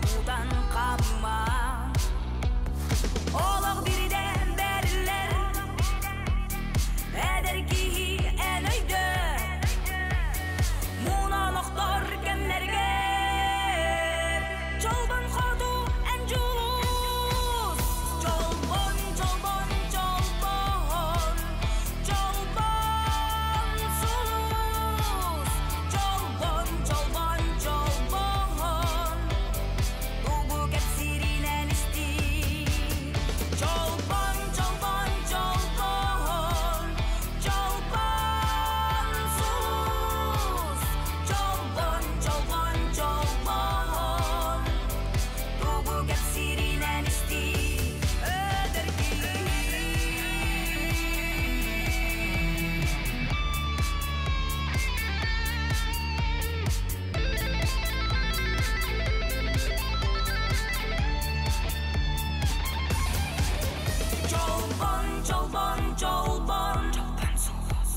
Тутан хаама. Олох бириден бериллер, эдэр киһи эн өйдө. Мунан охтор кэмнэргэ, чолбон хоту эн дьулус. Чолбон, чолбон, чолбон, чолбон сулус. Чолбон, чолбон, чолбон, тугу кэпсииринэн истиий. Чолбон, чолбон, чолбон, чолбон сулус. Чолбон, чолбон, чолбон, тугу кэпсииринэн истиий. Эдэр киһи. Чолбон, чолбон, чолбон, чолбон сулус.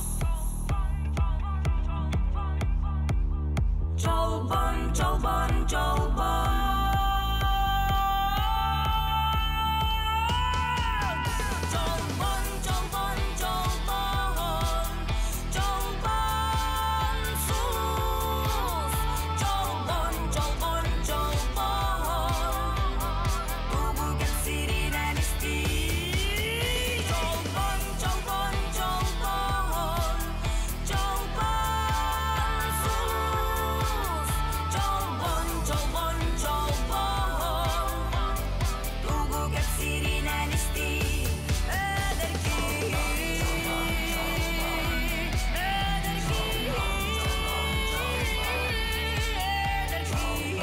Чолбон, чолбон, чолбон. Чолбон, чолбон, чолбон, чолбон сулус. Чолбон, чолбон, чолбон, тугу кэпсииринэн истиий. Чолбон, чолбон, чолбон, чолбон сулус. Чолбон, чолбон, чолбон, тугу кэпсииринэн истиий. Эдэр киһи, эдэр киһи, эдэр киһи,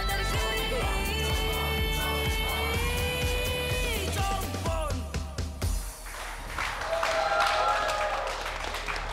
эдэр киһи. Чолбон.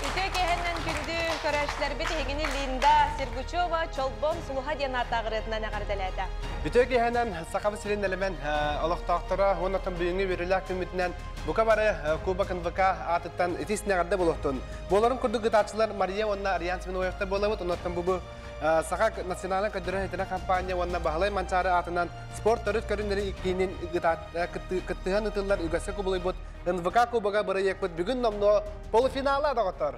Үтүө киэһэнэн күндү көрөөччүлэрбит эһигини Линда Сергучева Чолбон сулуһа диэн ааттааҕырыатынан эҕэрдэлээтэ. Үтүө киэһэнэн Сахабыт сирин нэлэмэн олохтоохторо уонна бүгүҥҥү үөрүүлээх күммүтүнэн бука бары Кубок НВК аатыттан итис нэҕэрдэ буолуохтун. Буоларын курдук ытааччылар Мария уонна Ариан Свиноевтар буолабыт. Оннуттан бу Саха национальнай көрдөрөр иһитинэр компания уонна Баһылай Манчаары аатынан спорт төрүт көрүҥнэри киинин кыттыһан ыытыллар үгэскэ кубулуйбут НВК Кубога бырайыакпыт бүгүн номнуо полуфинала доҕоттор.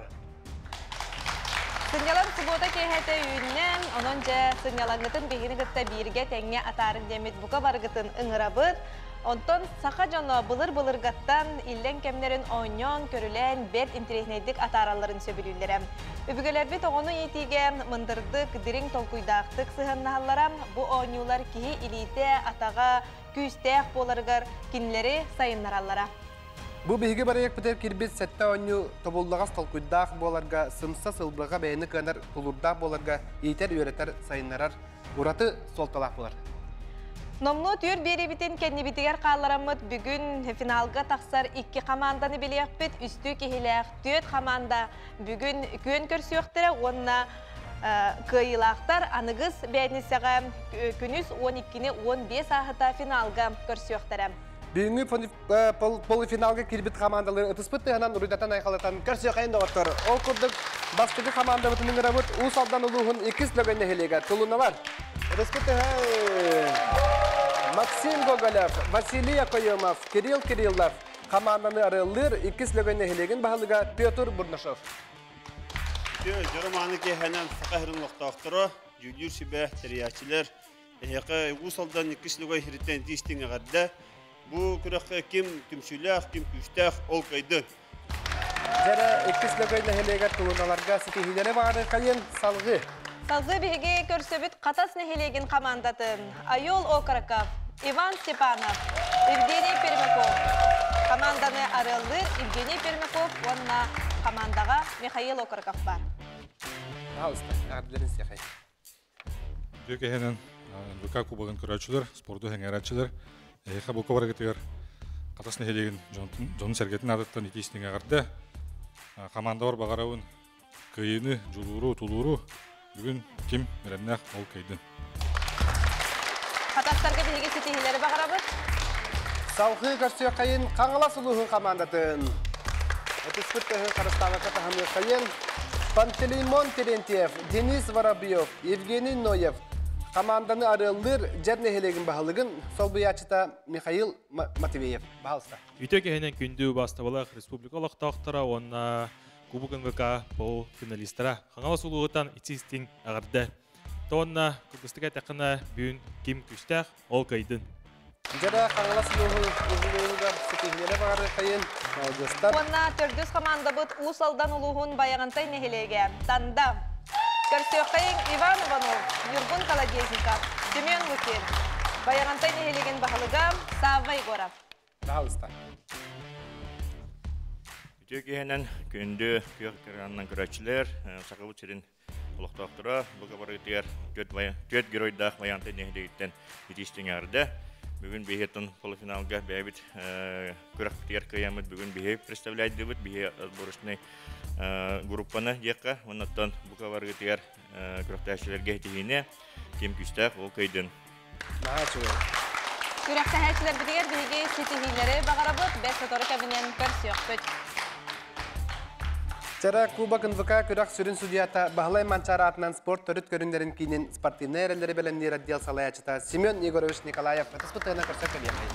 Сынньалаҥ субуота киэһэтэ үүннэ, онон дьэ сынньалаҥҥытын биһигини кытта бииргэ тэҥҥэ атаарыҥ диэммит бука барыгытын ыҥырабыт. Онтон саха дьоно былыр-былыргаттан иллэҥ кэмнэрин оонньоон, көрүлээн бэрт интэриэһинэйдик атааралларын сөбүлүүллэрэ. Өбүгэлэрбит оҕону иитиигэ мындырдык, дириҥ толкуйдаахтык сыһыаннаһаллара. Бу оонньуулар киһи илиитэ, атаҕа күүстээх буоларыгар кинилэри сайыннараллара. Бу биһиги бырайыакпытыгар киирбит сэттэ оонньуу тобуллаҕас толкуйдаах буоларга, сымса сылбырҕа бэйэни кыанар тулуурдаах буоларга иитэр-үөрэтэр, сайыннарар ураты суолталаах буолар. Номнуо түөр биэриибитин кэннибитигэр хааллараммыт бүгүн финалга тахсар икки хамаанданы билиэхпит. Үстүү киһилээх түөрт хамаанда бүгүн күөн көрсүөхтэрэ уонна кыайыылаахтар аныгыс бээтинсэҕэ күнүс 12-ни 15 ааһыта финалга көрсүөхтэрэ. Бүгүҥҥү полуфиналга киирбит хамаандалары ытыспыт тыаһынан уруйдатан айхалатан көрсүөххэйин доҕоттор. Ол курдук бастакы хамаандабытын ыҥырабыт Уус Алдан улууһун иккис Лөгөй нэһилиэгэ Тулуналар. Ытыспыт тыаһа Максим Гоголев, Василий Акоемов, Кирилл Кириллов хамаанданы арыаллыыр иккис Лөгөй нэһилиэгин баһылыга Петр Бурнашов. Дьоро мааны киэһэнэн Саха сирин олохтоохторо, дьүүллүүр сүбэ тэрийээччилэр, эһиэхэ Уус Алдан иккис Лөгөй сириттэн итии эҕэрдэ. Бу күрэххэ ким түмсүүлээх, ким күүстээх, ол кыайдын. Дьэрэ иккис Лөгөй нэһилиэгэр тулуналарга ситиһиилэри баҕарыаххайын салгыы. Салгыы биһиги көрсөбүт Хатас нэһилиэгин хамаандатын Айол Окороков, Иван Степанов, Евгений Пермяков. Хамаанданы арыаллыыр Евгений Пермяков уонна хамаандаҕа Михаил Окороков бар. Пожалуйста, эҕэрдэлэрин сиэхэй. Үтүө киэһэнэн НВК Кубогын көрөөччүлэр, спорду сэҥээрээччилэр, эһиэхэ бука барыгытыгар Хатас нэһилиэгин дьонун-сэргэтин аатыттан итии истиҥ эҕэрдэ. Хамаандабар баҕарабын кыайыыны, дьулууру, тулууру. Бүгүн ким бэлэмнээх ол кыайдын. Хатастарга биһиги ситиһиилэри баҕарабыт. Салгыы көрсүөххэйин Хаҥалас улууһун хамаандатын. Ытыспыт тыһын харыстаабакка таһыныаххайын. Пантелеймон Терентьев, Денис Воробьев, Евгений Ноев команданы арыаллыыр Дьэр нэһилиэгин баһылыгын солбуйааччыта Михаил Матвеев. Баһалыста. Үтө киһинэн күндү убаастабылаах республика олохтоохторо уонна Кубок НВК полуфиналистара Хаҥалас улууһуттан итии-истиҥ эҕэрдэ. Тонна кылгастык эттэххинэ бүгүн ким күүстээх, ол кыайдын. Дьэрэ Хаҥалас улууһугар ситиһиилэри баҕарыаххайын, маладьыастар. Уонна төрдүс хамаандабыт Уус Алдан улууһун Байаҕантай нэһилиэгэ Танда. Көрсүөххэйиҥ Иван Иванов, Ньургун Колодезников, Семен Лукин, Байаҕантай нэһилиэгин баһылыга Савва Егоров. Баһалыста. Үтүө киһинэн күндү күөх экранынан көрөөччүлэр, Сахабыт сирин олохтоохторо бу кабарыытыгар түөрт геройдаах Майаантай нэһилиэгиттэн итиистиҥ эҕэрдэ. Бүгүн биһиэттэн полуфиналга бэйэбит күрэхпитигэр кыайаммыт бүгүн биһи представляйдыбыт биһи отборочный группаны диэххэ оннуттан бу кабарыытыгар күрэхтээччилэргэ итиһиини ким күүстээх ол кыайдын. Наһаа үчүгэй. Күрэхтэһээччилэрбитигэр биһиги ситиһиилэри баҕарабыт, бэс сотору кэминэн көрсүөхпүт. Чара Кубок НВК күрэх сүрүн судьуйата Баһылай Манчаары аатынан спорт төрүт көрүҥнэрин киинин спортивнай эрэллэри бэлэмниир отдел салайааччыта Семен Егорович Николаев ытыспыт тыына көрсө кэлиэхэй.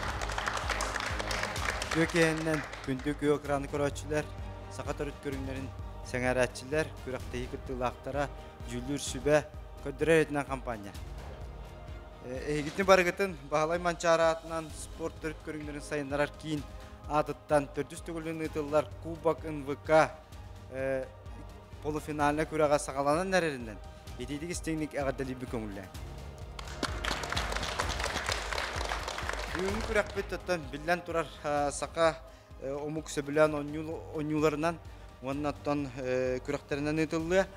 Күөкэһинэн күндү күөх экраны көрөөччүлэр, саха төрүт көрүҥнэрин сэҥээрээччилэр, күрэхтэһии кыттыылаахтара, дьүүллүүр сүбэ, көрдөрөр этинэн компания. Эһигитин барыгытын Баһылай Манчаары аатынан спорт төрүт көрүҥнэрин сайыннарар киин аатыттан төрдүс төгүлүн ыытыллар Кубок НВК полуфинальнай күрэҕэ саҕаланан эрэринэн итиитик истиҥник эҕэрдэлиирбит көҥүллээн. Бүгүҥҥү күрэхпит оттон биллэн турар саха омук сөбүлээн оонньууларынан уонна оттон күрэхтэринэн ыытыллыа.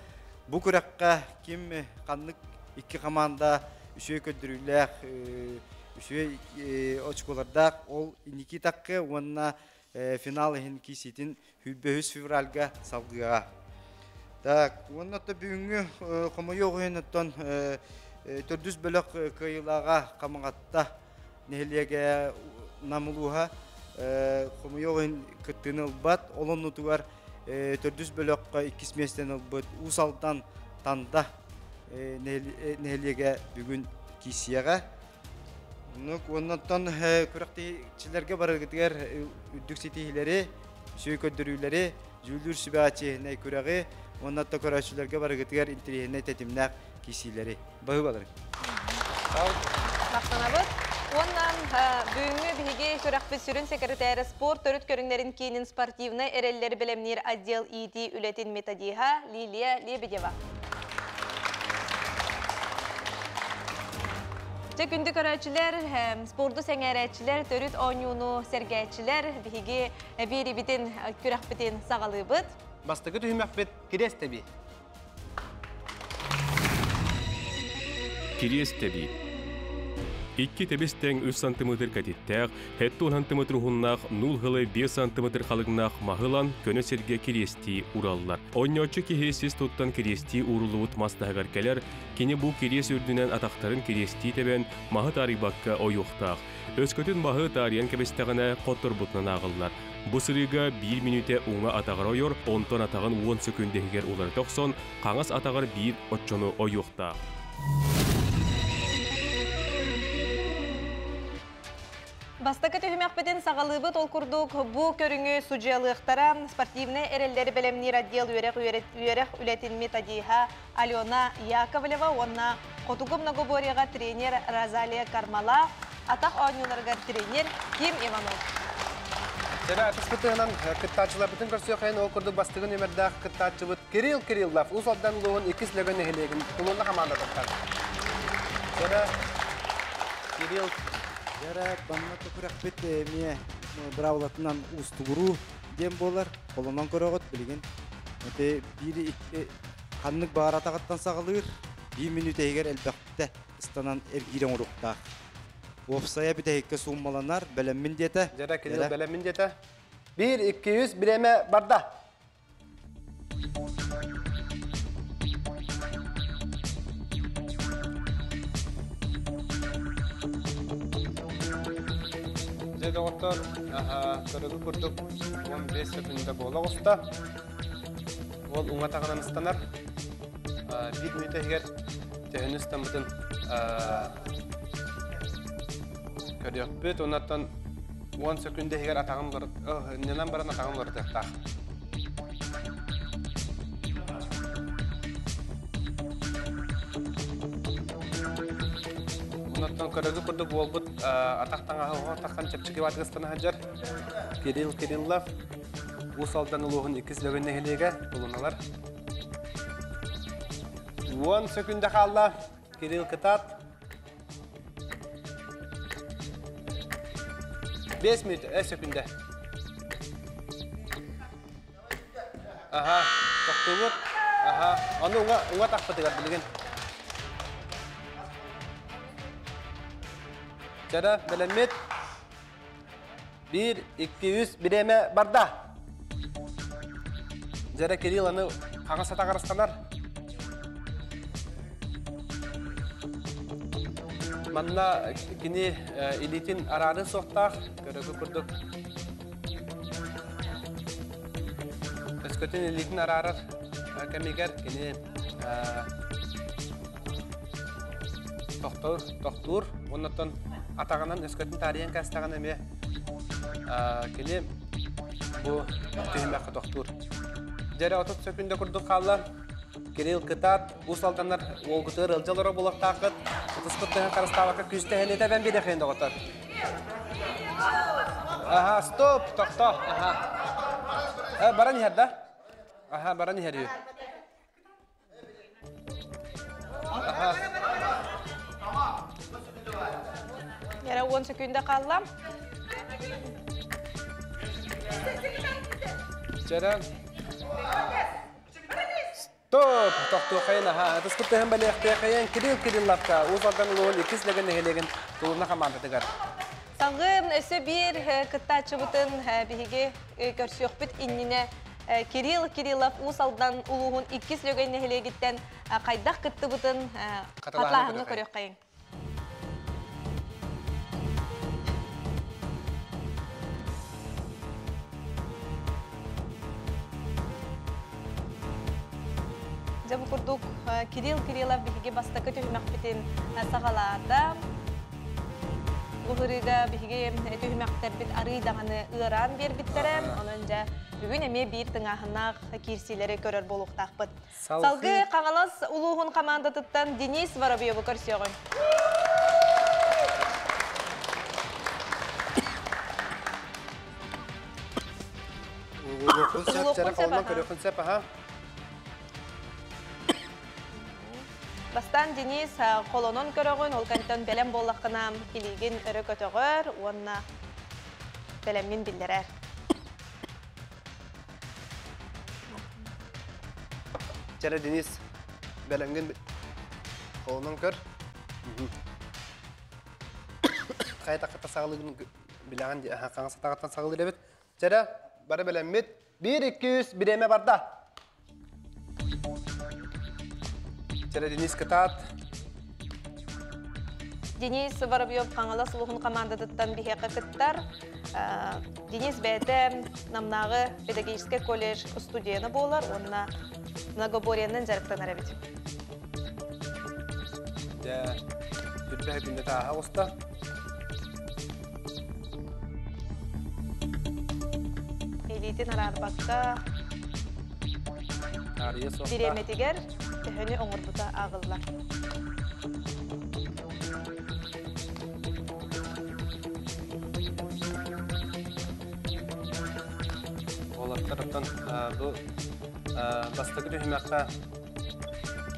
Бу күрэххэ ким ханнык икки команда үчүгэй көрдөрүүлээх, үчүгэй очколардаах ол инники таккы уонна финал иһин киисиитин 25 февральга салгыаҕа. Так, уонна бүгүҥҥү хомойуох иһин оттон төрдүс бөлөх кыайыылааҕа Хамаҕатта нэһилиэгэ Нам улууһа хомойуох иһин кыттыыны ылбат. Ол оннутугар төрдүс бөлөххө иккис миэстэни ылбыт Уус Алдан Танда нэһилиэгэ бүгүн киисиэҕэ. Оннуттан күрэхтэһииччилэргэ барыгытыгар үрдүк ситиһиилэри, үчүгэй көрдөрүүлэри, дьүүллүүр сүбэҕэ чиэһинэй күрэҕи уонна да көрөөччүлэргэ барыгытыгар интэриэһинэй тэтимнээх киисиилэри. Баһыыбаларыҥ. Махтанабыт. Уонна бүгүҥҥү биһиги күрэхпит сүрүн секретарэ спорт төрүт көрүҥнэрин киинин спортивнай эрэллэри бэлэмниир отдел иитии үлэтин методиһа Лилия Лебедева. Дьэ күндү көрөөччүлэр, спорду сэҥээрээччилэр, төрүт оонньууну сэргээччилэр биһиги биэрибитин күрэхпитин саҕалыыбыт. Бастакы түһүмэхпит кириэс тэбии. Кириэс тэбии. Икки тэбис тэҥ үс сантиметр кэтиттээх, 70 сантиметр уһуннаах, нул хылы 5 сантиметр халыҥнаах маһы ылан көнө сиргэ кириэстии ураллар. Оонньооччу киһи сис туттан кириэстии ууруллубут мас таһыгар кэлэр, кини бу кириэс үрдүнэн атахтарын кириэстии тэбэн, маһы таарыйбакка ойуохтаах. Өскөтүн маһы таарыйан кэбистэҕинэ, хотторбутунан ааҕыллар. Бу сырыыга биир мүнүүтэ уҥа атаҕар ойор, онтон атаҕын уон сөкүүндэ иһигэр уларыта охсон, хаҥас атаҕар биир оччону ойуохтаах. Бастакы түһүмэхпитин саҕалыыбыт ол курдук бу көрүҥү судьуйалыахтара спортивнай эрэллэри бэлэмниир отдел үөрэх үөрэх үлэтин методиһа Алена Яковлева уонна Хотугу многоборьеҕа тренер Розалия Кармала, атах оонньууларыгар тренер Ким Иванов. Сэрэ атыспытынан кыттааччыларбытын көрсүөххэйин ол курдук бастыгы нүмердээх кыттааччыбыт Кирилл Кириллов Уус Алдан улууһун иккис Лөгөн нэһилиэгин Тулунна хамаандатыттан. Сэрэ Кирилл Дьэрэ банна күрэхпит эмиэ быраабылатынан уустугуруу диэн буолар. Холонон көрөҕүт билигин. Эти биир ханнык баҕар атаҕыттан саҕалыыр, биир мүнүүтэ иһигэр элбэхтэ ыстанан эргиир оҥоруохтаах. Уопсайа бүтэһиккэ сууммаланар, бэлэммин диэтэ. Дьэрэ Кирилл бэлэммин диэтэ. Биир, икки, үс, бириэмэ барда. Дьэ доҕоттор, көрөгү курдук 15 секунда буола оҕуста. Ол уҥа таҕынан ыстанар. Биир мүнүүтэ иһигэр төһөнү ыстаммытын көрүөхпүт. Оннуттан 10 сөкүндэ иһигэр атаҕын ньанан баран атаҕын уларытыахтаах. Оннуттан көрөгү курдук буолбут атах таҥаһы оһох таххан чэпчэки баатыгыстана сылдьар Кирилл Кириллов Уус Алдан улууһун иккис Лөгөн нэһилиэгэ Тулуналар. 10 сөкүндэ хаалла. Кирилл кытаат. 5 минут, 5 сөкүндэ. Аха, тохтуубут. Аха, ону уҥа, уҥа тахпытыгар билигин. Чара, бэлэммит. 1, 2, 3, бириэмэ барда. Дьэрэ Кирилл аны хаҥас атаҕар ыстанар. Манна кини илиитин араарын суохтаах, көрөгү курдук. Өскөтүн илиитин араарар кэмигэр кини тохтуур, тохтуур. Оннуттан атаҕынан өскөтүн таарыйан кээстэҕинэ эмиэ кини бу түһүмэххэ тохтуур. Дьэрэ 30 сөкүндэ курдук хаалла. Кирилл кытаат, Уус Алданнар уолгутугар ыалдьа олорор буолуохтааххыт. Ытыспыт тыһын харыстаабакка күүстэһэн эбэн биэдэхин доҕоттор. Аха, стоп, тохто. Аха. Баран иһэр да? Аха, баран иһэр үһү. Яра 10 секунда қалла. Чара. Стоп! Тохтуохайын аха. Ытыскыттыһын бэлиэхтиэхэйэн Кирилл Кирилловка Уус Алдан улууһун иккис лэгин нэһилиэгин Тулуна хамаандатыгар. Салгыы өссө биир кыттааччыбытын биһиги көрсүөхпүт иннинэ Кирилл Кириллов Уус Алдан улууһун иккис Лөгөй нэһилиэгиттэн хайдах кыттыбытын хатылааһыҥҥа көрүөххэйиҥ. Дьэ бу курдук Кирилл Кириллов биһиги бастакы түһүмэхпитин саҕалаата. Бу ырыыга биһиги түһүмэхтэрбит арыый даҕаны ыараан биэрбиттэрэ. Онон дьэ бүгүн эмиэ биир тыҥааһыннаах киирсиилэри көрөр буолуохтаахпыт. Салгыы Хаҥалас улууһун хамаандатыттан Денис Воробьеву көрсүөҕүҥ. Көрүөххүн сөп, аха. Бастаан Денис холонон көрөҕүн, ол кэнтэн бэлэм буоллаххына илиигин өрө көтөҕөр уонна бэлэмҥин биллэрэр. Чэрэ Денис, бэлэмҥин холонон көр. Хайа таххата саҕалыгын билэҕин хаҥас атаҕыттан саҕалыыр эбит. Чэрэ, бары бэлэммит. 1, 2, 3, бириэмэ барда. Чэрэ Денис кытаат. Денис Воробьев Хаҥалас улууһун командатыттан биһиэхэ кыттар. Денис бэйэтэ Намнааҕы педагогическай колледж студена буолар уонна многоборьенан дьарыктанар эбит. Дьэ, түрбэһэ күндэ тааһа оҕуста. Илиитин араарбакка бириэмэтигэр төһөнү оҥорбута ааҕыллар. Уолаттар бу бастакы түһүмэххэ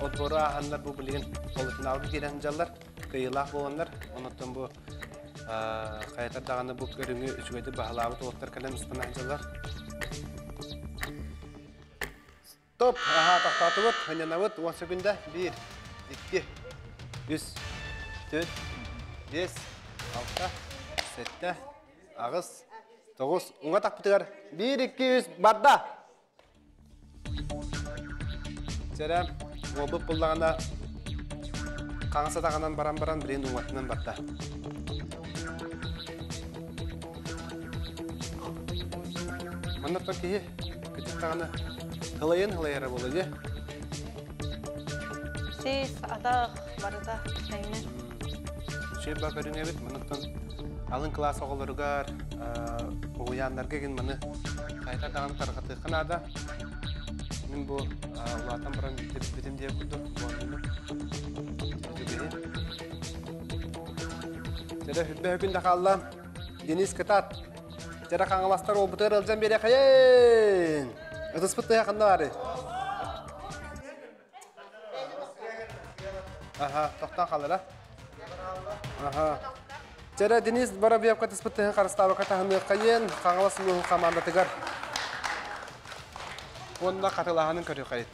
отбору ааһаннар бу билигин полуфиналга киирэн дьаллар кыайыылаах буоланнар онуттан бу хайатар даҕаны бу көрүҥү үчүгэйдик баһылаабыт уолаттар кэлэн ыстана сылдьаллар. Стоп! Аха, тохтоотубут, ханньанабыт, 10 секунда. 1, 2, 3, 4, 5, 6, 7, 8, 9, уҥа тахпытыгар 1, 2, 3, барда! Чэрэ, уолбут буллаҕына хаҥас атаҕынан баран баран билигин уҥатынан барда. Манна киһи кытык даҕаны. Хылайын хылайара буолла дии. Сис, атах, барыта тэҥнэ. Үчүгэй ба көрүҥ эбит. Манаттан алын кылаас оҕолоругар, уһуйааннарга гин маны хайта даҕаны тарҕатыахха наада. Мин бу улаатан баран билбитим диэн курдук буоллум. Дьэрэ хүрбэ күн да хаалла. Денис кытаат. Дьэрэ хаҥаластар уолбутугар ыалдьан биэриэхэйин. Ытыспыт тыһа ханна баарый? Аха, тохтоон хаалара. Аха. Дьэрэ Денис Воробьевка ытыспыт тыһын харыстаабакка таһыныаххайын Хаҥалас улууһун хамаандатыгар. Уонна хатылааһынын көрүөххэйин.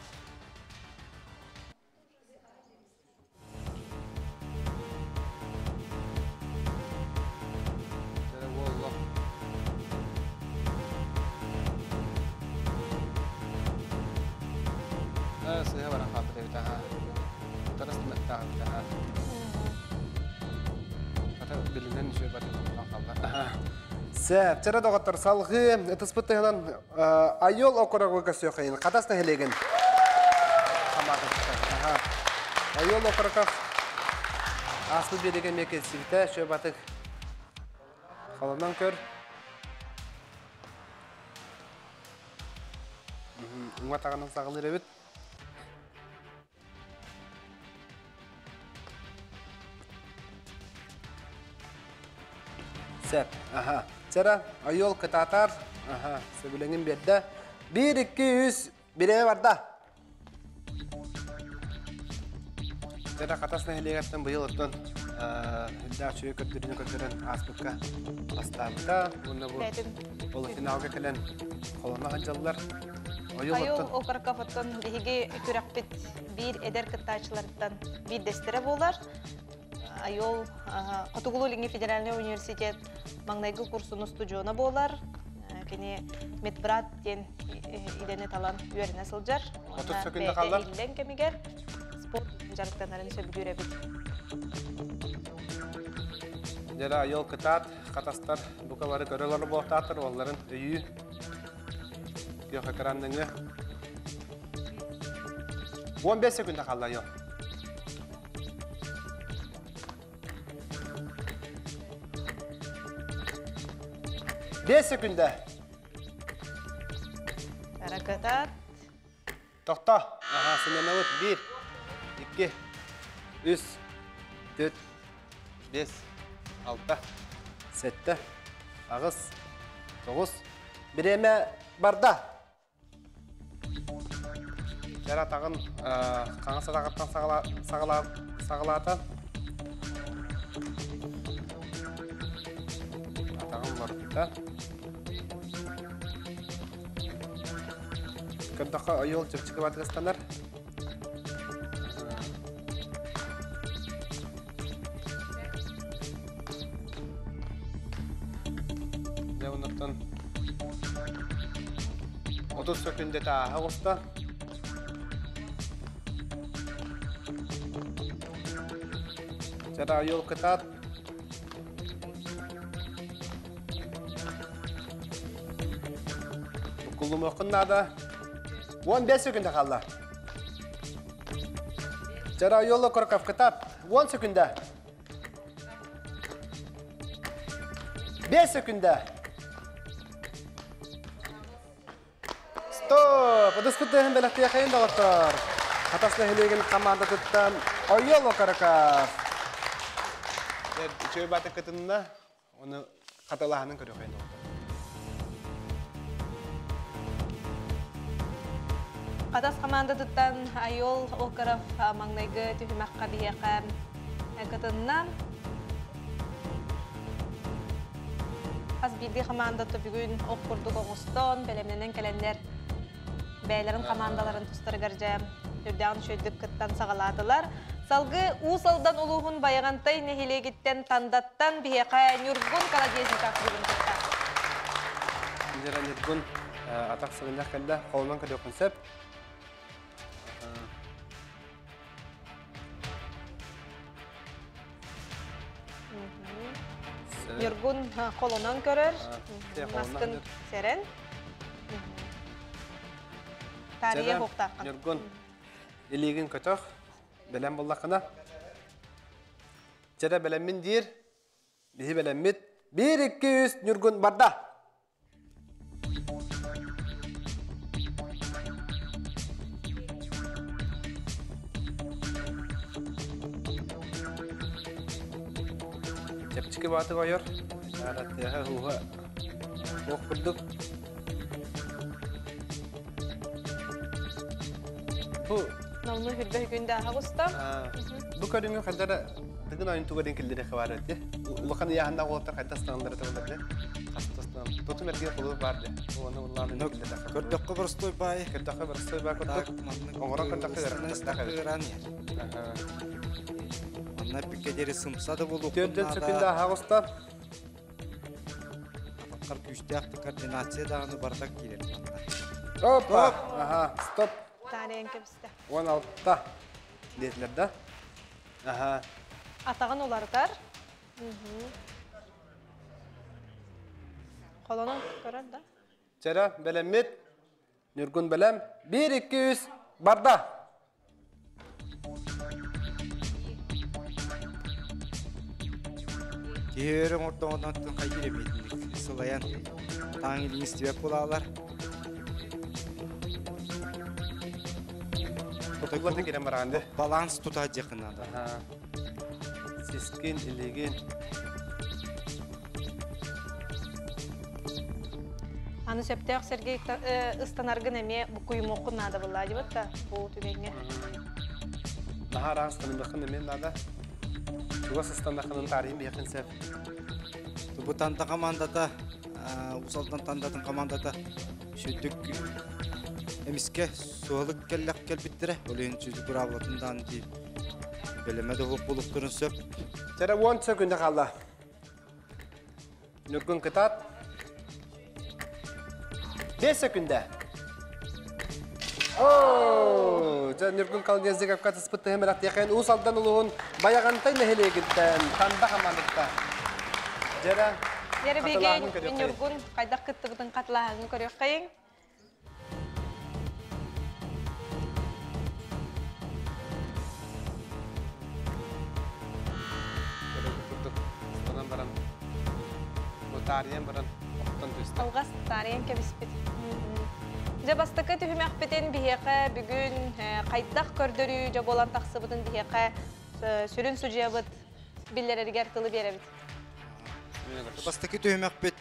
Сыһа баран хаалбыт эбит аха. Утары сымыттаах эбит аха. Ата билинэн үчүгэй батын хаалла. Сөп, чара доҕоттор салгыы ытыспыт тыһынан Айол округу көсүөхайын Хатас нэһилиэгин Айол округов ааспыт биэригэ эмиэ кэлсибитэ шөбатык холонон көр уҥа таҕынан саҕалыыр эбит Сөп. Аха. Чара, айол кытаатар. Аха. Сөбүлэҥин биэрдэ. Биир, икки, үс. Бирэбэ барда. Чара Хатас нэһилиэгиттэн быйыл оттон үрдээх үчүгэй көрдөрүүнү көрдөрөн ааспыкка бастаабыта. Уонна бу полуфиналга кэлэн холоно сылдьаллар. Айыл окороков оттон биһиги күрэхпит биир эдэр кыттааччыларыттан биирдэстэрэ буолар. Айол Хотугулуу-Илиҥҥи федеральнай университет маҥнайгы курсун устудьуона буолар. Кини медбрат диэн идэни талан үөрэнэ сылдьар. 30 секунда хаалла. Иллэҥ кэмигэр спорт дьарыктанарын сөбүлүүр эбит. Дьэ айыл кытаат, хатастар бука бары көрө олорор буолуохтаахтар, уолларын өйүү Күөх экран нөҥүө. 15 секунда хаалла йо. Бес секунда. Ракатат. Тохто. Аха, сыннанабыт. Бир, икки, үс, төрт, бес, алта, сэттэ, аҕыс, тоҕус. Бириэмэ барда. Кэр атаҕын хаҥас атаҕыттан саҕалаата. Атаҕын барда. Көрдөххө ойуол чэпчэки батыгастанар. Дьэ, оннуттан 30 сөкүндэтэ ааһа оҕуста. Чара айыл кытаат. Буккуллумуоххун наада. 15 сөкүндэ хаалла. Чара айыл Корков кытаат. 10 сөкүндэ. 5 секунда. Стоп! Ыдыспыт тыаһын бэлэхтиэхэйин доҕоттор. Хатас нэһилиэгин хамаандатыттан Ойол Окороков. Үчүгэй баата кытынна, оны хатылаһанын көрүөххэйин доҕоттор. Хатас хамаандатыттан Айол Окоров маҥнайгы түһүмэххэ биһиэхэ кытынна. Хас биирдии хамаандата бүгүн ох курдук оҥостон, бэлэмнэнэн кэлэннэр бэйэлэрин хамаандаларын тустарыгар дьэ үрдээҕин үчүгэйдик кыттан саҕалаатылар. Салгыы Уус Алдан улууһун Байаҕантай нэһилиэгиттэн Тандаттан биһиэхэ Ньургун Колодезников бүгүн кытта. Дьэ Ньургун атах сыгынньах кэллэ, холонон көрүөххүн сөп. Ньургун холонон көрөр, маскын сэрэн. Тария хуктааккын. Ньургун, илиигин көтөх, бэлэм буллаххына. Чэрэ бэлэммин диир, биһи бэлэммит. Биир, икки, үс, Ньургун барда. Чэпчэки бааты ойор. Тыаһа ууһа ох курдук. Бу Номну хүрбэ күндэ аһаҕыста. Бу көрүҥү хайдара тыгын ойун тугарын киллири хабар эти. Улахан ыйааһыннаах уолаттар хайда станаллара табылар де. Хастастан. Тотум эрге холу бар де. Оны улааны киллерде. Көрдөхкө боростой бай. Көрдөхкө боростой бай курдук. Оҥорон көрдөхкө ыраан Манна пиккедери сымса да болуох. Төрдөн сөкүндэ аһаҕыста. Атаххар күүстээх координация даҕаны барыта киирэр манна. Опа! Аха, стоп. Таарыйан кэбистэ. 16 диэтилэр да. Аха. Атаҕын уларытар. Холонон көрөр да. Чэрэ, бэлэммит. Ньургун бэлэм. 1, 2, 3, барда! Киһи өрө оҥордоҕунан хайдыр эбитинник сылайан таҥ илиҥ истибэт буолаалар. Тутуллан кирэн бараан де. Баланс тута дьиэххин наада. Сискин, илигин. Аны сөптөөх сэргэ ыстанаргын эмиэ буккуйумуоххун наада буоллаа дибит да бу түгэҥҥэ. Наһаа араас ыстанымыаххын эмиэ наада. Чугас ыстаннаххынан таарыйын биһиэхин сөп. Бу Танта командата, Усалтан Тандатын командата сүрдүк эмискэ суһалык кэллэх кэлбиттэрэ. Ол иһин сүрдүк быраабылатын даан дии бэлэмэ да суох буолуохтарын сөп. Чэрэ 10 секунда хаалла. Ньургун кытаат. 5 секунда. Оо, дьэ Ньургун Колодезниковка тыспыт тыһым элэхтиэхин Уус Алдан улууһун Байаҕантай нэһилиэгиттэн Танда хамаандатта. Дьэрэ, Дьэрэ биһиги Ньургун хайдах кыттыбытын хатылааһыҥҥы көрүөххэйиҥ. Курдук баран, бу таарыйан баран охтон түстэ. Алҕас таарыйан кэбиспит. Дьэ бастакы түһүмэхпитин биһиэхэ бүгүн хайдах көрдөрүү дьэ буолан тахсыбытын биһиэхэ сүрүн судьуйабыт биллэрэригэр тылы биэрэбит. Бастакы түһүмэхпит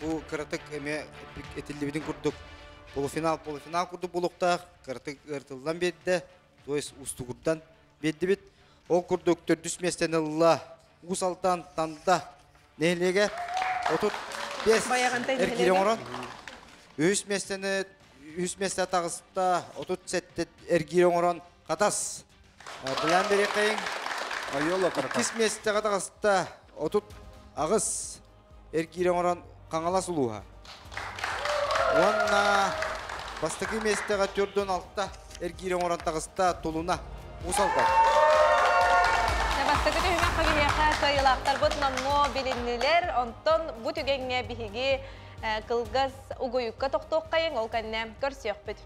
бу кыратык эмиэ этиллибитин курдук полуфинал полуфинал курдук буолуохтаах кыратык ырытыллан биэрдэ, то есть устугурдан биэрдибит. Ол курдук төрдүс миэстэни ылла Уус Алдан Танда нэһилиэгэ 35 эргиир оҥорон. Үһүс миэстэни үһүс миэстэ таҕыста 37 эргиир оҥорон Хатас. Былаан бириэххэйиҥ. Ойоло Иккис миэстэҕэ таҕыста 38 эргиир оҥорон Хаҥалас улууһа. Уонна бастакы миэстэҕэ 46 эргиир оҥорон таҕыста Тулуна Уус Алдан. Бастакы түһүмэххэ биһиэхэ кыайыылаахтарбыт номнуо билиннилэр. Онтон бу түгэҥҥэ биһиги кылгас угуйукка тохтуоххайыҥ, ол кэннэ көрсүөхпүт.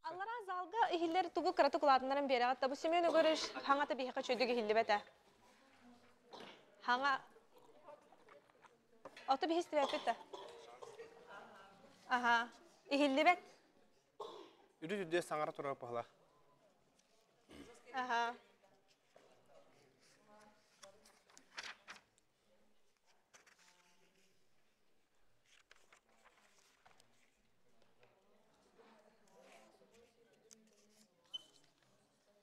Аллараа залга иһиллэр тугу кыратык улаатыннаран биэрэҕит да бу Семен Егорович хаҥата биһиэхэ үчүгэйдик иһиллибэтэ. Хаҥа Ото биһи истибэппит да. Аха. Иһиллибэт. Үрүт үрдүө саҥара турар паһылах. Аха.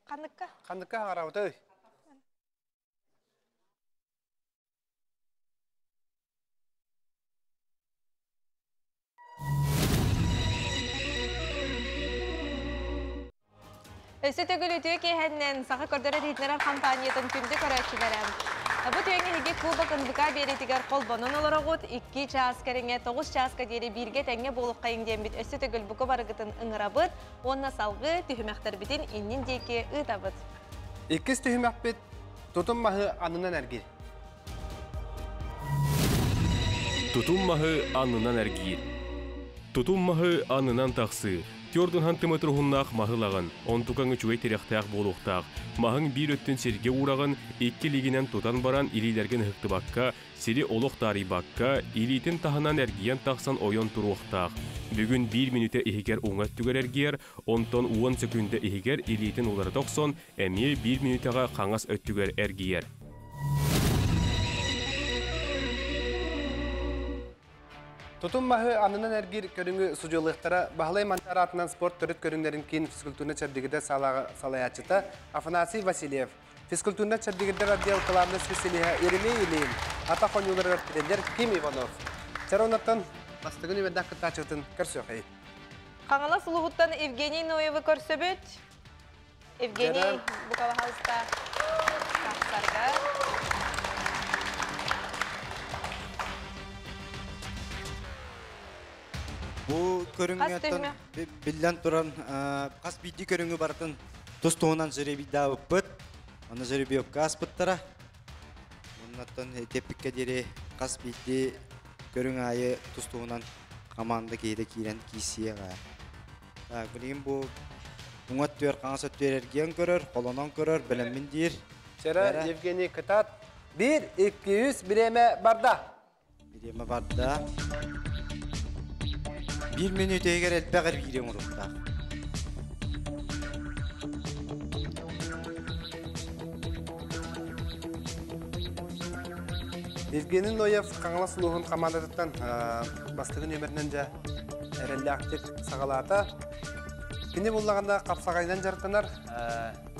Ханныкка? Ханныкка хаҥарабытай? Өссө төгүл үтүө киэһэннэн Саха көрдөрөр иһитиннэрэр хампаанньатын күндү көрөөччүлэрэ. Бу түгэҥҥэ эһиги Кубок НВК биэриитигэр холбонон олороҕут. 2 чаас кэриҥэ 9 чааска диэри бииргэ тэҥҥэ буолуоххайыҥ диэммит өссө төгүл бука барыгытын ыҥырабыт уонна салгыы түһүмэхтэрбитин иннин диэки ыытабыт. Иккис түһүмэхпит тутум маһы аннынан эргиир. Тутум маһы аннынан эргиир. Тутум маһы аннынан тахсыы. Түөрт сантиметр уһуннаах маһы ылаҕын, онтукаҥ үчүгэй тирэхтээх буолуохтаах. Маһыҥ биир өттүн сиргэ уураҕын, икки илиигинэн тутан баран илиилэргин ыһыктыбакка, сири олох таарыйбакка, илиитин таһынан эргийэн тахсан ойон туруохтаах. Бүгүн биир мүнүүтэ иһигэр уҥа өттүгэр эргийэр, онтон уон сөкүүндэ иһигэр илиитин уларыта охсон, эмиэ биир мүнүүтэҕэ хаҥас өттүгэр эргийэр. Тутум маһы аннынан эргиир көрүҥү судьуйалыахтара Баһылай Манчаары аатынан спорт төрүт көрүҥнэрин киин физкультурнай чэбдигирдэр салааҕа салайааччыта Афанасий Васильев, физкультурнай чэбдигирдэр отдел кылаабынай специалиһа Еремей Ильин, атах оонньууларыгар тренер Ким Иванов. Чаронаттан бастыгын үмэрдээх кыттааччыбытын көрсүөхэй. Хаҥалас улууһуттан Евгений Ноевы көрсөбүт. Евгений, бука пожалуйста, тахсарга. Бу көрүҥҥэ биллэн туран хас биирдии көрүҥү барытын тус туһунан жеребийдаабыппыт. Аны жеребьевка аспыттара. Оннаттан теппиккэ диэри хас биирдии көрүҥ аайы тус туһунан команда киһитэ киирэн киирсиэҕэ. Так, билигин бу уҥа өттүгэр, хаҥас өттүгэр эргийэн көрөр, холонон көрөр, бэлэммин диир. Чара Евгений кытаат. 1, 2, 3, бириэмэ барда. Бириэмэ барда. Биир мүнүүтүгэр элбэх эргиири оҥоруохтаах. Евгений Ноев Хаҥалас улууһун хамаандатыттан бастакы нүөмэринэн дьэ эрэллээхтик саҕалаата. Кини буллаҕына хапсаҕайынан дьарыктанар,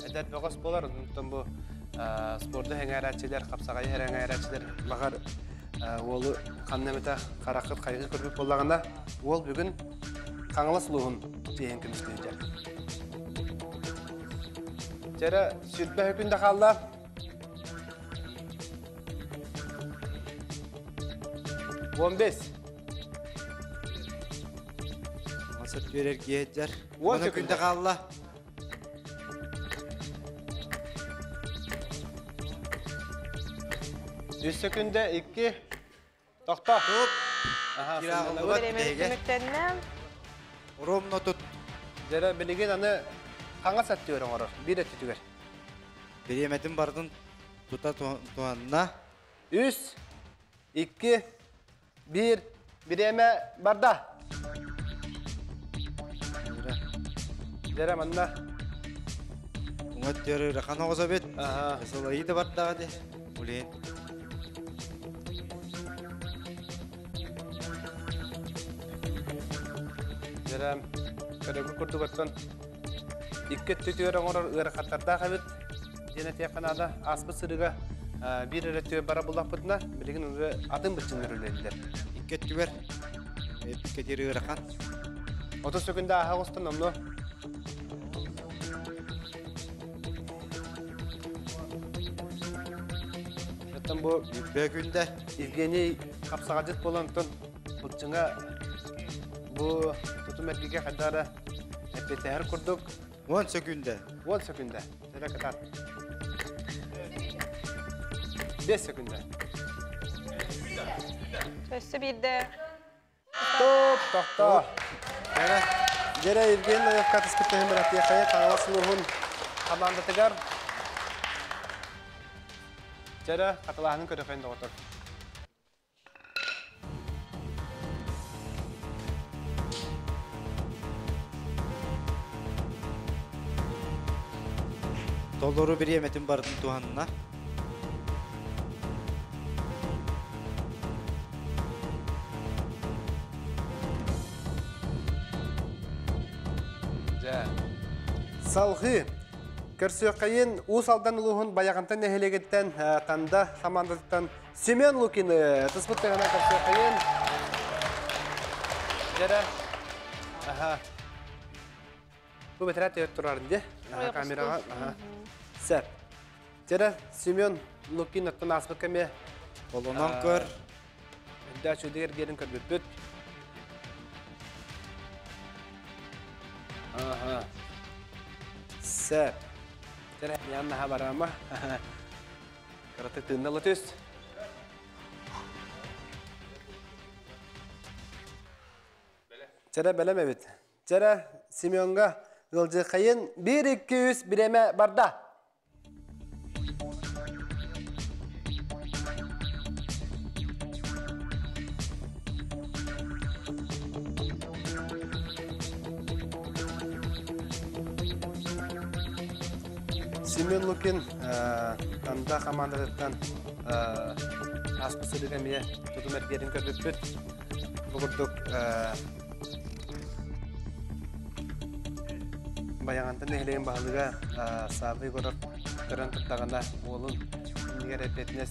эдэр бөҕөс буолар. Онтон бу спорду эҥээрээччилэр, хапсаҕайы эҥээрээччилэр баҕар уолу ханна эмэтэ хараххыт хайгыы көрбүт буоллаҕына, уол бүгүн Хаҥалас улууһун чиэһин көмүскүүр. Чэрэ сүрбэ күндэ хаалла. Он бес. Маса түөрэр киһэджэр. Уон күндэ хаалла. Үс сөкүндэ икки. Тохто. Туп. Бириэмэ түмүктэннэ. Ровно тут. Дьэрэ билигин аны хаҥас өттүгэр оҥорор. Биир өттүтүгэр. Бириэмэтин бардын тута туһанна. Үс, икки, биир. Бириэмэ барда. Дьэрэ манна. Уҥа өттүгэр ыарахан оҕус эбит. Сылайыы да бардаҕа дии. Блин. Дьэрэ көрөгү курдук оттон икки өттүтүгэр оҥорор ыарахаттардаах эбит диэн этиэххэ наада. Ааспыт сырыыга биир эрэ өттүгэр бара буллахпытына, билигин уже атын быччыннар үлэлииллэр. Икки өттүгэр эппиккэ ыарахан. 30 сөкүндэ ааһа оҕустан онно Оттон бу Бөкүндэ Евгений хапсаҕадьыт буолан онтон былчыҥа бу тутум эргигэ хайдара эппиэттэһэр курдук. 10 сөкүндэ. 10 сөкүндэ. Сэлэ кытаат. 5 сөкүндэ. Өссө биирдэ. Стоп, тохто. Дьэрэ Евгений Ноевка тыспыттаһын быратыахайа Хаҥалас улууһун хамаандатыгар. Дьэрэ хатылааһынын көрөхөйүн доҕотор. Толору бириэмэтин бардын туһанна. Салгыы көрсүөххэйин Уус Алдан улууһун Байаҕантай нэһилиэгиттэн Танда хамаандатыттан Семен Лукины тыспыт тыһынан көрсүөххэйин. Дьэрэ. Аха. Бу бэтэрээ төйөт турарын де. Камераға. Сәп. Тера Семен Лукин оттон аспыт кеме. Олонон көр. Үндә чүдегер герин көрбүппүт. Аха. Сәп. Тера янна барама. Караты тынналы түс. Тера бәлем эбит. Тера Семенга ылжы 1 2 3 биреме барда. Семен Лукин танда командадыттан аспы сырыга мие тутум эргерин көрбүппүт. Бу курдук баягантан нехлеген баһылыга Савва Егоров көрөн турдагана уолун иннигер эппетинес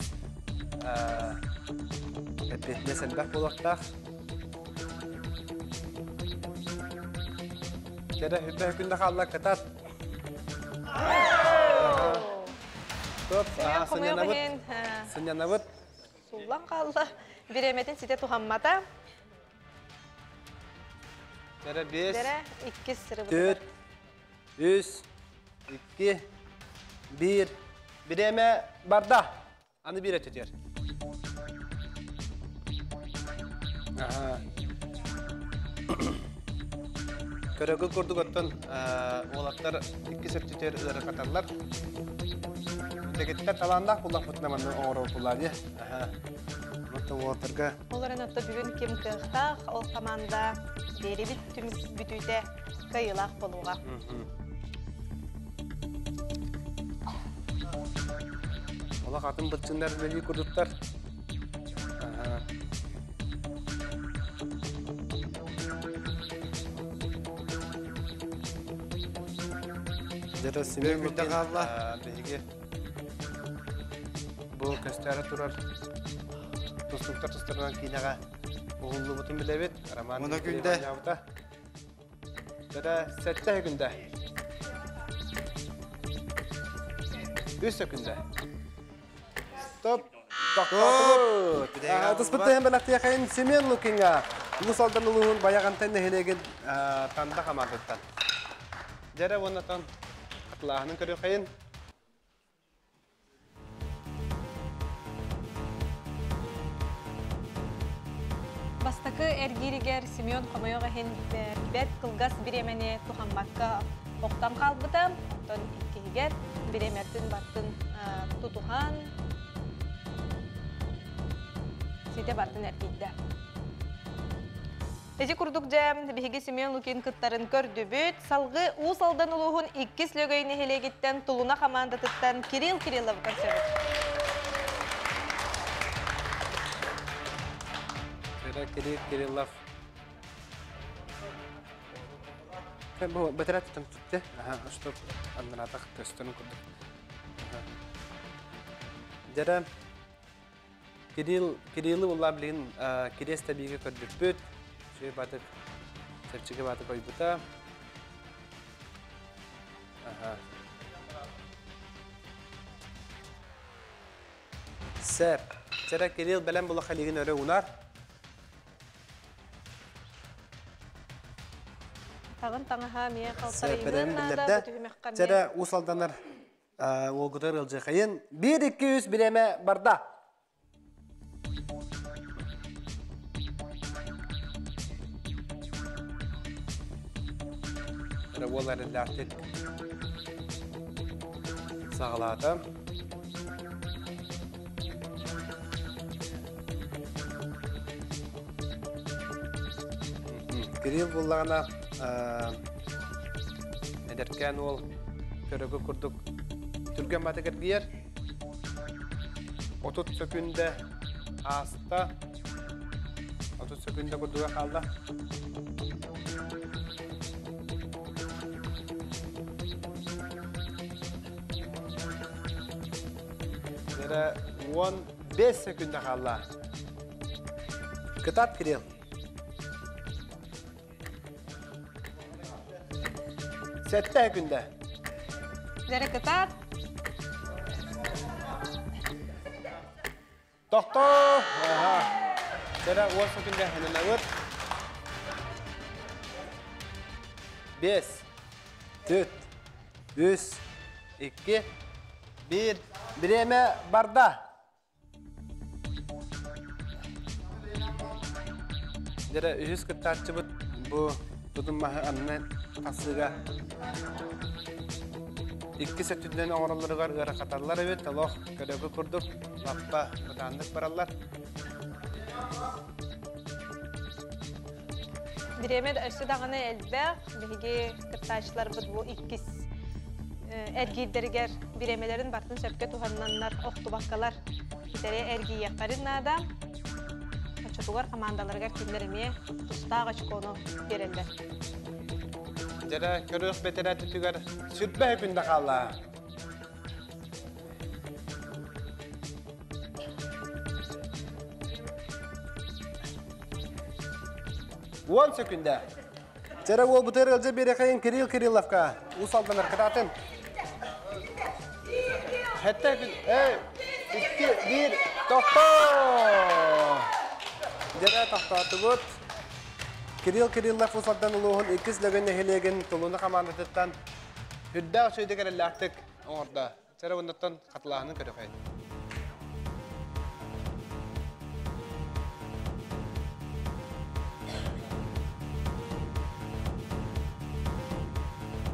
эппетинес элбэх буолуохтаах. Кэрэ хүббэ күндэ хаалла кытат. Топ, сынянабыт. Сынянабыт. Суллан қалды. Биреметин сите тухаммата. Кэрэ 5. Дәрә 2 сыры. 4 3 2 1 Биреме барда. Аны бир өтөтөр. Аха. Көрөгү курдук оттон уолаттар икки сөптүтөр ылары катарлар. Дегеттер талаандаах буллах бутна манны оҥоро буллаани. Аха. Мата уолаттарга Олар отто бүгүн ким кыахтаах, ол команда берибит түмүк бүтүүтэ кайылаах болууга. Ола хатын бытчындар бели курдуктар. Аха. Дера Семен Бүгүн хаалла. Биһиги бу көстөрө турар тустуктар тустарынан кинега угуллубутун билебит. Роман Муна күндэ. Дера сетте күндэ. Үс күндэ. Стоп. Топ. Туспыттыһын беләктиэхэйин Семен Лукинга. Улус алдан улуһун баягантан нэһилиэгин танда хамаатыттан. Дьэрэ уоннатан атлааһынын көрүөхэйин. Бастакы эргиригер Семен Хомойоға хин бет кылгас биремени тухаммакка оқтан қалбыта, оттон иккигер биремертин бартын тутухан сите бартын эргийді. Эти курдук жа биһиги Семен Лукин кыттарын көрдүбүт. Салгы Уус Алдан улууһун иккис лөгөй нэһилиэгиттэн Тулуна командатыттан Кирилл Кириллов көрсөбүт. Кирилл Кириллов. Бу бөтөрөт түм түттэ. Аха, чтоб аннанатах көстөнүн курдук. Жара Кирилл Кириллы булла билин Кирес табиге көрдүппүт. Шуй батык чепчиге батык ойбута. Аха. Сәп. Жара Кирилл белән була халигин өрө унар. Тагын таңаха мие Сәп белән калтарыйнын нада билдерде. бүтүмекка. Жара усалданар олгутар ылжы 1 2 3 биреме барда. Болар ләтик сағалады. Кирилл буллагана эдеркен ол көрөгө курдук түрген баты кергиер. Отут сөкүндө аста. Отут сөкүндө курдуга калды. Дere 15 секунда қалла. Кытат Кирилл. Сәттә күндә. Дәрі кытаат. Тохто! Аха. Сәрә уон күндә хәнәнәвер. Бес, түт, үс, икки, бир. Биреме барда. Дәрә үһүс кыттааччыбыт бу тутун маһы аннан тасыга икки сөттүнэн оҥороллоругар ыарахаталлар эбит, олох көрөгү курдук лаппа бытааннык бараллар. Бириэмэ өссө даҕаны элбэх, биһиги кыттааччыларбыт бу иккис эргиирдэригэр бириэмэлэрин бартын сөпкө туһаннаннар охтубаккалар китэри эргийиэхтэрин наада. Оччотугар командаларыгар кинилэр эмиэ тустаах очкону биэрэллэр. Дьэрэ көрүөх бэтэрээ түтүгэр сүрбэ күндэ хаалла. Уон сөкүндэ. Чэрэ уол бутыр ылдьы биэрэхэйин Кирилл Кирилловка уус алданар кытаатын. Хэтте күн, эй, икки, биир, тохтоо! Дьэрэ тохтоотубут. Кирилл Кириллов Уус Алдан улууһун иккис Лөгөн нэһилиэгин Тулуна хамаандатыттан үрдээх үчүгэйдик эрэллээхтик оҥордо. Чэрэ уоннаттан хатылааһынын көрөхөйүн.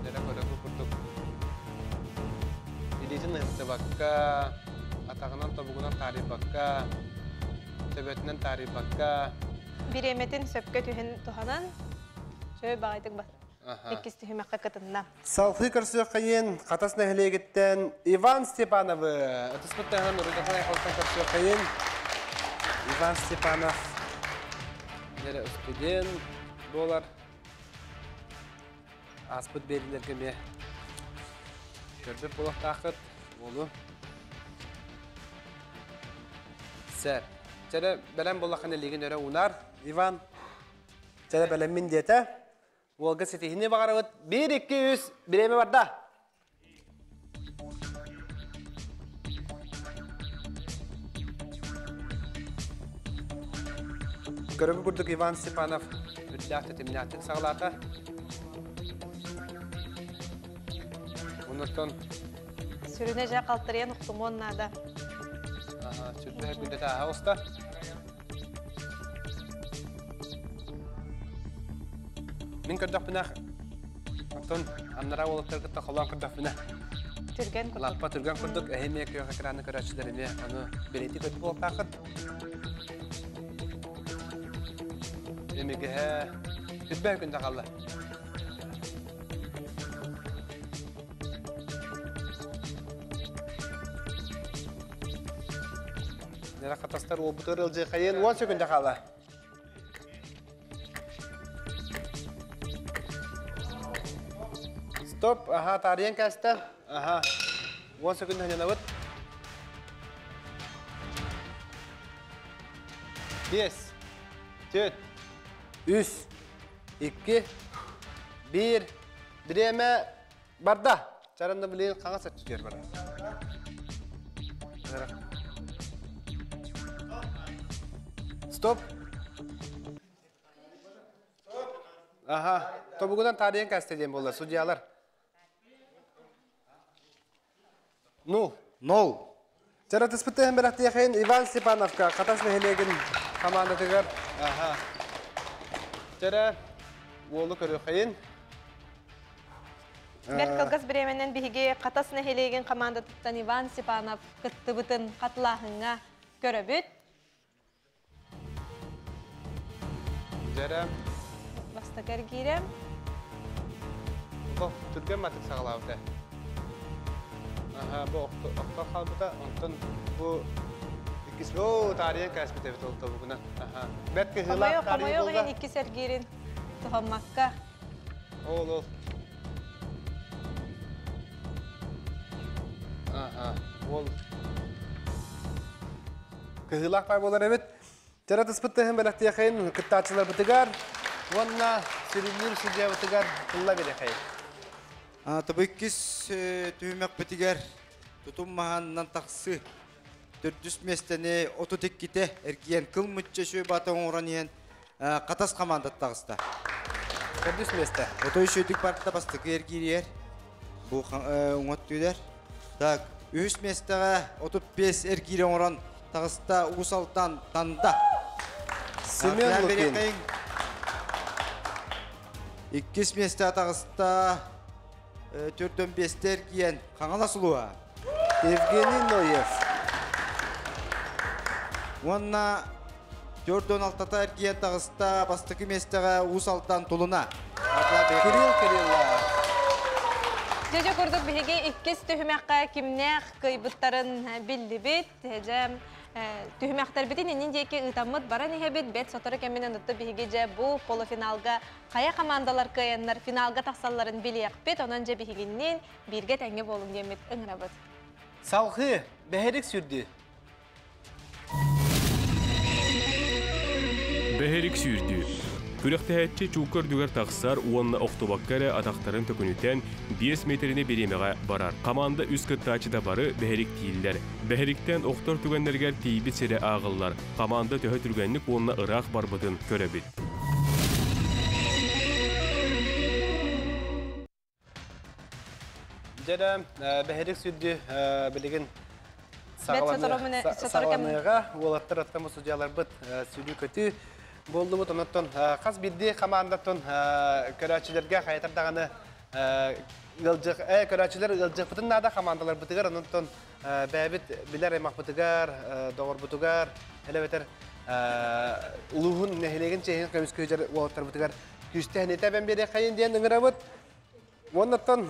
Дэрэ көрөкү курдук илиитин ыһыктыбакка, атаҕынан тобугунан таарыйбакка, төбөтүнэн таарыйбакка Бириэмэтин сөпкө түһэн туһанан, чөй баҕайдык бар. Иккис түһүмэххэ кытынна. Салхыы көрсүөххэйин Хатас нэһилиэгиттэн Иван Степановы ытыспыт таһынан Урукатын айхалтан көрсүөххэйин Иван Степанов дэрэ студент буолар. Ааспыт биэриилэргэ эмиэ көрбүт буолуохтааххыт уолу. Сэр. Чэрэ бэлэм буоллаххына илиигин өрө уунаар Иван. Чэрэ бэлэммин диэтэ. Уолга ситиһини баҕарабыт. Биир, икки, үс, бириэмэ барда. Көрөгү курдук Иван Степанов үрдээх тэтимнээхтик саҕалаата. Оннуттан Сүрүнэ дьэ халтарыйан охтумуон наада. Сүрдээх күндэтэ ааһа оста. Мин көрдөхпүнэ, оттон аннараа уолаттар кытта холоон көрдөхпүнэ, Түргэн курдук. Лаппа түргэн курдук, эһи эмиэ күөх экраны көрөөччүлэр эмиэ ону бэлиэтии көрбүт буолтааххыт. Эмигэһэ түрбэ күндэ хаалла. Нера хатастар уолбутугар ылдьыахайын 10 секунда хаала. Стоп, аха, таарыйан кээстэ. Аха, 10 секунда ханьанабыт. Бес, төрт, үс, икки, биир. Бириэмэ барда. Чаранна билигин хаҥас өттүгэр барар. Стоп. Аха, тобугунан таарыйан кээстэ диэн буолла судьялар. Ну. Нол. Чаратыспытын бэлэхтиэхин Иван Степановка Хатас нэһилиэгин хамаандатыгар. Аха. Чара уолу көрүөххэйин. Бэрт кылгас бириэмэнэн биһиги Хатас нэһилиэгин хамаандатыттан Иван Степанов кыттыбытын хатылааһыҥҥа көрөбүт. Дьэрэ. Бастакы эргиирэ. Бу түргэн матык саҕалаабыта. Аха, бу охто хаалбыта, онтон бу иккис оо таарыйан кээспит эбит ол тобугунан. Аха. Бэрт кыһыылаах таарыйа Хомойуох иһин иккис эргиирин туһаммакка. Ол ол. Аха, ол кыһыылаах пай буолар эбит. Тыратыспыт тыһын бэлэхтиэхэйин кыттааччыларбытыгар уонна сүрүннүүр судьябытыгар тылла биэрэхэйин. Тобу иккис түһүмэхпитигэр тутум маһанынан тахсы төрдүс миэстэни 32-те эргийэн кыл мүччэ үчүгэй баата оҥорон иһэн Хатас командата таҕыста. Төрдүс миэстэ. Отой үчүгэйдик барда бастакы эргииригэр бу уҥа өттүгэр. Так, үһүс миэстэҕэ 35 эргиири оҥорон таҕыста Уус Алдан Танда. Семен Лукин. Иккис миэстэҕэ таҕыста 45-те эргийэн Хаҥалас улууһа. Евгений Ноев. Уонна 46-та эргийэн таҕыста бастакы миэстэҕэ Уус Алдан Тулуна. Кирилл Кириллов. Дьэ курдук биһиги иккис түһүмэххэ кимнээх кыайбыттарын биллибит. Дьэ түһүмэхтэрбитин иннин диэки ыытаммыт баран иһэбит. Бэт сотору кэминэн отто биһиги дьэ бу полуфиналга хайа командалар кыайаннар финалга тахсалларын билиэхпит. Онон дьэ биһигинниин бииргэ тэҥҥэ буолуҥ диэммит ыҥырабыт. Салгыы бэһирик сүүрдүү. Бэһирик сүүрдүү. Күрэхтэһээччи чуукка үрдүгэр тахсар уонна охтубакка эрэ атахтарын төкүнүтэн 5 метрини бириэмэҕэ барар. Команда үс кыттааччыта бары бэһириктииллэр. Бэһириктэн охтор түгэннэригэр тиийбит сирэ ааҕыллар. Команда төһө түргэнник уонна ыраах барбытын көрөбүт. Дьэ бэһирик сүрдү билигин саҕаланыаҕа уолаттар аттамы судьяларбыт сүрүү көтүү буоллубут онуттан хас биирдии командаттан көрөөччүлэргэ хайатар даҕаны көрөөччүлэр ыалдьыахпытын наада командаларбытыгар онуттан бэйэбит билэр аймахпытыгар доҕорбутугар элэбэтэр улууһун нэһилиэгин чиэһин көмүскүүдэр уолаттарбытыгар күүстэһин этэбэн биэриэххэйин диэн ыҥырабыт. Уоннаттан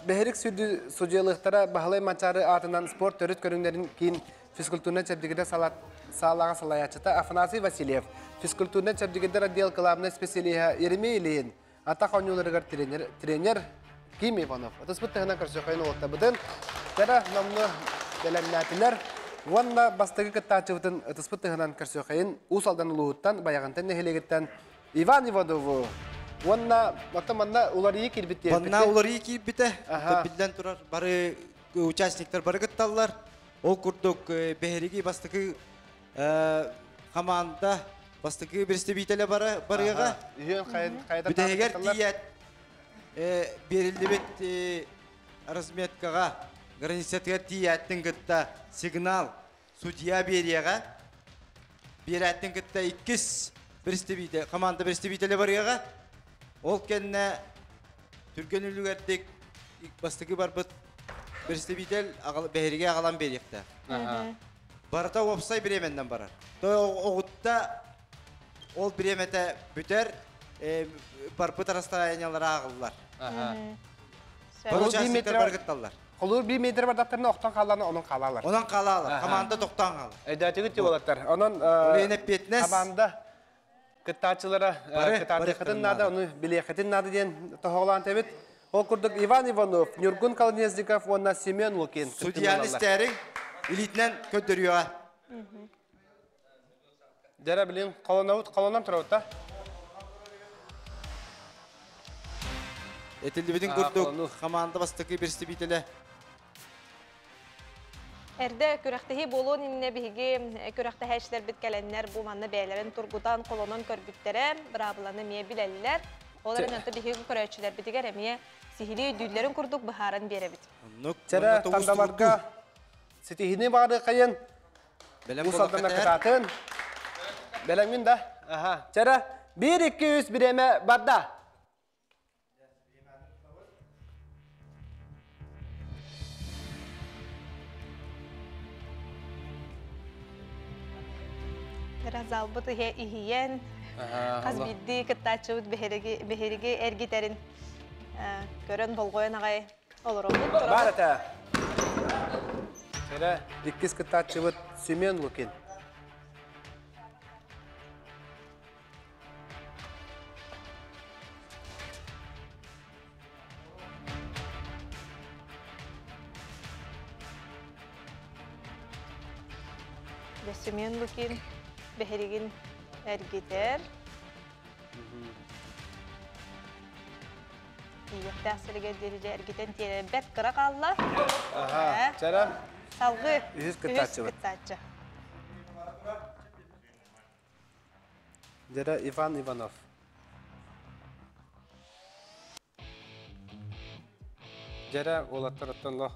бэһирик сүрдү судьуйалыахтара Баһылай Манчаары аатынан спорт төрүт көрүҥнэрин киин физкультурнай чэбдигирдэр саалаҕа салайааччыта Афанасий Васильев, физкультурнай чэбдигирдэр отдел кылаабынай специалиһа Еремей Ильин, атах оонньууларыгар тренер, тренер Ким Иванов. Ытыспыт тыһынан көрсөхөйүн уолаттабытын кэрэ номну бэлэмнээтилэр. Уонна бастакы кыттааччыбытын ытыспыт тыһынан көрсөхөйүн Уус Алдан улууһуттан Байаҕантай нэһилиэгиттэн Иван Иванову уонна оттон манна уларыйыы киирбит диэбиппит. Манна уларыйыы киирбитэ. Биллэн турар бары участниктар бары кытталлар. Ол курдук бэһириги бастакы команда бастакы представителэ бары барыаҕа. Бүтэһигэр тиийээт бериллибит разметкаҕа границатыгар тиийээттин кытта сигнал судья биэриэҕэ. Биэрээттин кытта иккис представитель, команда представителэ барыаҕа. Ол кэннэ түргэн үлүгэрдик бастакы барбыт представитель бэһиригэ аҕалан биэриэхтээх. Барыта уопсай бириэмэннэн барар. То оҕутта ол бириэмэтэ бүтэр, барбыт расстояниялара ааҕыллар. Бары участниктар бары кытталлар. Холуур биир метр бардахтарына охтон хааллаана онон хаалалар. Онон хаалалар. Команда тохтоон хаалар. Өйдөөтүгүт уолаттар. Онон команда кыттааччылара кытаатыаххытын наада, ону билиэххитин наада диэн тоһоҕолоон тэбит. Ол курдук Иван Иванов, Ньургун Колодезников уонна Семен Лукин. Судьяны истээриҥ, илиитинэн көрдөрүөҕэ. Дьэрэ билин колонабыт колонан турабыт да? Этиллибитин курдук команда бастакы представителэ Эрдэ күрэхтэһии буолуон иннинэ биһиги күрэхтэһээччилэрбит кэлэннэр бу манна бэйэлэрин тургутан, холонон көрбүттэрэ, быраабыланы эмиэ билэллэр. Ол эрэн онто биһиги көрөөччүлэрбитигэр эмиэ сиһилии өйдүүллэрин курдук быһааран биэрэбит. Чэрэ тандаларга ситиһини баарыахайын Бу салдана кытаатын. Бэлэммин да? Аха. Чэрэ, 1, 2, 3 бириэмэ барда. Залбыт иһэ иһийэн, хас биирдии кыттааччыбыт бэһириги эргитэрин көрөн болҕойон аҕай олоробут. Бар этэ. Эрэ, иккис кыттааччыбыт Семен Лукин. Семен Лукин бэһиригин эргитэр. Тиийиэхтээх сиригэр диэри дьэ эргитэн тиэрбэт кыра хаалла. Аха, чара. Салгыы. Үһүс кыттааччыбыт. Үһүс кыттааччы. Дьэрэ Иван Иванов. Дьэрэ уолаттар оттон лох.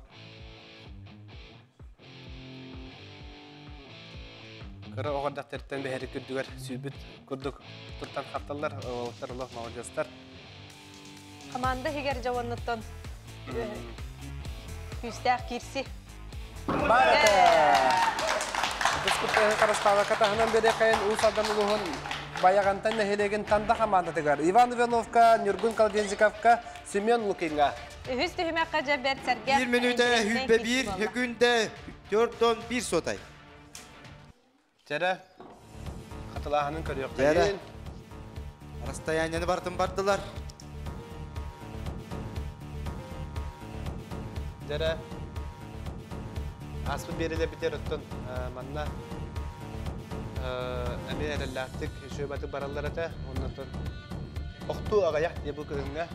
Кыра оҕордахтартан бэһэри күрдүгэр сүүрбүт курдук туттан хапталлар, уолаттар олох молодецтар. Команда иһигэр дьаванныттан күүстээх киирси. Дискутыһы Карастава таһынан берекайын Уус Алдан улууһун Баягантан нэһилиэгин Танда хамаандатыгар Иван Ивановка, Ньургун Колодезниковка, Семен Лукинга. Үһүс түһүмэххэ дьэ бэрт сэргэ. 1 мүнүүтэ 101 секүндэ 4-1 сотай. Чэрэ, хатылааһынын көрүөххэ. Расстоянияны бартын бардылар. Дьэрэ, аспыт биэрилэ битер оттон манна эмиэ эрэллээхтик шөбаты бараллар этэ. Оннотон охтуу аҕыйах дии бу кыһыҥҥа.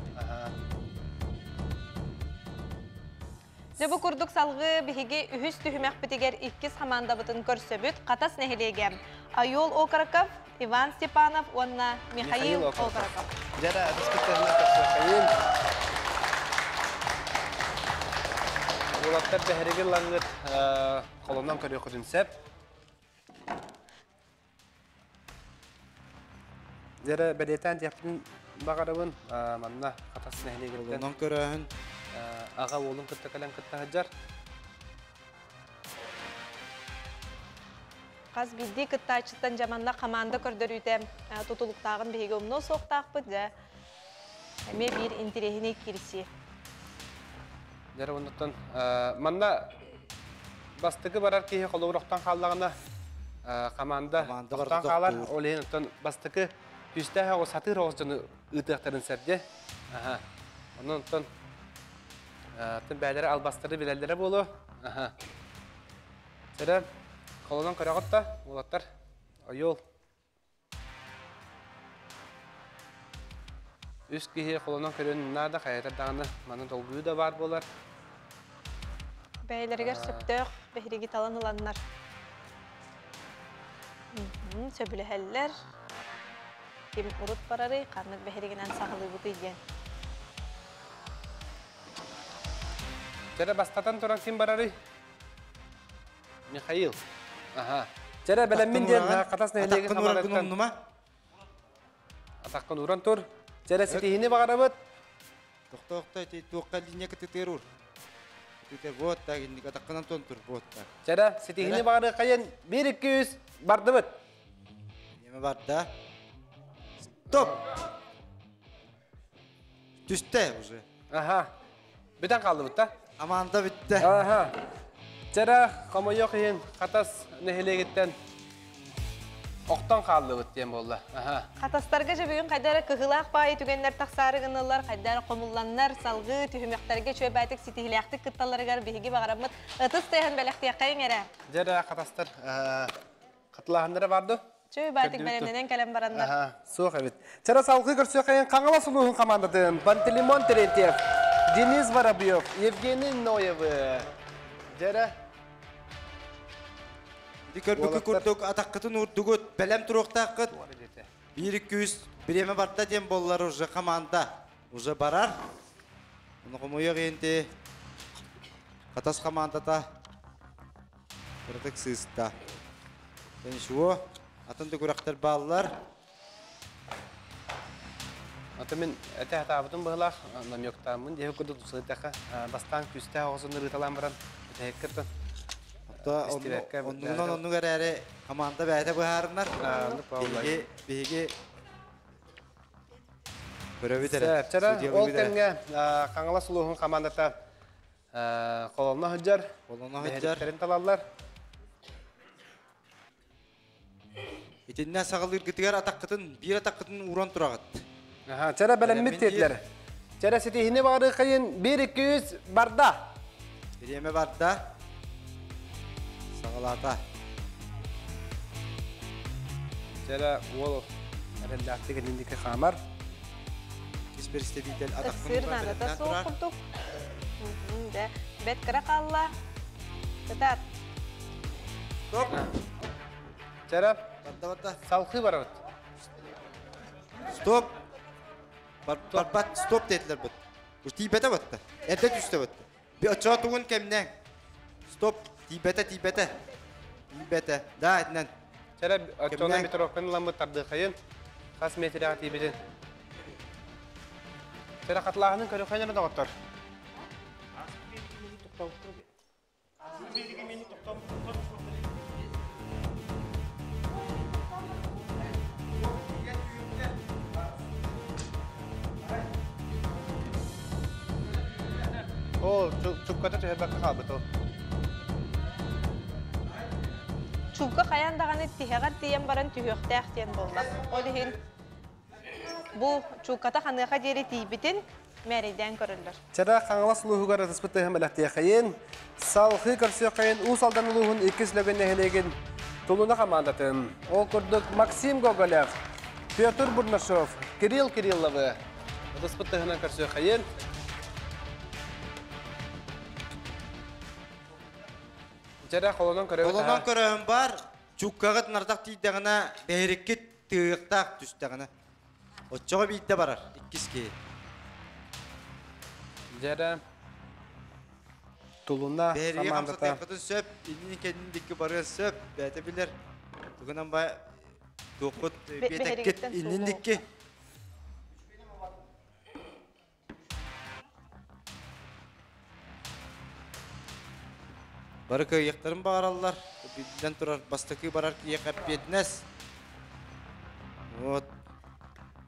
Дьэ бу курдук салгыы биһиги үһүс түһүмэхпитигэр иккис хамаандабытын көрсөбүт Хатас нэһилиэгэ Айол Окороков, Иван Степанов уонна Михаил Окороков. Дьэрэ, адыскыттарынан көрсүөххэйин. Уолаттар бэһэригин лаҥҥыт холонон көрүөххүтүн сөп. Дьэрэ бэлиэтээн диэхпин баҕарабын манна Хатас нэһилиэгиттэн. Онон көрөөһүн. Аҕа уолун кытта кэлэн кытта сылдьар. Хас биирдии кыттааччыттан дьаманна команда көрдөрүүтэ тутулуктааҕын биһиги умнуо суохтаахпыт дьэ эмиэ биир интэриэһинэй киирсии. Дьэрэ оннуттан манна бастакы барар киһи холобур охтон хааллаҕына команда охтон хаалар. Ол иһин оттон бастакы күүстээх оҕус сатыыр оҕус дьону ыытыахтарын сэрдэ. Онон оттон бээлэри албастары билэллэрэ буолуо. Сэрэ холонон көрөҕүт да уолаттар ойуол. Үс киһи холонон көрүөн наада хайатар даҕаны маны долгуйуу да баар буолар. Бэйэлэригэр сөптөөх бэһириги талан ыланнар. Сөбүлэһэллэр. Ким урут барарый, ханнык бэһиригинэн саҕалыыбытый диэн. Чэрэ бастатан туран ким барарый? Михаил. Аха. Чэрэ бэлэммин диэн Хатас нэһилиэгин хамаандатыттан. Атаххын ууран тур. Чэрэ ситиһини баҕарабыт. Тохтоохто ити туохха линия кытытыыр ур. Кытытыр вот так инник атаххынан тон тур вот так. Чэрэ ситиһини баҕарыаххайын 1-2-3 бардыбыт. Неме барда. Стоп! Түсте уже. Аха. Бүтэн қалды да? Аманда бүтті. Аха. Чэрэ хомойуох иһин Хатас нэһилиэгиттэн охтон хааллыбыт диэн буолла. Аха. Хатастарга же бүгүн хайдара кыһылаах баайы түгэннэр тахсаары гыныллар, хайдара хомулланнар, салгыы түһүмэхтэргэ чүөбээтик ситиһилээхтик кытталларыгар биһиги баҕараммыт ытыс тыаһын бэлэхтиэххэйиҥ эрэ. Дьэрэ Хатастар хатылааһыннара барды. Чүөбээтик бэлэмнэнэн кэлэн бараннар. Аха, суох эбит. Чэрэ салгыы көрсүөххэйин Хаҥалас улууһун командатын Пантелеймон Терентьев, Денис Воробьев, Евгений Ноев. Дьэрэ Ити көрбүккү курдук атаххытын уурдугут, бэлэм туруохтааххыт. 1-2-3 бириэмэ барда диэн буоллар уже команда уже барар. Ону хомуйуох иһинти Хатас командата кыратык сыыста. Ничего, атын да күрэхтэр бааллар. Ата мин этэ хатаабытым быһылаах намёктааммын диэхи курдук тусыйтаха бастаан күстээх оҕосун ырыыталаан баран бүтэһиккэ Оннугунан оннук эрээри команда бэйэтэ быһаарынар. Биһиги биһиги көрөбүт эрэ. Чара ол кэмҥэ Хаҥалас улууһун командата холонно сылдьар. Холонно сылдьар. Бэһэриктерин талаллар. Итиннэ саҕалыыргытыгар атаххытын биир атаххытын ууран тураҕыт. Чара бэлэммит диэтилэр. Чара ситиһини баҕарыаххайын 1-2-3 барда. Бириэмэ барда. Саҕалаата. Чара уол эрэллээхтик инники хаамар. Иккис представитель Ыксыыр наадата суох курдук. Дэ, бэт кыра хаалла. Кытаат. Стоп. Чарап. Барда барда. Салхыы барабыт. Стоп. Барбат стоп dediler bu. Bu тиибэтэ батта. Эрдэ түстэ батта. Би оччоҕо тугун кэмнэҥ. Стоп. Тиибэтэ тиибэтэ. Тиибэтэ. Да, этинэн. Чара оччоҕуна метровканы ыламмыт тардыахайын. Хас метряҕа тиийбитин. Чара хатылааһынын көрүөххэ эрэ доҕоттор. Ол чукката түһэрбэккэ хаалбыт ол. Чуукка хайаан даҕаны тиһэҕэр тиийэн баран түһүөхтээх диэн буолла. Ол иһин бу чуукката ханыаха диэри тиийбитин мээрэйдээн көрөллөр. Чара Хаҥалас улууһугар ытыспыт тыаһын бэлэхтиэхэйин, салхыы көрсүөххэйин Уус Алдан улууһун иккис Лөгөн нэһилиэгин Тулуна хамаандатын. Ол курдук Максим Гоголев, Петр Бурнашов, Кирилл Кирилловы ытыспыт тыаһынан көрсүөххэйин. Дьэрэ холонон көрөбүт. Холонон көрөһүн бар, чуккаҕыт нардах тиийдэҕинэ, бэһириккит тыыктаах түстэҕинэ. Оччоҕо биирдэ барар, иккис киһи. Дьэрэ Тулуна Бэһириги хамаандата. хамсатыаххытын сөп, иннин кэннин дикки барыан сөп, бэйэтэ билэр. Тугунан ба туоххут биэтэккит Бэһириgiттэн иннин суолу дикки. Бары кыайыахтарын баҕараллар. Биллэн турар, бастакы барар киһиэхэ эппиэтинэс. Вот.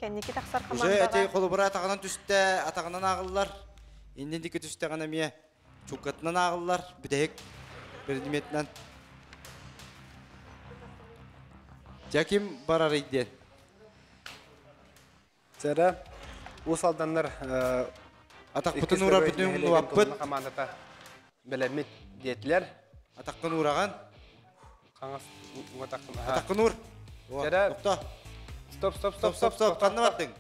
Кэнники тахсар Уже эти хамаандаҕа холобура атаҕынан түстэ, атаҕынан ааҕыллар. Иннин диэки түстэҕинэ эмиэ чуккатынан ааҕыллар. Бүтэһик предметинэн. Дьэ ким барарый диэн. Чара Уус Алданнар Атахпытын уурарбытын умнубаппыт. Хамаандата бэлэммит диэтилэр. Атаххын уураҕан. Хаҥас уотаххын. Атаххын уур. Чара Тохто. Стоп, стоп, стоп, стоп, стоп. Ханна бардыҥ?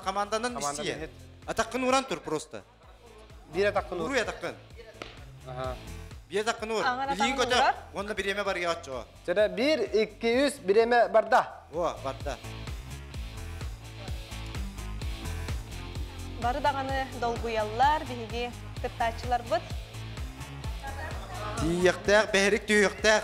Команданан истиэ. Атаххын ууран тур просто. Биир атаххын уур. Уруй атаххын. Аха. Биир атаххын уур. Аҥар Илиин атаҕын көтөр. уурар. Уонна бириэмэ барыйа оччоҕо. Чара 1, 2, 3 бириэмэ барда. О, барда. Бары даҕаны долгуйаллар, биһиги кыттааччыларбыт. Тиийиэхтээх, бэһирик түһүөхтээх.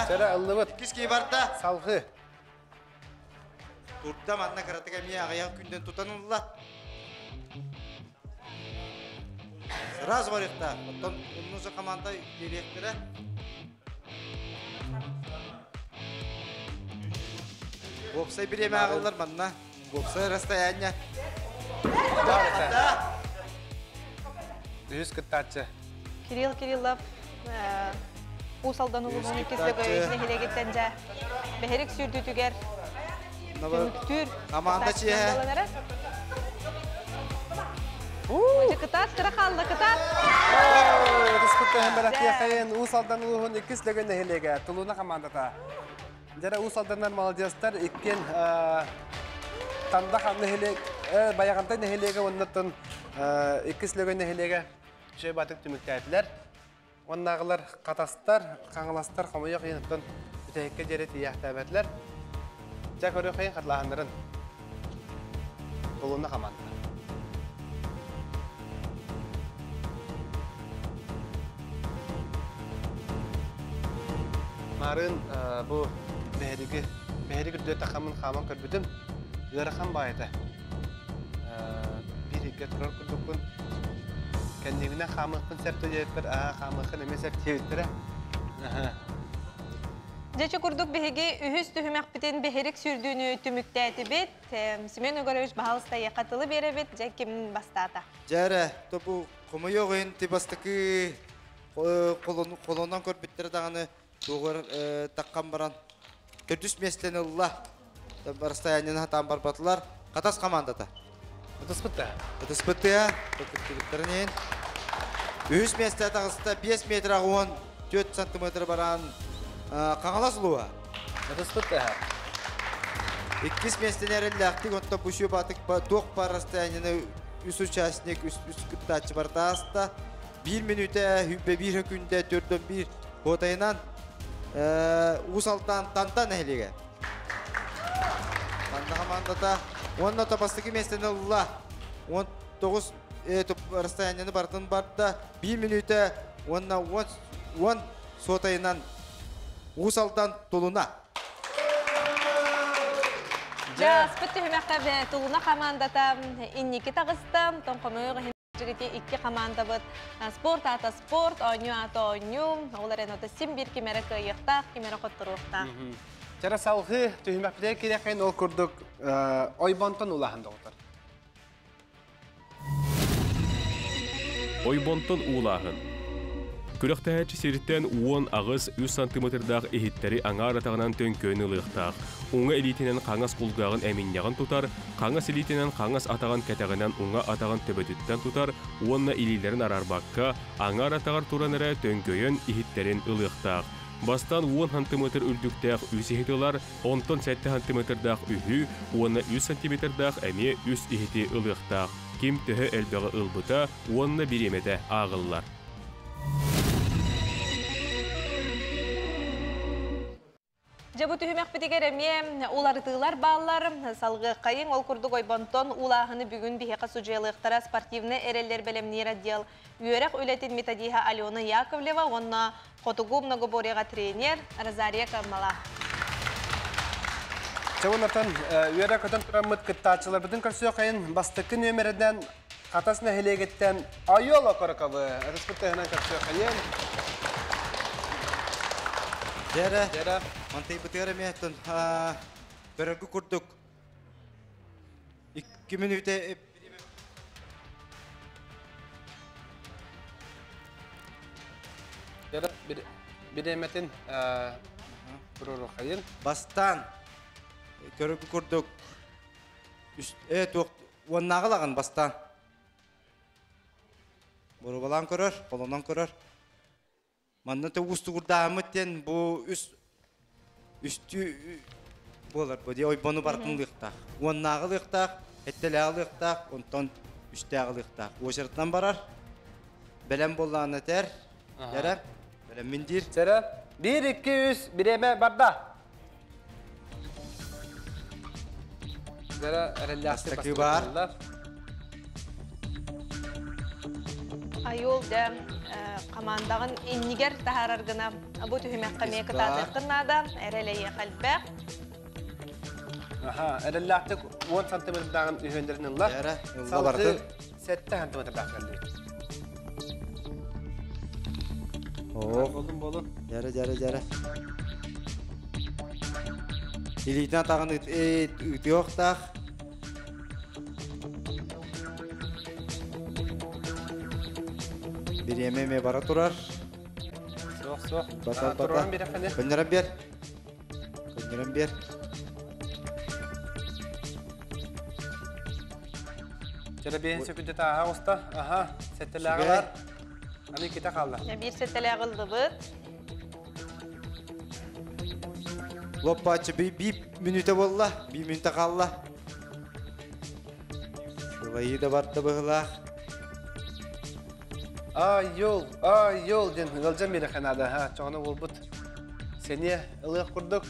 Чара ыллыбыт. Иккис киһи барда. Салгыы. Турда манна кыратык эмиэ аҕыйах күндэн тутан ылла. Сразу барыахтаах. Оттон оннуса команда дириэктэрэ. Уопсай бириэмэ ааҕыллар манна. Уопсай расстояние. Үһүс кыттааччы. Кирилл Кириллов Уус Алдан улууһун иккис кыттааччы. нэһилиэгиттэн дьэ бэһирик сүүрдүүтүгэр түмүктүүр Команда чиэһэ. буолан эрэр. Ой, кытаат, кыра хаалла, кытаат! Ытыспыт бэлэхтиэхэйин Уус Алдан улууһун иккис Лөгөн нэһилиэгэ Тулуна хамаандата. Дьэрэ Уус Алданнар молодецтар иккиэн Танда нэһилиэк Байаҕантай нэһилиэгэ уоннаттан иккис Лөгөн нэһилиэгэ үчүгэй баатык түмүктээтилэр. Уоннааҕылар Хатастар, Хаҥаластар хомойуох иһин бүтэһиккэ диэри тиийээхтээбэтилэр. Дьэ көрүөххэйин хатылааһыннарын. Тулуна хамаанда. Марын бу бэһириги бэһириг үрдүө тахамын хааман көрбүтүм. Ыарахан баайыта. Биир турар курдукпун. Кэннигинэн хаамыахпын сөп диэбиппэр, аа хаамыаххын эмиэ сөп диэбиттэрэ. Дьэ курдук биһиги үһүс түһүмэхпитин бэһирик сүүрдүүнү түмүктээтибит. Семен Егорович баһалыста тылы биэрэбит, дьэ ким бастаата? Дьэрэ, тобу хомойуох иһин ти бастакы холонон көрбүттэрэ даҕаны туоҕар таххан баран төрдүс миэстэни ылла. Расстояниены хатаан барбатылар. Хатас командата. Ытыспытта. Ытыспыттыа, кыттыбыттарын иһин. Үһүс миэстэ таҕыста 5 метр 14 сантиметр баран Қаңалас ұлуа. Ытыспыт тыһа. Иккис местени эрэллээхтик онто бу батык туох бар расстоянияны үс участник, үс кыттааччы бартааста. 1 минута, хүббе 1 күндә, 4-1 хотайынан Усалтан Тантан әхлеге. Танда командата онна тапастыки местени ылла. 19 расстоянияны бартын барда 1 минута, онна 10 сотайынан Усалтан Тулуна. Жаспыт түһүмэххэ Тулуна командата инники тағыста, тон комойго жигити икки команда быт. Спорт ата спорт, ойню ата ойню. Олар энота сим бир кимере кыйыктаах, кимере котторуохтаах. Чара салгы түһүмэхпитэ кирэхин ол курдук ойбонтон улахан доҕотор. Ойбонтон улахан. Күрәхтәһәчі сириттен 10 ағыз 100 сантиметрдаах иһиттери аңар атағынан төңкөйін ылыықтаах. Уңа элитинен қаңас кулгағын әминняғын тутар, қаңас элитинен қаңас атаған кәтәғінен уңа атаған төбөтүттен тутар, уонна илилерин арарбакка аңар атағар туран эрэ төңкөйін иһиттерин ылыықтаах. Бастан 10 сантиметр үлдүктәэх үс иһитилар, онтон 7 сантиметрдаах үһү, уонна 100 сантиметрдаах әмиэ үс иһити ылыықтаах. Ким төһө элбэҕи ылбыта, уонна бириэмэтэ ааҕыллар. Жабы түһүмэх битигер эмиэ уларытыылар бааллар, салгы кайын ол курдук ойбонтон улааһыны бүгүн биһиэхэ судьуйалыахтара спортивный эрэллэр бэлэмниир отдел үөрэх үлэтин методиһа Алена Яковлева уонна хотугу многоборьеға тренер Розария Камала. Чабынатан үөрэ көтөн тураммыт кыттаачылар бытын көрсүө кайын бастыкы нөмерден Хатас нэһилиэгиттэн Айола Корокобы ырыспыт тыһынан көрсүө кайын. Дәрі, Дәрі. Мантай бытыгар эмиэттэн көрөргү курдук. 2 минута Дәрі, биреметин туруру хайын. Бастан көрөргү курдук. Туох, уоннааҕылагын бастан. Борубалан көрөр, колонон көрөр. Манна те устугурдаамыт тен бу үс үстү болар бу ой бону бартын лыктак. Уоннаагы лыктак, эттелеагы лыктак, онтон үстәгы лыктак. Очырттан барар. Белем болланы тер. Дәрә. Белем миндир. Сәрә. 1 2 3 биреме барда. Дәрә эрелләсте Астакы бар. Айол да командагын иннигер тахараргына бу түһүмэххэ миэ кытаатыаххыннаада эрэлэйиэ халбэх. Аха, эрэллээхтик 10 сантиметрдааҕын үһүөндэрин ылла. Дәрә, ылла Салгы барды. 7 сантиметрдаах кэлли. О. Болдун, болдун. Дәрә, дәрә, дәрә. Илитен тагын үтүөхтаах. Биреме ме бара турар. Соқ, соқ. Бата, бата. Тураран бире қане. Көннөрөн бер. Көннөрөн бер. Жара бейін сөкүнде тааға оста. Аха, сәттеләғалар. Аны кете қалды. Бир сәттеләғылды быт. Лоппачы би минута болла, би минута қалла. Сылайы да барды бұғылақ. Ай, йол, ай, йол, ден, ылжан бері қанады. Ха, чоғына ол бұт. Сене ылық құрдық.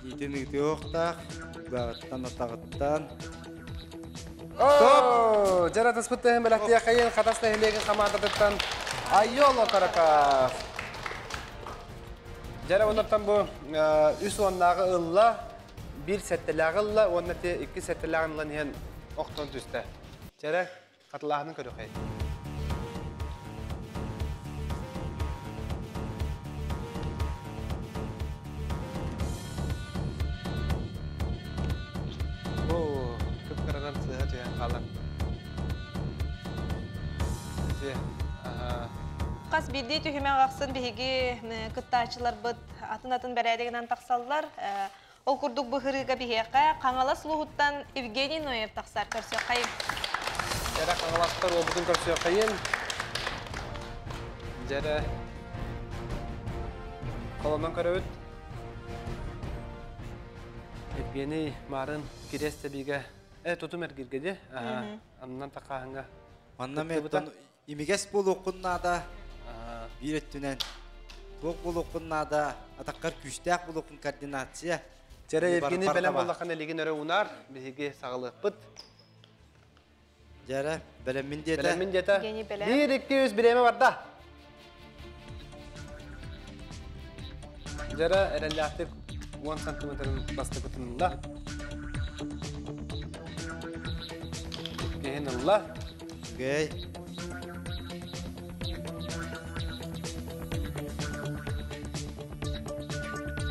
Илитин үті оқтақ, бағыттан, атағыттан. Стоп! Жара таспытты хем бәләктия қайын, қатасына хемеген командадыттан Айоло Каракав. Жара оныртан бұ үс оннағы ылла, бір сәттіләғі ылла, онна те екі сәттіләғін ылла нен оқтон түсті. Жара қатылағының көрі қайын. Қас бидди түхімен қақсын биһиги кыттаачылар быт атын-атын бәрәдегінен тақсаллар. Ол курдук быһырыга биһиэхэ Қаңалас луһуттан Евгений Ноев тақсар көрсө қайын. Жара Қаңаластар ол бүтін көрсө қайын. Жара қолынан көрөбүт. Евгений Марын кирес тэбигэ э тутум эргирге де аннан тақаһыңа. Манна мен имигес болуққун наада биир өттүнэн туох болуққун наада атаққар күстээх болуққун координация. Жара Евгений бэлэм боллахан элигин өрө унар биһиги саҕалыахпыт. Жара бэлэммин диэтэ. Бэлэммин диэтэ. Биир икки үс бириэмэ барда. Жара эрэллээхтик 10 сантиметрын бастакытын ылла. Иккиһин ылла. Үгэй.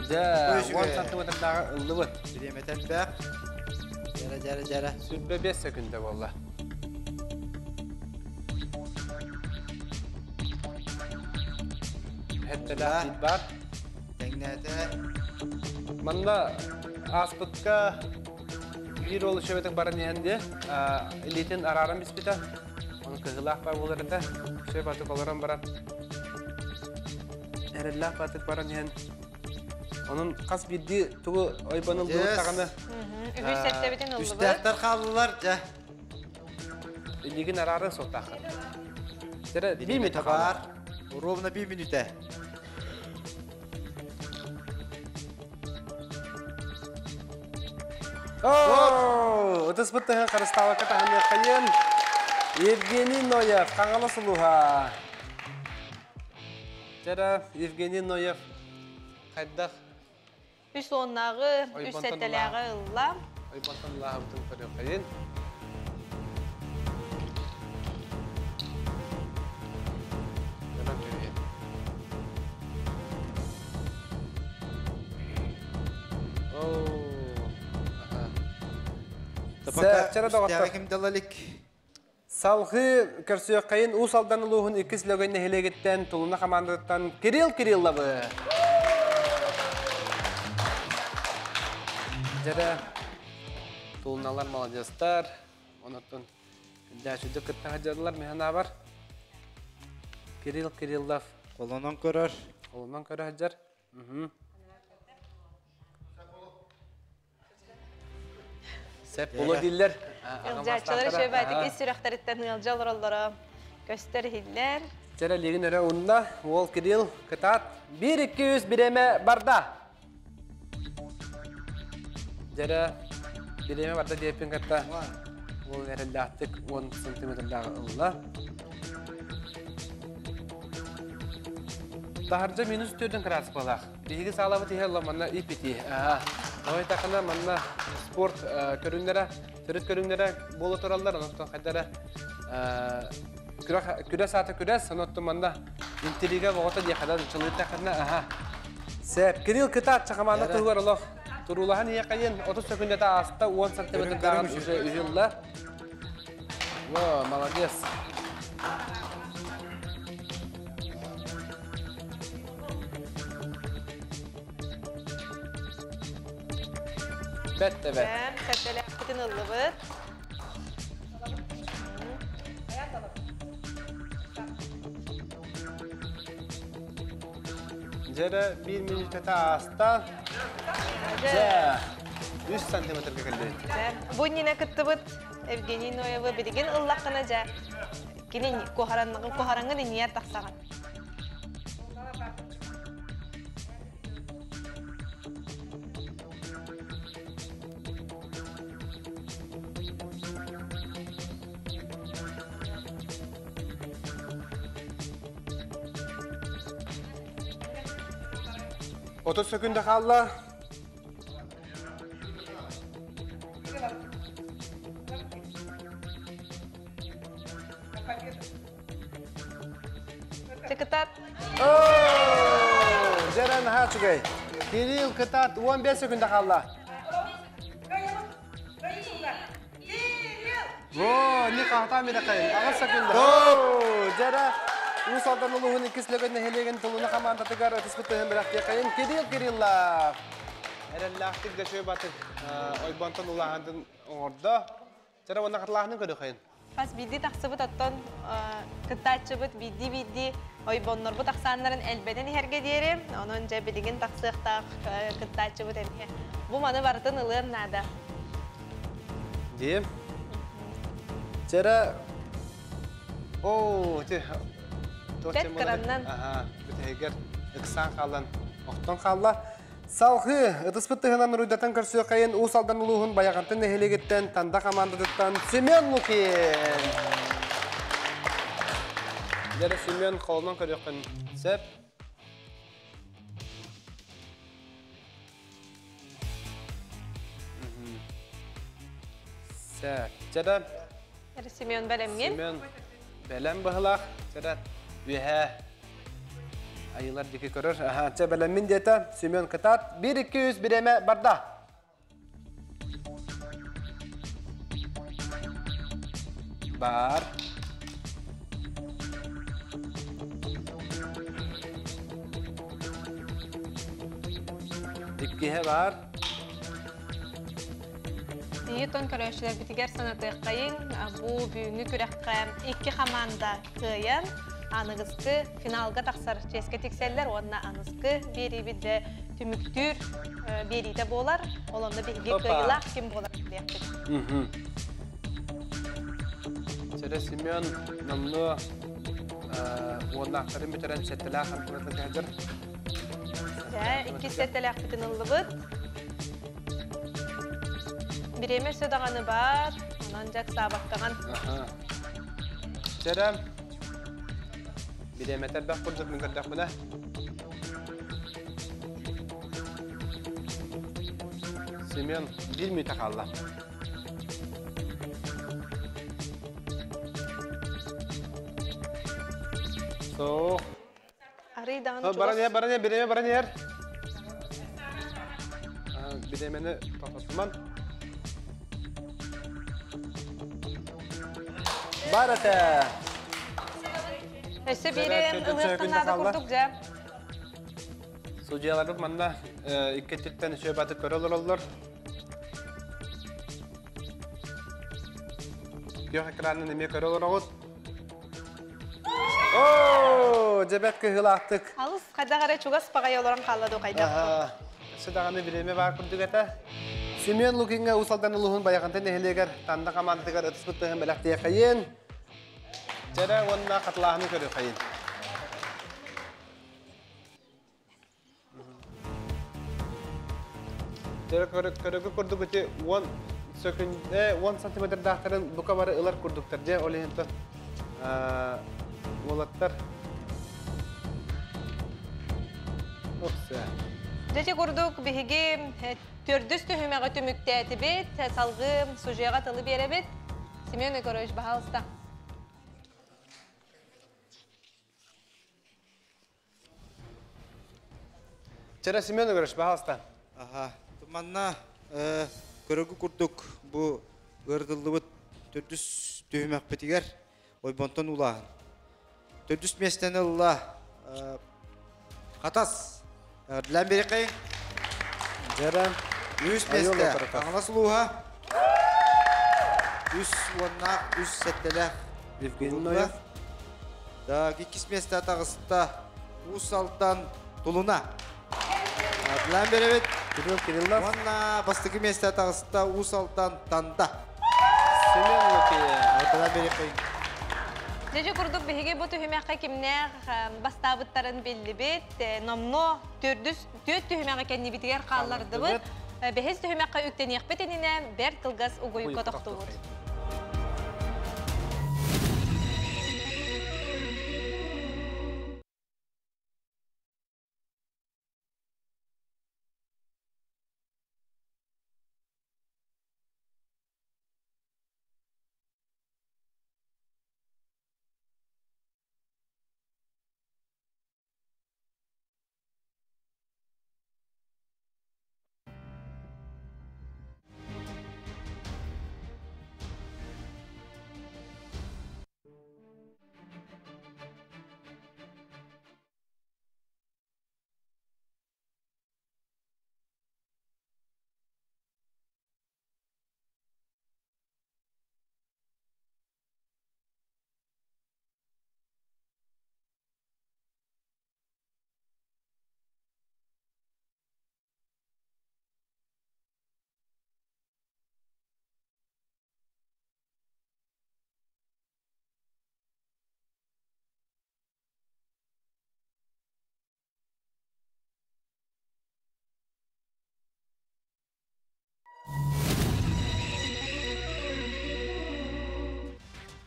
Дьэ, 10 сантиметрдааҕы ыллыбыт. Бириэмэтэ элбэх. Жара, жара, жара. 25 секунда буолла. Хэттэлээх бар. Тэҥнээтэ. Манна ааспытка биир ол үшөбетик баран иһэн де илиитин арааран биспитэ. Оны кыһылаах бар буолар этэ. Сөп атык олорон баран. Эрэллээх батык баран иһэн. Onun хас биирдии тугу ойбонул таганы. Үгүс сэттэбитин ыллыбыт. Үстээхтэр хааллылар дьэ. Илигин араарын суоттааххын. Сэрэ биир мүнүүтэ бар. Ровно биир мүнүүтэ. Оо, ытыспыт тыһын харыстаабакка таһыныаххайын. Евгений Ноев, Хаҥалас улууһа. Жара Евгений Ноев хайдах Үс уоннааҕы, үс сэттэлээҕи ылла. Ойбонтон улааһыбытын көрүөххэйин. Көрөн көрүйэн. Салгыы көрсүөххэйин Уус Алдан улууһун иккис Лөгөй нэһилиэгиттэн Тулуна хамаандатыттан Кирилл Кирилловы. Дьэрэ Тулуналар молодецтар. Онотон дәшүдү кытта хадьалар механабар. Кирилл Кириллов Колонон көрөр. Колонон көрөр хадьар. Сеп боло диллер. Ылжааччылар шөбәтик ис сүрэхтэриттэн ыалдьа олороллоро көстөр иһиллэр. Чэрэ лигин өрө унна, уол Кирилл кытаат. 1-2-3 биреме барда. Жара биреме барда диэппин кытта уол эрэллээхтик 10 сантиметрдааҕы ылла. Таһырдьа минус төрдүн кыраас буолаах. Биһиги саалабыт иһэ ылла манна ипити. Ой тахана манна спорт көрүҥнэрэ, төрүт көрүҥнэрэ буола тураллар, онтон хайдара күрэс аата күрэс, онтон манна интрига боҕото диэхадан чылыйтахына аха. Сеп, Кирилл кытаат чахамаана туһугар олох туруулаһан иэкайын 30 секундата ааста 10 сантиметрдааҕын уже үһүлла. Во, молодец. Бэт да бэт. Сэтэлээхпитин ыллыбыт. Жара 1 минутата ааста. Жа 3 сантиметрге келди. Бу нина кыттыбыт Евгений Ноевы билигин ыллаххына жа кини кухараңын иниер тахсаҕын. 30 секунда хаалла. Чыкытат. Жара наһаа үчүгэй. Кирилл кытаат 15 секунда хаалла. Во, не кахта мире кайын. Аҕыс секунда. Жара Уус Алдан улууһун иккис Лөгөй нэһилиэгин Тулуна хамаандатыгар ытыспыт тыһын бэлэхтиэ кайын Кирилл Кириллов. Эрэллээхтик да шөй батык ойбонтон улаһантын оҥордо. Жара уонна хатылааһынын көрү кайын. Хас биирдии тахсыбыт оттон кыттааччыбыт биирдии-биирдии ойбоннорбут ахсааннарын элбэтэн иһэргэ диэри, онон дьэ билигин тахсыахтаах кыттааччыбыт эмиэ. Бу маны барытын ылыан наада. Дии. Чера Оо, ти Бэт кыраннан. Аха, бүтэһигэр ыксаан хаалан охтон хаалла. Салгыы ытыспыт тыһынан уруйдатан көрсүөххэйин Уус Алдан улууһун Байаҕантын нэһилиэгиттэн Танда хамаандатыттан Семен Лукин. Дьэ Семен холонон көрүөххүн сөп. Сөп. Чэдэ. Семен бэлэмҥин. Семен бэлэм быһылаах. Чэдэ үөһээ айылар диэки көрөр. Аха, чэ бэлэммин диэтэ. Семен кытаат. 1 2 3 бириэмэ барда. Бар. Иккиһэ бар. Тиий тон көрөөччүлэрбитигэр санатыаххайыҥ, бу бүгүҥҥү күрэххэ икки хамаанда кыайан, аныгыскы финалга тахсар чиэскэ тиксэллэр уонна аныскы биэриибит дьэ түмүктүүр биэриитэ буолар. Ол онно биһиги кыайыылаах ким буолар диэхпит. Сэрэ Семен номнуо уоннаахтарын бүтэрэн сэттэлээх хантыматын кэһэдэр. Дьэ, иккис сэттэлээхпитин ыллыбыт. Бириэмэ өссө даҕаны баар, онон дьэ ыксаабаккаҕын. Сэрэ, бириэмэтэ элбэх курдук мин көрдөхпүнэ. Семен биир мүнүүтэ хаалла. Суох. Арый даҕаны Баран иһэр, баран иһэр, бириэмэ баран иһэр. Бириэмэни тохтотуман. Бар этэ. Өссө биири ылыахтан наада курдук дьэ. Судьуйаларбыт манна икки өттүттэн үчүгэй баты көрө олороллор. Күөх экранын эмиэ көрө олороҕут. Оо, дьэбэт кыһылаахтык. Алыс хайдах эрэ чугас баҕайы олорон хаалла дуу хайдах. Өссө даҕаны бириэмэ баар курдук этэ. Семен Лукиҥҥа Уус Алдан улууһун Байаҕантай нэһилиэгэр Танда хамаандатыгар ытыспыт тыһын бэлэхтиэхэйин. Чэрэ уонна хатылааһыны көрүөххэйин. Көрөгү курдук ити 10 сөкүндэ 10 сантиметрдаахтарын бука бары ылар курдуктар дьэ ол иһин уолаттар Опса. Дьэ курдук биһиги төрдүс түһүмэҕи түмүктээтибит, салгыы сужеҕа тылы биэрэбит. Семен Егорович, баһаалыста. Чара Семен Егорович, баһаалыста. Аха, манна көрөгү курдук бу ыырдыллыбыт төрдүс түһүмэхпитигэр ойбонтон улааһын. Төрдүс миэстэни ылла Хатас. Эҕэрдэлээн биэриэххэйиҥ. Дьэрэ. Үс миэстэ Хаҥалас улууһа. Үс уоннаах, үс сэттэлээх. Евгений Ноев. Так, иккис миэстэ таҕыста Уус Алдан Тулуна. Эҕэрдэлээн биэрэбит. Кирилл Кириллов. Уонна бастакы миэстэ таҕыста Уус Алдан Танда. Семен Лукин. Эҕэрдэлээн биэриэххэйиҥ. Дьэ курдук биһиги бу түһүмэххэ кимнээх бастаабыттарын биллибит. Номнуо төрдүс түөрт түһүмэҕи кэннибитигэр хааллардыбыт. Бэһис түһүмэххэ үктэниэхпит иннинэ бэрт кылгас угуйукка тохтубут.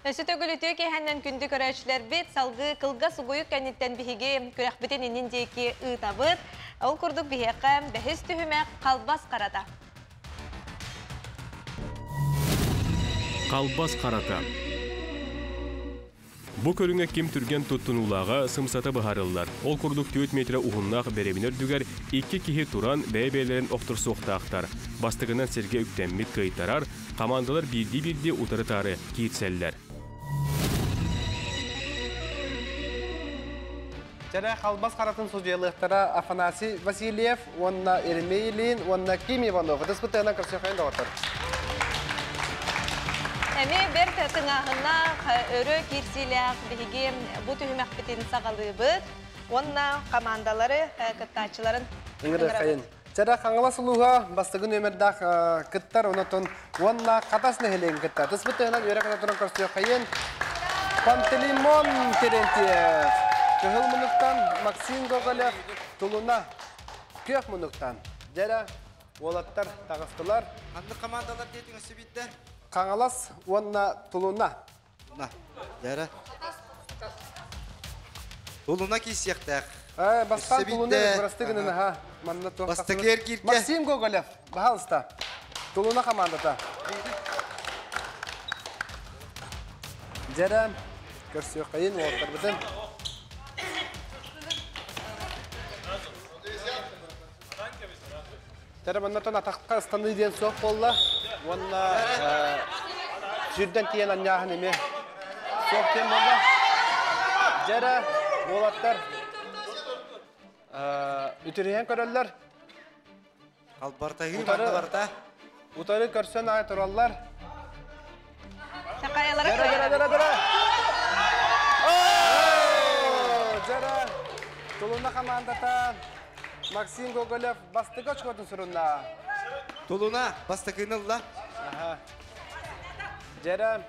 Өссө төгүл үтүө киэһэнэн күндү көрөөччүлэрбит, салгыы кылгас угуйук кэнниттэн биһиги күрэхпитин иннин диэки ыытабыт. Ол курдук биһиэхэ бэһис түһүмэх Халбас харата. Халбас харата. Бу көрүҥҥэ ким түргэн туттунуулааҕа сымсата быһаарыллар. Ол курдук түөрт миэтэрэ уһуннаах бэрэбинэ үрдүгэр икки киһи туран бэйэ-бэйэлэрин охторсуохтаахтар. Бастакынан сиргэ үктэммит кыайтарар, хамаандалар биирдии-биирдии утары-таары киирсэллэр. Чэрэ халбас харатын судьуйалыахтара Афанасий Васильев уонна Еремей Ильин уонна Ким Иванов. Ытыспыт тыһынан көрсүөххэйин доҕоттор. Эмиэ бэрт тыҥааһыннаах, өрө киирсиилээх биһиги бу түһүмэхпитин саҕалыыбыт уонна хамаандалары кыттааччыларын ыҥырыаххайын. Чэрэ Хаҥалас улууһа бастакы нүөмэрдээх кыттар, онотон уонна Хатас нэһилиэгин кытта. Ытыспыт тыһынан үөрэ көтө туран көрсүөххэйин. Пантелеймон Терентьев. Кыһыл муннуктан Максим Гоголев, Тулуна күөх муннуктан. Дьэрэ уолаттар таҕыстылар. Ханнык командалар диэтиҥ өссө биирдэ? Хаҥалас уонна Тулуна. На, дьэрэ. Тулуна киирсиэхтээх. Бастаан Тулуна бырастыы гынан аха. Манна туох Бастакы эргииргэ. Максим Гоголев, пожалуйста. Тулуна командата. Дьэрэ көрсүөххэйин уолаттарбытын. Дьэрэ маннатан атахха ыстаныы диэн суох буолла. Уонна сүүрдэн тиийэн анньааһын эмиэ суох диэн буолла. Дьэрэ уолаттар үтүрүйэн көрөллөр. Албартаһыы манна барта. Утары көрсөн аай тураллар. Сакайалара Дьэрэ, дьэрэ, дьэрэ, дьэрэ. Дьэрэ, Тулуна командата Максим Гоголев бастакы очкотун сурунна. Тулуна бастакыны ылла. Дьэрэ,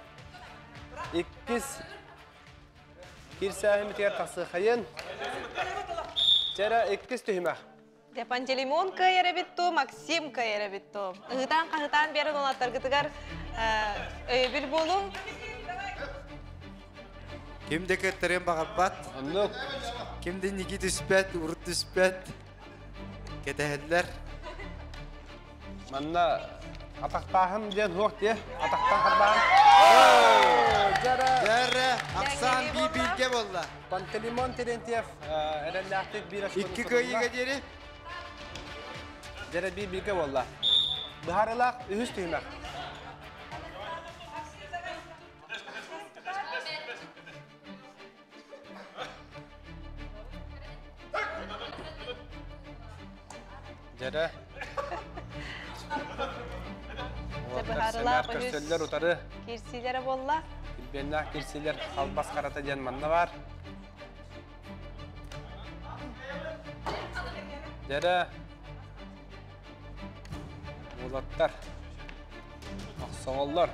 иккис киирсээһимитигэр тахсыахайын. Дьэрэ, иккис түһүмэх. Дьэ, Пантелеймон кыайар эбит ту, Максим кыайар эбит ту. Ыһытаан-хаһытаан биэрэн уолаттаргытыгар өйөбүл буолуҥ. Ким да кыттарыан баҕарбат. Оннук. Ким да инники түспэт, урут түспэт. Кэтэһэллэр. Манна атахтааһын диэн суох дии. Атахтан харбаан. Дьэрэ. Дьэрэ, ахсаан биир-бииргэ буолла. Пантелеймон Терентьев эрэллээхтик биир очкону Икки кыайыыга диэри. Дьэрэ биир-бииргэ буолла. Быһаарыылаах үһүс түһүмэх. Дьэрэ. Быһаарыылаах үһүс көрсөллөр утары. Киирсиилэрэ буолла. Килбиэннээх киирсиилэр халбас харата диэн манна бар. Дьэрэ. Уолаттар. Охсоҕоллор.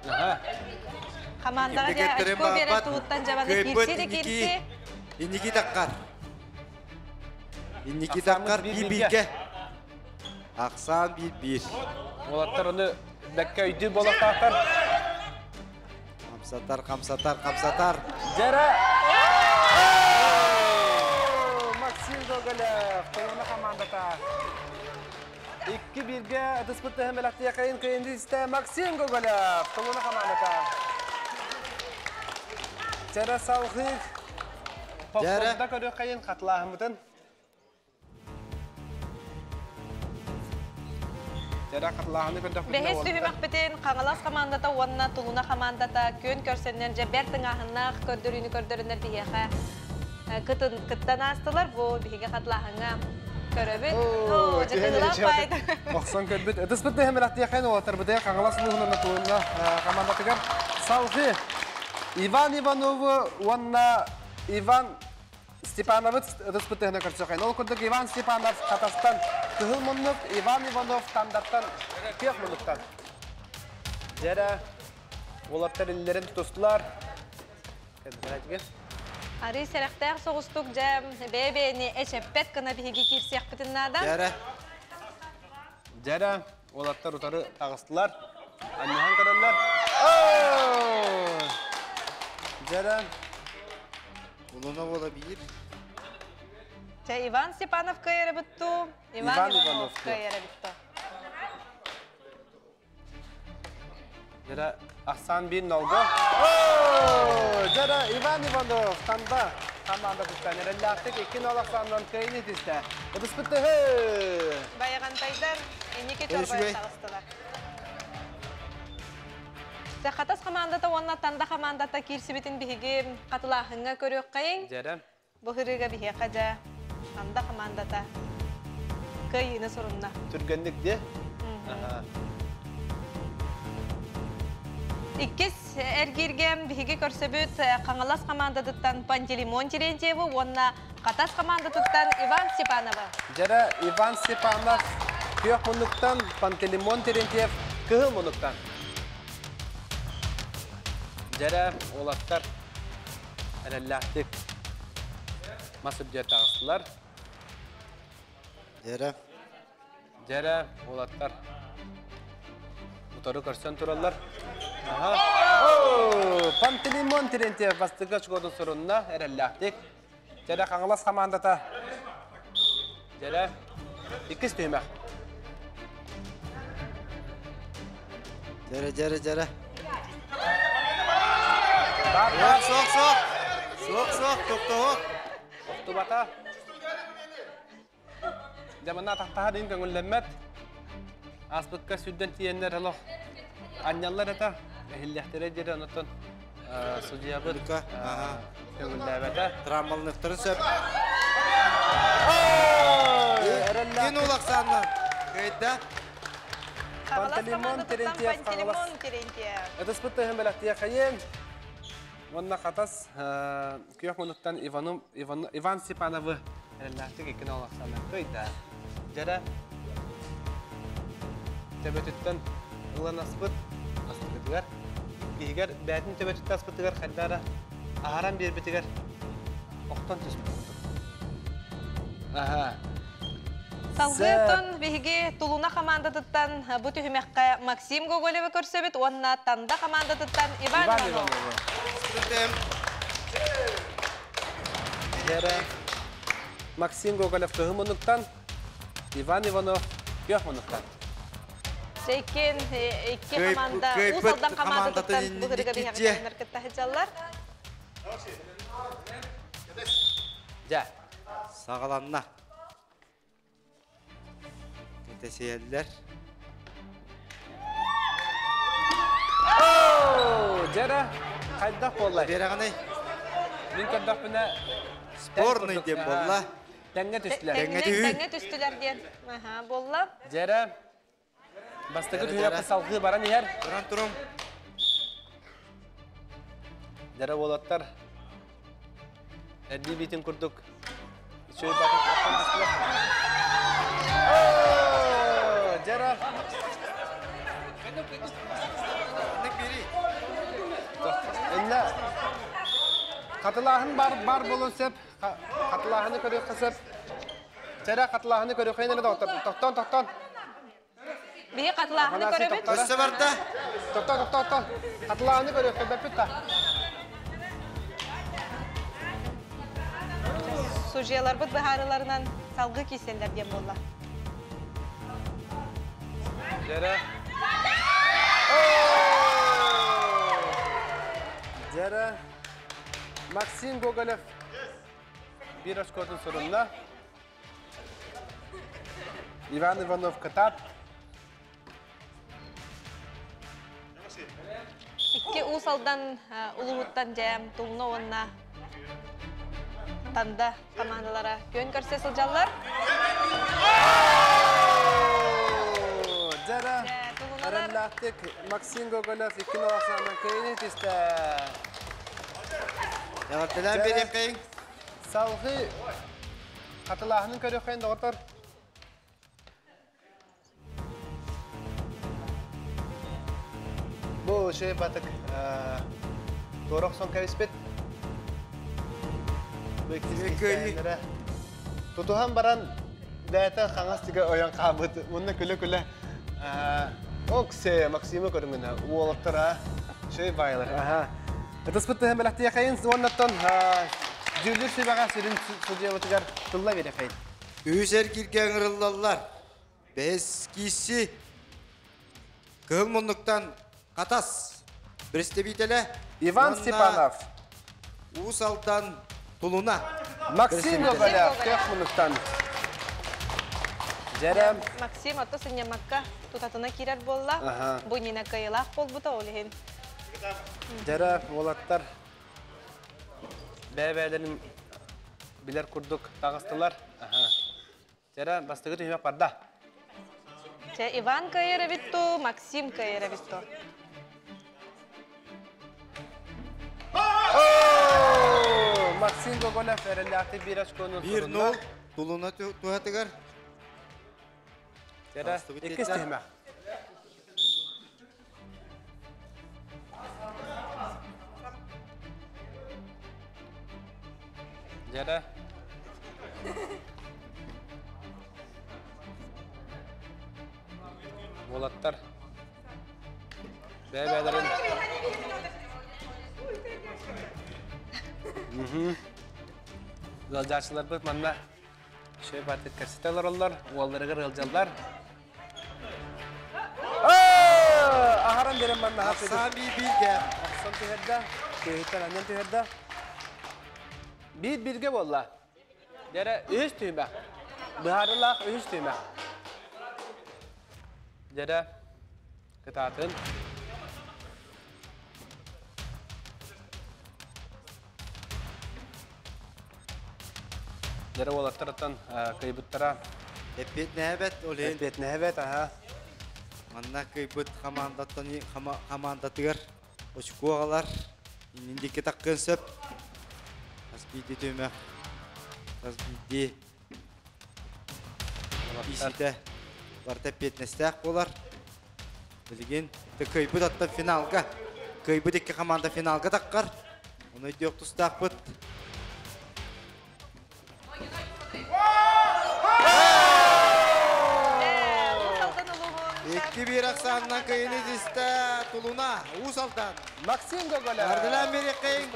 Аха. Хамаандаҕа дьэ очко биэрэр туһуттан дьабаны киирси да киирси. Инники таккар. Инники таккар биир-бииргэ. Ахсаан биир-биир. Уолаттар ону бэккэ өйдүүр буолуохтаахтар. Хамсатар, хамсатар, хамсатар. Дьэрэ! Максим Гоголев, Тулуна командата. Икки бииргэ ытыспыт тыһын бэлэхтиэхэйин кыйындиистэ Максим Гоголев, Тулуна командата. Дьэрэ салҕыы Поппорда көрүөххэйин хатылааһыммытын. Дьэрэ хатылааһыны көрдөхпүтүнэ Бэһис түһүмэхпитин Хаҥалас командата уонна Тулуна командата күөн көрсөннөр дьэ бэрт тыҥааһыннаах көрдөрүүнү көрдөрөннөр биһиэхэ кыттан аастылар. Бу биһиги хатылааһыҥҥа көрөбүт. Оо, дьэ тыҥылаах баайда. Охсон көрбүт. Ытыспыт тыһын бэлэхтиэхэйин уолаттарбытыгар Хаҥалас улууһунан Тулуна командатыгар салгыы Иван Иванову уонна Иван Степановы ытыспыт тыһына көрсөхөйн. Ол курдук Иван Степанов Хатастан кыһыл муннук, Иван Иванов Тандаттан күөх муннуктан. Дьэрэ уолаттар иллэрин тутустулар. Арыы сэрэхтээх соҕустук дьэ бэйэ-бэйэни эчэппэт гына биһиги киирсиэхпитин наада. Дьэрэ. Дьэрэ уолаттар утары таҕыстылар. Анньыһан көрөллөр. Жара. Улуна бола бир. Чэ, Иван Степанов кыайара бүттү, Иван Иванов кыайара бүттү. Жара Ахсан бир нолго. Жара Иван Иванов танда команда туттан эрэллээхтик 2-0 ахсаанынан кыайыны тистэ. Ытыспытты. Байагантайдар инники чорбойон таҕыстылар. Хатас командата уонна Танда командата киирсибитин биһиги хатылааһыҥҥа көрүөххэйиҥ. Дьэрэ. Бу ырыыга биһиэхэ дьэ Танда командата кыайыыны сурунна. Түргэнник де. Иккис эргииргэ биһиги көрсөбүт Хаҥалас командатыттан Пантелеймон Терентьевы уонна Хатас командатыттан Иван Степановы. Дьэрэ Иван Степанов күөх муннуктан, Пантелеймон Терентьев кыһыл муннуктан. Дьэрэ уолаттар эрэллээхтик мас үрдүгэр таҕыстылар. Дьэрэ. Дьэрэ уолаттар утары көрсөн тураллар. Пантелеймон Терентьев бастакы очкотун сурунна эрэллээхтик. Дьэрэ Хаҥалас командата. Дьэрэ иккис түһүмэх. Дьэрэ, дьэрэ, дьэрэ. Бар, бар. Суох, суох. Суох, суох, токтоһук. Охтубата. Дьэ, манна тахтаһар дин көҥүллэммэт. Аспыкка сүрдэн тиийэннэр олох анньаллар этэ. Эһиллэхтэрэ диэри онтон судьуйабыт көҥүллээбэтэ. Травмалыныктары сөп. Кин улахсаанна. Кыйда. Пантелеймон Терентьев. Пантелеймон Терентьев. Ытыспыт тыһын бэлэхтиэ хайын. Уонна Хатас күөх мунуктан Иван Степановы эрэллээхтик иккини олохсана кыйда. Дьэрэ төбөтүттэн ылан аспыт астыгытыгар, иккиһигэр бээтин төбөтүттэн аспытыгар хайдара аһаран биэрбитигэр охтон түспүт. Аха. Салгыытын биһиги Тулуна командатыттан бу түһүмэххэ Максим Гоголевы көрсөбүт уонна Танда командатыттан Иван Иванов. Дьэрэ Максим Гоголев кыһы мунуктан, Иван Иванов күөх мунуктан. Икки команда Уус Алдан командатыттан бу ырыга биһиги кытта сылдьаллар. Дьэ. Саҕаланна. Кэтэсиэллэр. Дьэрэ, хайдах буолла? Бераҕыный? Мин көрдөхпүнэ спорный диэн буолла. Тэҥҥэ түстүлэр. Тэҥҥэ түстүлэр диэн буолла. Дьэрэ, бастакы түһүмэххэ салгыы баран иһэр. Туран турум. Дьэрэ уолаттар эрдии биитин курдук үчүгэй батык охтон түстүлэр. Дьэрэ. Инна хатылааһын бар бар болон сөп. Хатылааһыны көрүөххэ сөп. Чэрэ хатылааһыны көрүөххэ иннэ токтон токтон. Биһи хатылааһыны көрөбүт. Өссө барда. Токтон токтон токтон. Хатылааһыны көрүөххэ бэппит та. Судьуяларбыт быһаарыларынан салгыы киирсэллэр диэн буолла. Дьэрэ. Дьэрэ. Максим Гоголев бир очкотун сурунна. Иван Иванов кытаат. Икки Уус Алдан улууһуттан дьэм Тулуна уонна Танда командалара күөн көрсө сылдьаллар. Дьэрэ эрэллээхтик Максим Гоголев икки нолахсаанан кыайыны түстэ. Эҕэрдэлээн биэриэххэйиҥ. Салгыы хатылааһынын көрүөххэйин доҕоттор. Бу үчүгэй батык туора охсон кэбиспит. Бу иккис киирсээһиннэрэ. Тутуһан баран бэйэтэ хаҥас тигэ ойон хаалбыт. Уонна күлэ-күлэ Оксе, Максима көрүҥүнэ уолаттар а үчүгэй баайылар. Аха. Ытыспыт тыһын бэлэхтиэхэйин уоннаттан дьүүллүүр сүбэҕэ сүрүн судьуйабытыгар тылла биэрэхэйин. Үһүс эргииргэ ыҥырыллаллар. Бэһис киисси Кыһыл муннуктан Хатас представителэ Иван Степанов. Уус Алдан Тулуна. Максим Гоголев көх муннуктан. Дьэрэ. Максим ото сынньамакка тутатына киирэр буолла. Бу Нина кыайылаах буолбута ол иһин. Дьэрэ уолаттар бэйэ-бэйэлэрин билэр курдук таҕыстылар. Дьэрэ бастакы түһүмэх барда. Чэ, Иван кыайар эбит ту, Максим кыайар эбит ту. Максим Гоголев эрэллээхтик биир очкону 1-0 Тулуна туһатыгар. Дьэрэ, иккис түһүмэх. Дьэрэ. Уолаттар бэйэ-бэйэлэрин Ыалдьааччыларбыт манна шөй баатык кэпсэтэ олороллор, уолларыгар ыалдьаллар. Аһаран берен манна Ахсаан биир-бииргэ. Охсон түһэрдэ, түөһүттэн анньан түһэрдэ. Биир-бииргэ буолла. Дьэрэ үһүс түһүмэх. Быһаарыылаах үһүс түһүмэх. Дьэрэ кытаатын. Дьэрэ уолаттарыттан кыйбыттара. Эппиэтинэһэбэт ол иһин. Эппиэтинэһэбэт, аха. Манна кыйбыт хамаандаттан хамаандатыгар очко аҕалар. Иннин диэки таххыан сөп. Хас биирдии түһүмэх, хас биирдии иситэ барыта эппиэтинэстээх буолар. Билигин кыайбыт аттан финалга. Кыайбыт икки команда финалга таххар. Оны өйдүөх тустаахпыт. Икки биир ахсаанынан кыйыны дистэ Тулуна, Уус Алдан. Максим Гоголев. Ардылаан береккейин.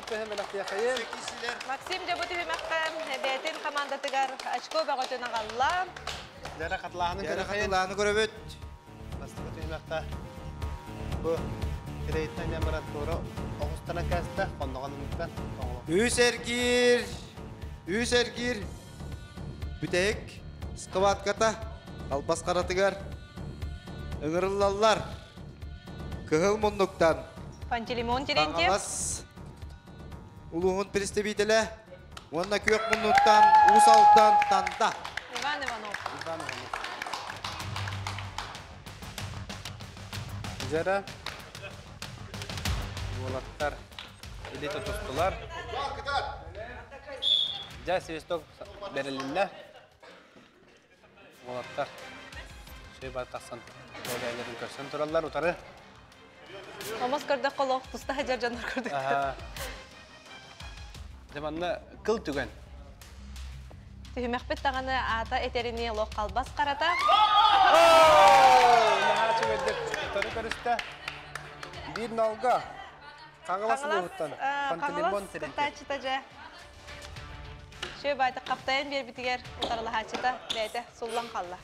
Максим дьэ бу түһүмэххэ бэйэтин командатыгар очко бөҕөтүн аҕалла. Дьэрэ хатылааһыны Дьэрэ хатылааһыны көрөбүт. Бастакы түһүмэххэ бу кирэйиттэн ньамыран туора оҕустаран кээстэ, хонноҕон Үс эргиир, үс эргиир бүтэһик схватката албас харатыгар ыҥырыллаллар. Кыһыл муннуктан Пантелеймон Терентьев. Хаҥалас улууһун представителэ уонна күөх муннуктан Уус Алдан Танда. Иван Иванов. Иван Иванов. Дьэрэ уолаттар илии тутустулар. Дьэ, свисток бэрилиннэ. Уолаттар шөй тахсан бэйэлэрин көрсөн тураллар утары. Омос көрдөх олох туста хажар дьоннор көрдүк. Дьэ манна кыл түгэн. Түһүмэхпит даҕаны аата этэрини олох халбас харата. Наһаа үчүгэйдик утары көрүстэ. Биир нолга Хаҥалас улууһуттан Пантелеймон Хаҥалас кыттааччыта дьэ. Шөй байтык хаптайан биэрбитигэр утарылаһааччыта бэйэтэ суллан халла.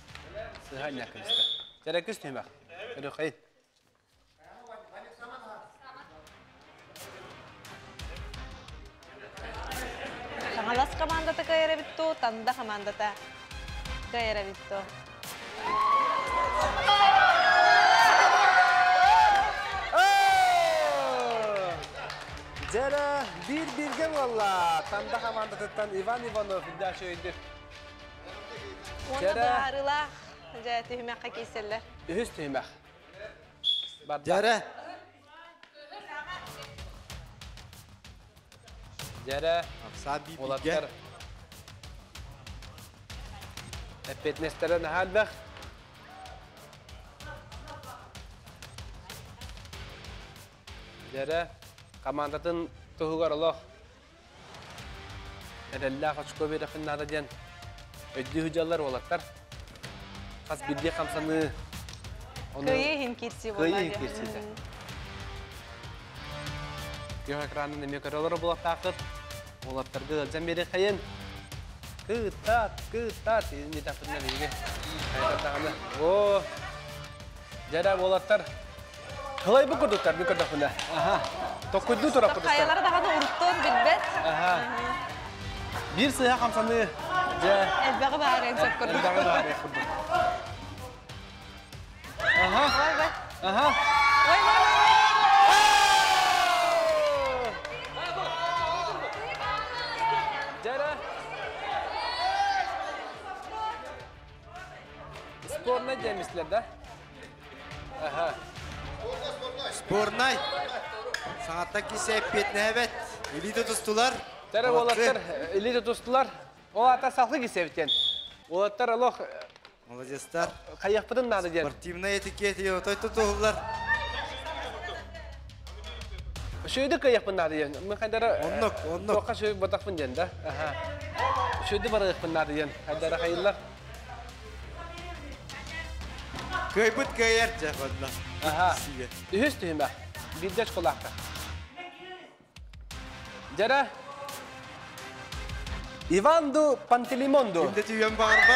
Сыһа инньэ кэбистэ. Дьэрэ күс түһүмэх. Өрүхэй. Хаҥалас командата кыайар эбит туу, Танда командата кыайар эбит туу. Дьэрэ биир-бииргэ буолла. Танда командатыттан Иван Иванов үрдээх өйдүк. Уонна быһаарыылаах дьэ түһүмэххэ киирсэллэр. Үһүс түһүмэх. Дьэрэ. Дьэрэ. Уолаттар эппиэтинэстэрэ наһаа элбэх. Дьэрэ командатын туһугар олох эрэллээх очко биэрэхпин наада диэн өйдүү сылдьаллар уолаттар. Хас биирдии хамсаныы Кыайыы иһин киирсии буолла. Кыайыы иһин киирсиитэ. Күөх экранын эмиэ көрө олорор буолуохтааххыт. Уолаттарга ыалдьан биэриэххэйин. Кытаат, кытаат, диэтэхпитинэ биһиги хайдах даҕаны. Оо, дьэ уолаттар кылайбыт курдуктар мин көрдөхпүнэ. Аха. Токкуйдуу турар курдуктар. Хайалара даҕаны уруттуон билбэт. Аха. Биир сыһа хамсаныы. Дьэ. Элбэҕи баарыан сөп курдук. Элбэҕи баарыан курдук. Аха. Аха. Ой, ой, ой. Дьэ Спорнай диэмислэр да? Аха. Спорнай. Саҥаттан кисе эппиэтинэһэбэт. Илии тутустулар. Тәрэ уолаттар илии тутустулар. Ол ата салгы кисэбитен. Уолаттар олох Молодецтар. Хайыахпытын наада диэн. Спортивнай этикет отой тутуһуллар. Шөйдү кыайыахпын наада диэн. Мен хайдара Оннук, оннук. Туохха шөй батахпын диэн да. Аха. Шөйдү барыахпын наада диэн. Хайдара хайыллар. Кыайбыт кыайар дьэ онно. Аха. Үһүс түһүмэх. Биирдэ школаахта. Дьэрэ. Иванду Пантелеймонду. Кимде түйен баарба.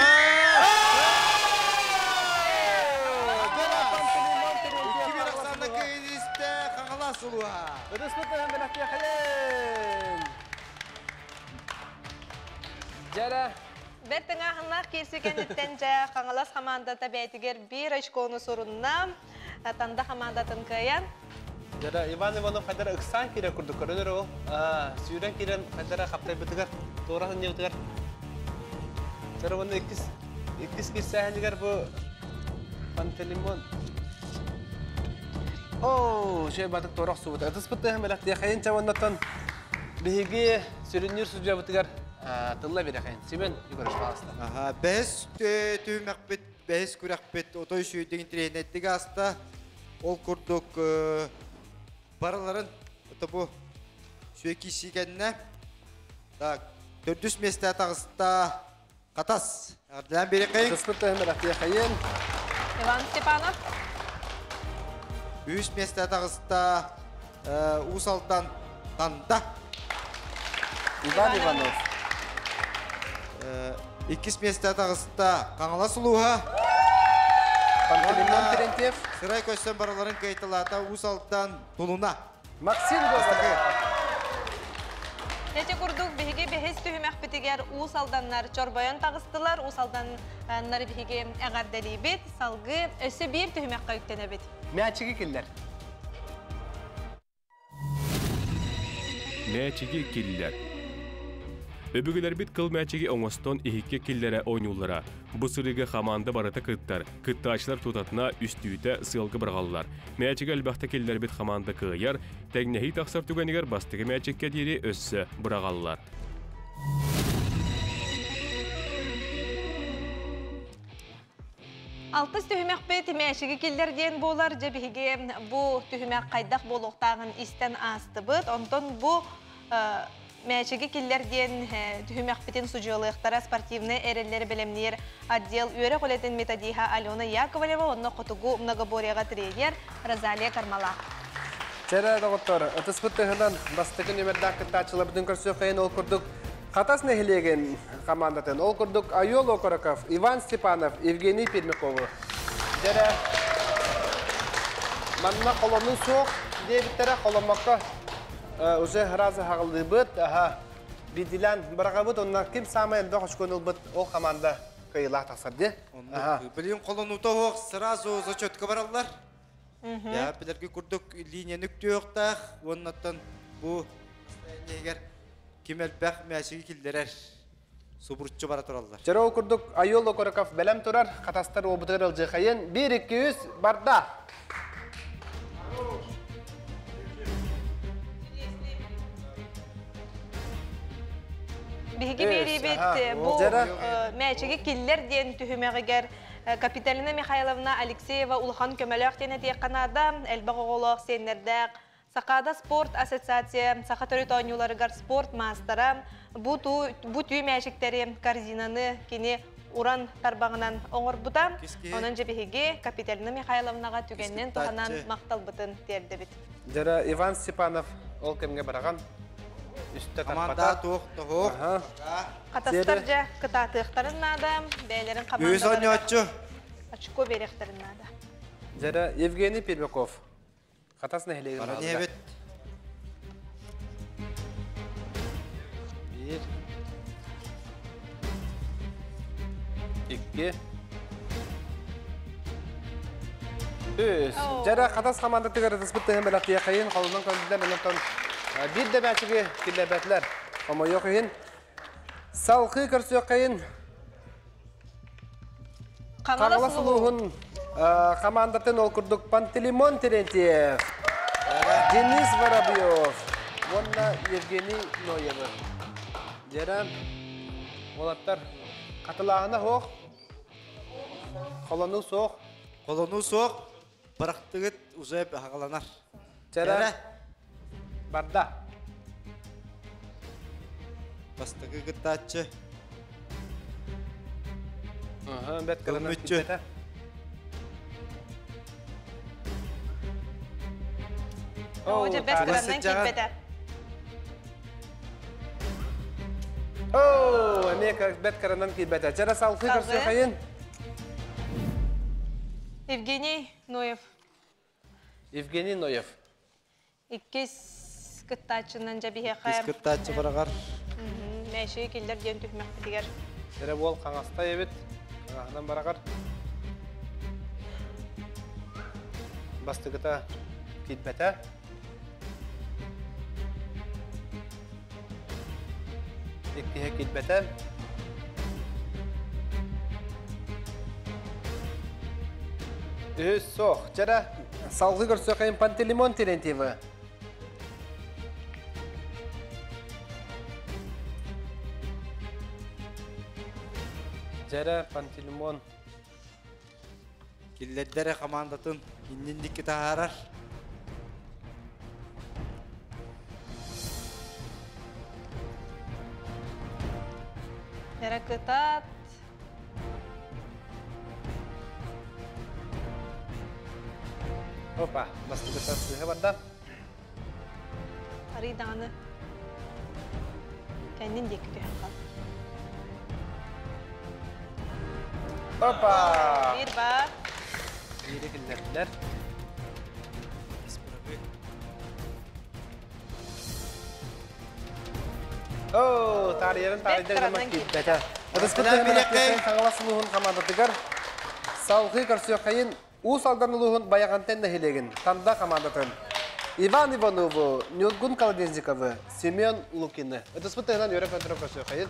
Икки Оксана кыйдисте Хаҥалас улууһа. Ытыспытынан бэлэхтиэхэйин. Дьэрэ. Бэрт тыҥааһыннаах киирсии кэнниттэн дьэ Хаҥалас хамаандата бэйэтигэр биир очкону сурунна. Танда хамаандатын кыайан. Дьара Иван Иванов хайдара ыксаан киирэр курдук көрөнөр ол. Сүүрэн киирэн хайдара хаптайбытыгар, туора сынньыбытыгар. Дьара уонна иккис иккис киирсээһинигэр бу Пантелеймон Оо, шей батык туора охсубут. Ытыспыт тыаһын бэлэхтиэхэйин чэ уоннаттан биһиги сүрүннүүр судьуйабытыгар тылла биэрэхэйин. Семен Егорович, пожалуйста. Аха, бэһис түһүмэхпит, бэһис күрэхпит отой сүүрдүк интириэһинэйдик ааста. Ол курдук барыларын бу сүөкиси кэннэ так төрдүс миэстэ таҕыста Хатас. Ардылаан биэрэкэйин. Ытыспыт тыаһын бэлэхтиэхэйин. Иван Степанов. Үһүс миэстэ таҕыста Уус Алдан Танда. Иван Иванов. Иккис миэстэ таҕыста Хаҥалас улууһа. Пантелеймон Терентьев. Сырай көстөн барыларын кыайталаата Уус Алдан Тулуна. Максим Гоголев. Эти курдук биһиги бэһис түһүмэхпитигэр Уус Алданнар чорбойон таҕыстылар. Уус Алданнар биһиги эҕэрдэлиибит. Салгыы өссө биир түһүмэххэ үктэнэбит. Мээчиги киллэр. Мээчиги киллэр. Өбүгэлэрбит кыл мээчиги оҥостон иһиккэ киллэрэ оонньууллара. Бу сырыыга хамаанда барыта кыттар. Кыттааччылар тутатына үстүүтэ сыалга быраҕаллар. Мээчиги элбэхтэ киллэрбит хамаанда кыайар, тэҥнэһии тахсар түгэнигэр бастакы мээчиккэ диэри өссө быраҕаллар. Алтыс түһүмэхпит мээчиги киллэр диэн буолар. Дьэ биһиги бу түһүмэх хайдах буолуохтааҕын истэн аастыбыт. Онтон бу мээчиги киллэр диэн түһүмэхпитин судьуйалыахтара спортивнай эрэллэри бэлэмниир отдел үөрэх үлэтин методиһа Алена Яковлева уонна хотугу многоборьеҕа тренер Розалия Кармалаах. Чэрэ доҕоттор, ытыспыт тыһынан бастакы нүмердаах кыттааччыларбытын көрсүөххэйин ол курдук Хатас нэһилиэгин командатын, ол курдук Айол Окороков, Иван Степанов, Евгений Пермякову. Дьэрэ, манна холонуу суох диэбиттэрэ, холоммокко уже разы хаҕыллыыбыт, аха, биирдилээн быраҕабыт, онно ким саамай элбэх очкону ылбыт, ол команда кыайыылаах тахсар дии. Билигин холонуута суох сразу зачетка бараллар. Я билэрги курдук линияны үктүөхтээх, уоннаттан бу настроениегэр ким элбэх мээчиги киллэрэр субуруччу бара тураллар. Чөрө ол курдук Айол Окороков бэлэм турар, хатастар уобутугар ылдьыхайын 1-2-3 барда! Биһиги биэриибит бу мээчиги киллэр диэн түһүмэҕигэр Капиталина Михайловна Алексеева улахан көмөлөөх диэн этиэххэ наада. Элбэх оҕолоох, сиэннэрдээх Сахаада спорт ассоциация саха төрүт оонньууларыгар спорт маастара бу, бу түү мээчиктэри корзинаны кини уран тарбаҕынан оҥорбута. Онон дьэ биһиги Капиталина Михайловнаҕа түгэнинэн туһанан махталбытын тиэрдэбит. Дьара Иван Степанов Ол кэмҥэ бараҕан үстэ Команда тарпата. туох тоһуох. Хатастар дьэ кытаатыахтарын наада, бэйэлэрин Үс командаларыгар оонньооччу. очко биэриэхтэрин наада. Дьэрэ Евгений Пермяков. Хатас нэһилиэгин Баран баһылыга. иһэбит. Биир. Икки. Үс. Дьэрэ Хатас хамаандатыгар ытыспыт тыһын бэлэхтиэхэйин холунан көрдүлэр онтон биир да мээчиги киллэрбэтилэр. Хомойуох иһин салхыы көрсүөххэйин Хаҥалас Хаҥалас улууһун улууһун хамаандатын ол курдук Пантелеймон Терентьев, Денис Воробьев уонна Евгений Ноевы. Дьэрэ уолаттар хатылааһына суох, холонуу суох. Холонуу суох. Бырахтыгыт уже хагаланар. Дьэрэ Дьэрэ. барда. Бастакы кыттааччы. Бэт кылынан Кылмыччы. киирбэтэ. Оо, дьэ бэт Оу, кыраннан сылдьаҕын. киирбэтэ. Оу, эмиэ бэт кыранан киирбэтэ. Дьэрэ салхыы Салгыы. көрсүөхайын. Евгений Ноев Евгений Ноев. иккис кыттааччынан дьэ биһиэхэ Иккис кыттааччы бараҕар. Мэши киллэр диэн түһүмэхпитигэр. Дьэрэ буол хаҥастай эбит. Хаҥаһынан бараҕар. Бастыгыта киирбэтэ. Иккиһэ киирбэтэ. Үһүс суох. Дьэрэ салгыы көрсүөхайын Пантелеймон Терентьевы. Дьэрэ Пантелеймон Киллэрдэрэ командатын иннин дикки таһаарар. Дьэрэ кытаат. Опа, бастыгыта сыыһа барда. Арый даҕаны кэннин диэки түһэн хаал. Опа! Биир баар. Биири киллэрдилэр. Оо, таарыйарын Бэт таарыйдар кыранан гына киирбэтэ. киирбэтэ. Ытыспыт Билэн тыһын билэккэй. Хаҥалас улууһун хамаандатыгар салгыы көрсүөххэйин Уус Алдан улууһун Байаҕантан нэһилиэгин Танда хамаандатын Иван Иванову, Ньургун Колодезниковы, Семен Лукины. Ытыспыт тыһынан үөрэ көтөрө көрсүөххэйин.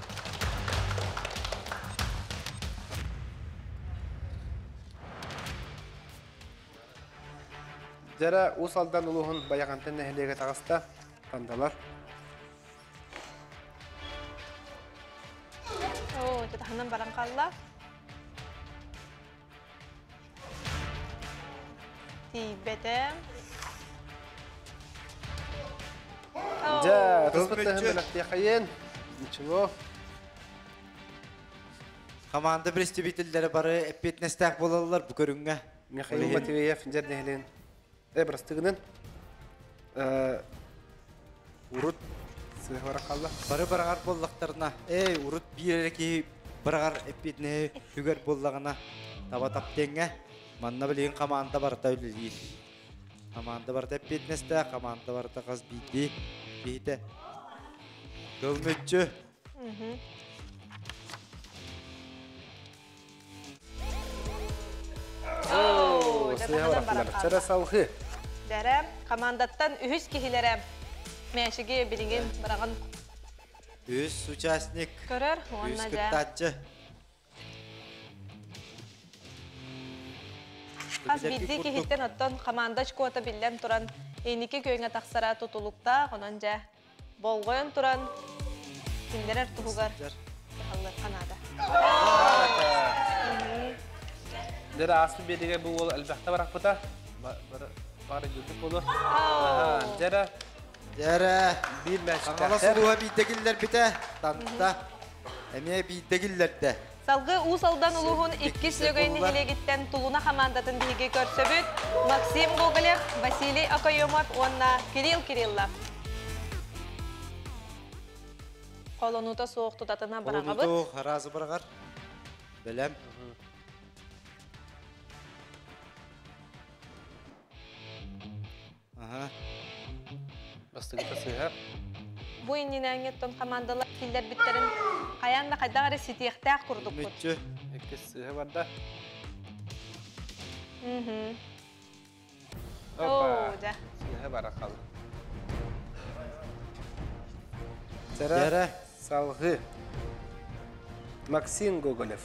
Дьэрэ Уус Алдан улууһун Байаҕантан нэһилиэгэ таҕыста. Тандалар. Оо, дьэ таһынан баран хаалла. Тиийбэтэ. Дьэ, ытыспыт тыһын Кылмыччы. бэлэхтиэхэйин. Ничего. Команда представительдері бары эппиэтинэстээх буолаллар бу көрүҥҥэ. Михаил Ол иһин Матвеев дьэр нэһилиэн бырастыгынан урут сыыһа баран хаалла. Бары бараҕар буоллахтарына, эй, урут биир эрэ киһи бараҕар эппиэтинэһи үгэр буоллаҕына, таба таптыаҥҥа, манна билигин команда барыта үлэлиир. Команда барыта эппиэтинэстээх, команда барыта хас биирдии киһитэ. Кылмыччы. Оо, дьэ Сыыһа таһынан баран барахтылар. хаалла. Чара салгыы. Дьэрэ командаттан үһүс киһилэрэ Мэшиги билигин бараҕан Үс участник, көрөр үс уонна дьэ кыттааччы. Хас Билэрги биирдии курдук киһиттэн оттон команда очкота биллэн туран инники күөҥҥэ тахсара тутулуктаах, онон дьэ болҕойон туран киллэрэр туһугар сылдьар. кыһаллыахха наада. Дьэрэ ааспыт биэригэ бу уол элбэхтэ барахпыта. Бары дьүрдүк буолу. Дьэрэ Дьэрэ, биир Хаҥалас мээчиктээхтэр. улууһа биирдэ киллэрбитэ, Танта эмиэ биирдэ киллэрдэ. Салгыы Уус Алдан улууһун иккис Иккис Лөгөй буоллулар. нэһилиэгиттэн Тулуна хамаандатын биһиги көрсөбүт. Максим Гоголев, Василий Окоемов уонна Кирилл Кириллов. Холонута суох тутатына бараҕабыт. Холонута харазы бараҕар. Бэлэм. Аха. Бастыгыта сыһа. Бу иннинээҥҥиттэн командалар киллэрбиттэрин хайаан да хайдах эрэ ситиэхтээх курдукпут. Мүччү. Иккис сыһа барда. Мгм. Опа. Оо, дьэ. Сыһа бара қалды. Дьэрэ. Салгы. Максим Гоголев.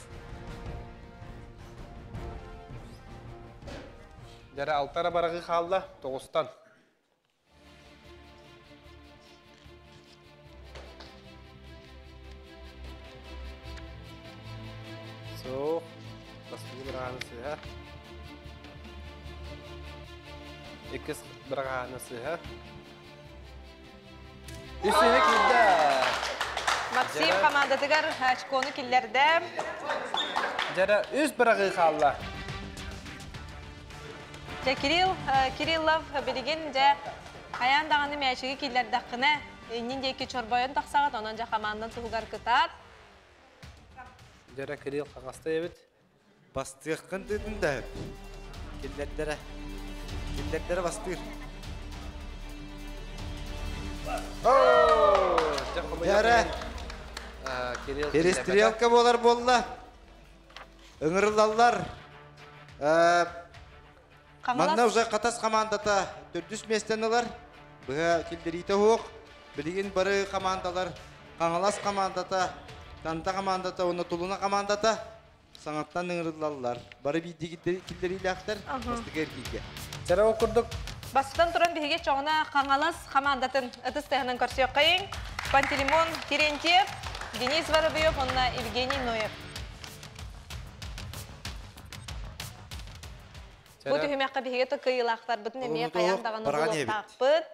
Дьэрэ алтара барағы қалды, тоғыстан. Соқ, бастығы бірағаны сыға. Иккис бірағаны сыға. Үсіні килді. Максим командатыгар очкону киллерде. Жара үс бірағы қалды. Жа Кирилл, Кириллов билигин жа хаян дағаны мәшігі киллердаққына иннин деки чорбойон тақсағат, онон жа командан туһугар кытаат. Жара Кирилл қағасты ебіт. Бастыаққын дедін да. Киллердere. Киллердere бастыр. Жара. Кирилл Перестрелка болар болла. Ыңырылалар. Манна уже Катас командата төрдүс местен алар. Быға килдерите хук. Билигин бары командалар. Қаңалас командата, Танта командата, оны Тулуна командата саңаттан ыңырылалар. Бары бидди килдериләхтер. Бастыгер килге. Жара окурдук. Бастан туран биһиге чоҕуна Қаңалас командатын ытыс тыһынан көрсүөккайын. Пантелеймон Терентьев, Денис Воробьев, онна Евгений Ноев. Бу түһүмэххэ биһиге тыкыйылаахтар бытын эмиэ хаян даҕаны Барған ебит. булуохтаахпыт.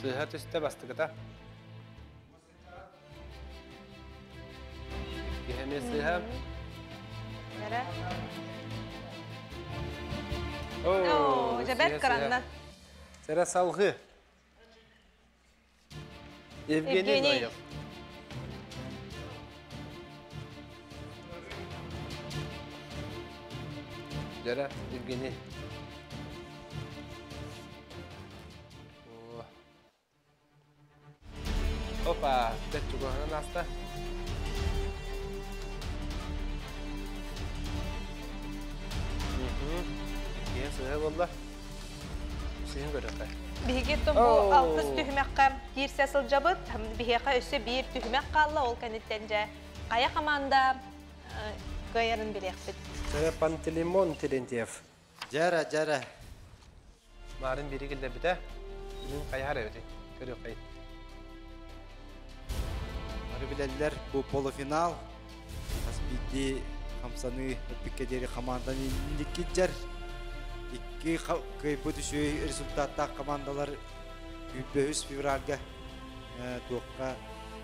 Сыха түсті бастыгыта. Кехеме сыха. Жара. О, О, жабет кыранна. Сера салгы. Евгений Евгений. Ноев. Жара, Евгений. О. Опа, бет чугуһунан аста. Иккиэн сыһа буолла. Сыһын көрөккө. Биһиги бу Оу. алтыс түһүмэххэ киирсэ сылдьабыт. Биһиэхэ өссө биир түһүмэх хаалла, ол кэнниттэн дьэ хайа команда кыайарын билиэхпит. Сара Пантелеймон Терентьев. Жара, жара. Марын бири килдербите. Бүгүн хайар эбити. Көрүк кай. Бары билеллер бу полуфинал. Аспидди хамсаны өппикке команданы индиккиджер. Икки кыйбы түшүй результаттақ командалар 5 февральга туаққа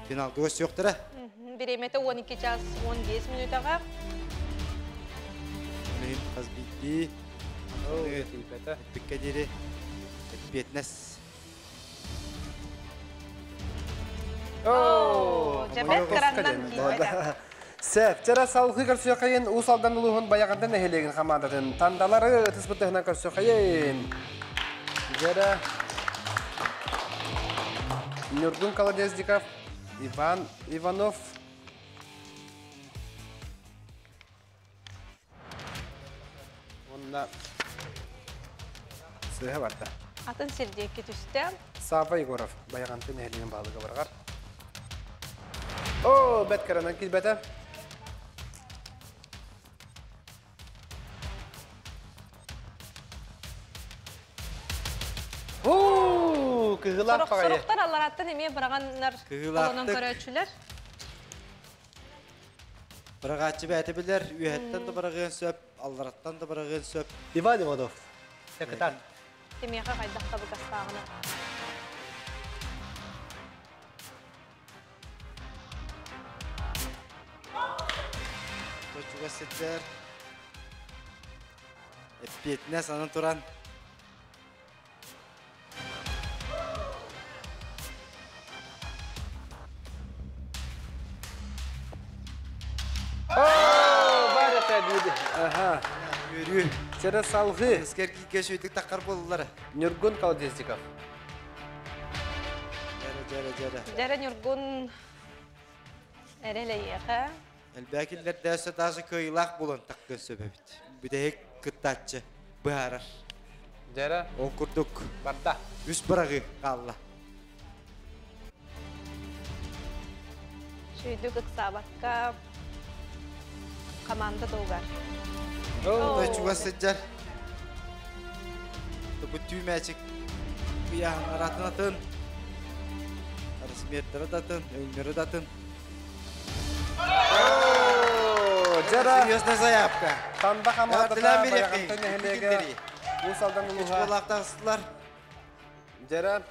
финалга өс жоқтыра. Биремете 12 час 15 минутаға. Мин Казбидди Тилбете. өппикке дери бетнес. О, жабет кыраннан киирбете. Сәп, жара салгы көрсөкайын усалдан улуһун баягындан эхелеген командатын тандалары тыспытыһынан көрсөкайын. Жара Нюргун Колодезников, Иван Иванов. Онна сыһа барда. Атын сирдиэкки түсте. Сава Егоров баягантын эхелеген баалыга баргар. О, бет каранан килбете. О, кыгылап Сорох пагайы. сорохтар аллараттан эмиэ бараганнар Кыгылаактык. колонон көрөөчүлэр. Барағатчы бәті білер, үйәттен де барағын сөп, аллараттан да барағын сөп. Иван Иванов. Секретарь. Кимиэхэ хайдахта букастааҕына. Көчүгө сеттер. Эппиэтинес анан туран. биир. Аха. Үөрүү. Чэрэ салгыы. Искер киикке сүйдік таққар болдылар. Нюргун Колодезников. Жәрі, жәрі, жәрі. Жәрі Нюргун эрелейеха. Элбәкиллер дәсі тазы кыйлақ болан таққын сөбәбіт. Бүдәйек кыттатчы быһарар. Жәрі. Ол курдук. Барда. Үс бырағы қалла. Шүйдік ықсабаққа команда долгар. Той чугас сыджар. Бу түймәчик кыяһын аратын атын. Размердері датын, өңнері датын. Жара. Серьезная заявка. Танда хамадата Артылан берекей. баягантын эхелеге. Усалдан улуха. Болақтағыстылар. Жара.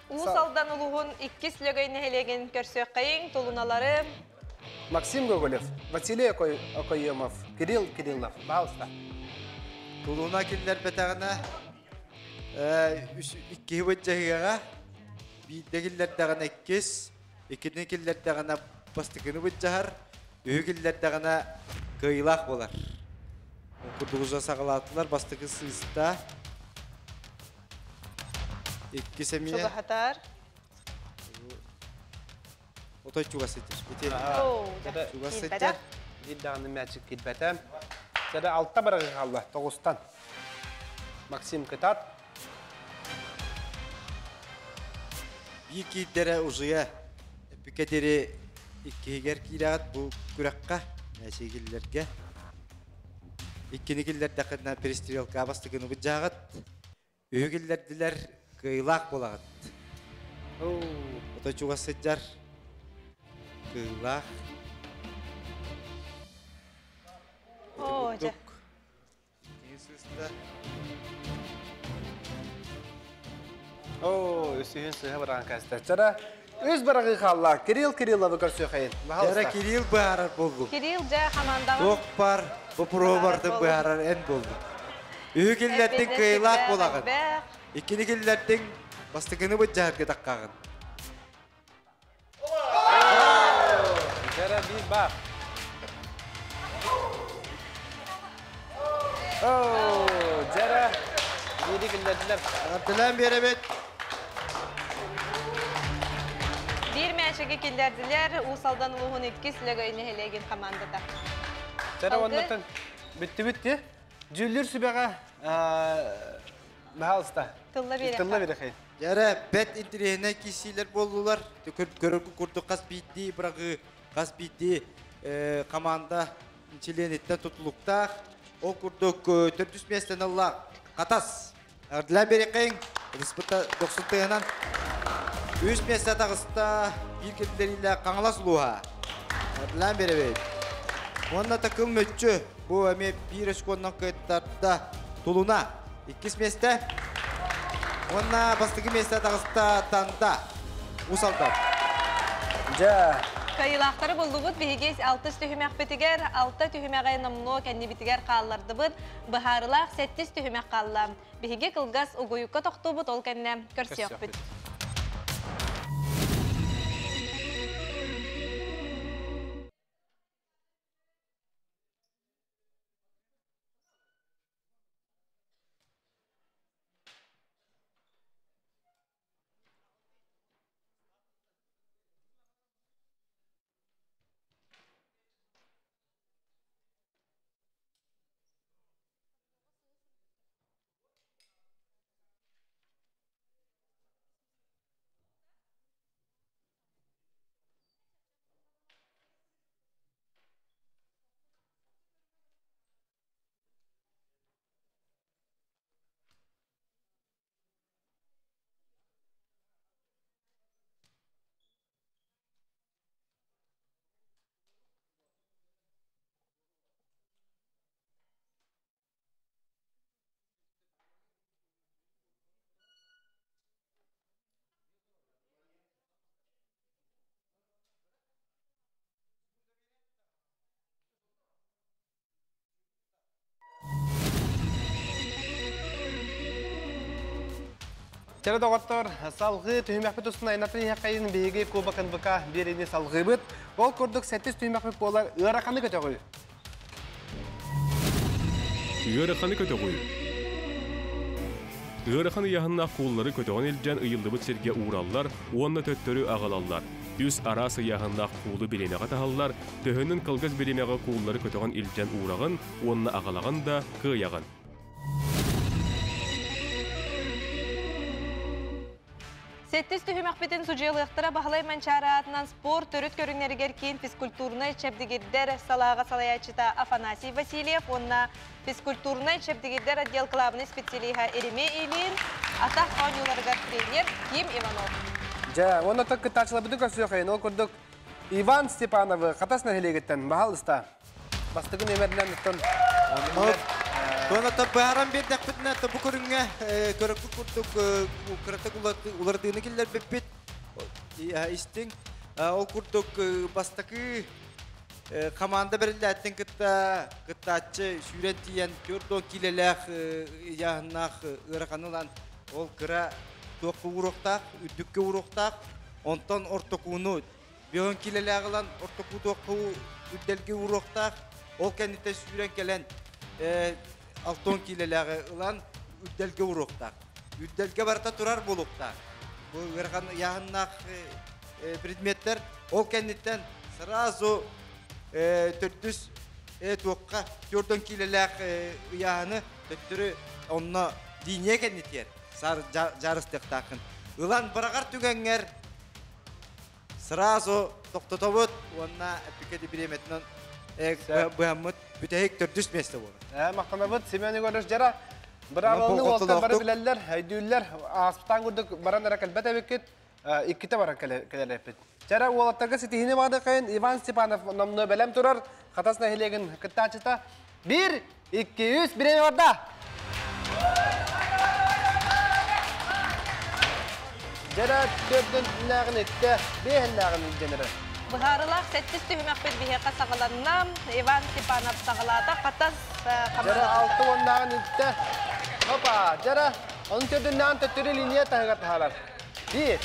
Усалдан улуғын иккис лөгөй нехелеген көрсөккайын тулуналары. Максим Гоголев, Василий Окоемов, Кирилл Кириллов. Пожалуйста. Тулуна киллер бетағына икки быджахыга биидде киллер иккис, иккини киллер дагана бастыкыны быджахар, үһү киллер дагана кыйлах болар. Курдугуза сагалатылар бастыкы сыста. Икки семья. Чугахатар. Отой чугас сыджар. Бите. Чугас сыджар. Диддаганы мәчик килбәтә. Сәдә алтта барагы халла, тогустан. Максим Кытат. Бир кийдере узуя. Пикетери иккигер кирагат бу күрәккә, мәчигилләргә. Иккини киллер дакына перестрелка бастыгыны бу жагат. Үгилләрдиләр кыйлак булагат. Отой чугас сыджар. Кыйлак. О, жа. О, үсүйін сыға барған кәсті. Чара, өз барағы қалла, Кирилл Кирилловы көрсө қайын. Жара Кирилл баарар болду. Кирилл жа хамандагы. Тоқ бар, бу пробарды баарар эн болду. Үһү киллердин кыйлак булагын. Иккини киллердин бастыгыны бу жаарга таккагын. Жара бир бар. О, жара бири киллердилер. Артылан беребет. Бир мәчеге киллердилер, Усалдан улуһун иккис лөгөйнө хелеген командада. Жара оннотон бүтті-бүтті. Жүллүр сүбәгә баһалыста. Тылла бере. Тылла бере хәй. Жара бет интерехне кисилер болдулар. Көрөргү курду кас битти, бирагы кас битти команда членеттен тутулуктах. Ол курдук төртүс местен алла катас. Ардылан бере кайын. Республика 90 Үс месте тағыста бір келдерілі қаңлас ұлуға. Ардылан бере бейт. Онна такыл mötчү. Бу әме бір өсконнан кайттарда Тулуна. Иккис месте. Онна бастығы месте тағыста Танда. Усалда. Жа. Кайылақтары болдубут биһигис алтыс түһүмэх битигер, алта түһүмэҕэ номно кэнни битигер хааллардыбыт, быһаарылаах сэттис түһүмэх хаалла. Биһиги кылгас угуйукка тохтуубут ол кэннэ көрсүөхпүт. Чара доғаттар, салғы түймәкпі тұсына айнатын еқайын бейге Кубок НВК берені салғыбыт. Ол көрдік сәттіз түймәкпі болар ұрақаны көтіғі. Ыараханы көтөҕүү. Ыарахан ыйааһыннаах кууллары көтөҕөн илдьэн ыйыллыбыт сиргэ уураллар уонна төттөрү аҕалаллар. Үс араас ыйааһыннаах куулу бириэмэҕэ таһаллар, төһөнөн кылгас бириэмэҕэ кууллары көтөҕөн илдьэн уураҕын уонна аҕалаҕын да кыайаҕын. Сэттис түһүмэхпитин судьуйалыахтара Баһылай Манчаары аатынан спорт төрүт көрүҥнэригэр киин физкультурнай чэбдигирдэр салааҕа салайааччыта Афанасий Васильев уонна физкультурнай чэбдигирдэр отдел кылаабынай специалиһа Еремей Ильин, атах оонньууларыгар тренер Ким Иванов. Дьэ, уонна кыттааччыларбытын көрсүөххэйин. Ол курдук Иван Степановы Хатас нэһилиэгиттэн баһаалыста. Бастакы нүөмэринэн оттон Туона быһааран биэрдэхпитинэ бу көрүҥҥэ көрөккү курдук кыратык уларытыыны киллэрбиппит истиҥ. Ол курдук бастакы команда бэриллээттин кытта кыттааччы сүүрэн тиийэн 4 киилэлээх ыйааһыннаах ыараханы ылан ол кыра туохха ууруохтаах, үрдүккэ ууруохтаах, онтон ортокууну Бион килэлээх ылан ортоку туохха үрдэлгэ ууруохтаах, ол кэнниттэн сүүрэн кэлэн алтон киилэлээҕи ылан үрдэлгэ ууруохтаах. Үрдэлгэ барыта турар буолуохтаах. Бу ыарахан ыйааһыннаах предметтэр ол кэнниттэн сразу төрдүс туохха төрдөн киилэлээх ыйааһыны төттөрү онно линия кэннитиэр дьаарыстыахтааххын. Ылан быраҕар түгэҥҥэр Сразу тохтотобут уонна эппикэти бириэмэтинэн быһаммыт бүтэһик төрдүс миэстэ буолар. Махтанабыт Семен Егорович дьара. Быраабыланы уолаттар бары билэллэр, өйдүүллэр. Ааспытаан курдук баран эрэ кэлбэт эбиккит. Иккитэ баран кэлэр эппит. Чара уолаттарга ситиһини баҕадыкайын Иван Степанов номнуо бэлэм турар. Хатас нэһилиэгин кыттааччыта. Бір, икки, үс, бириэмэ барда! Дьэрэ төрдүн нээҕин иттэ, биэһиннээҕин илдьэнэрэ. Быһаарылаах сэттис түһүмэхпит биһиэхэ саҕаланна. Иван Степанов саҕалаата. Хатас Дьэрэ алты уоннааҕын иттэ. Опа, дьэрэ, onun төрдүннээҕин төттөрү линия таһыгар таһаарар. Биир.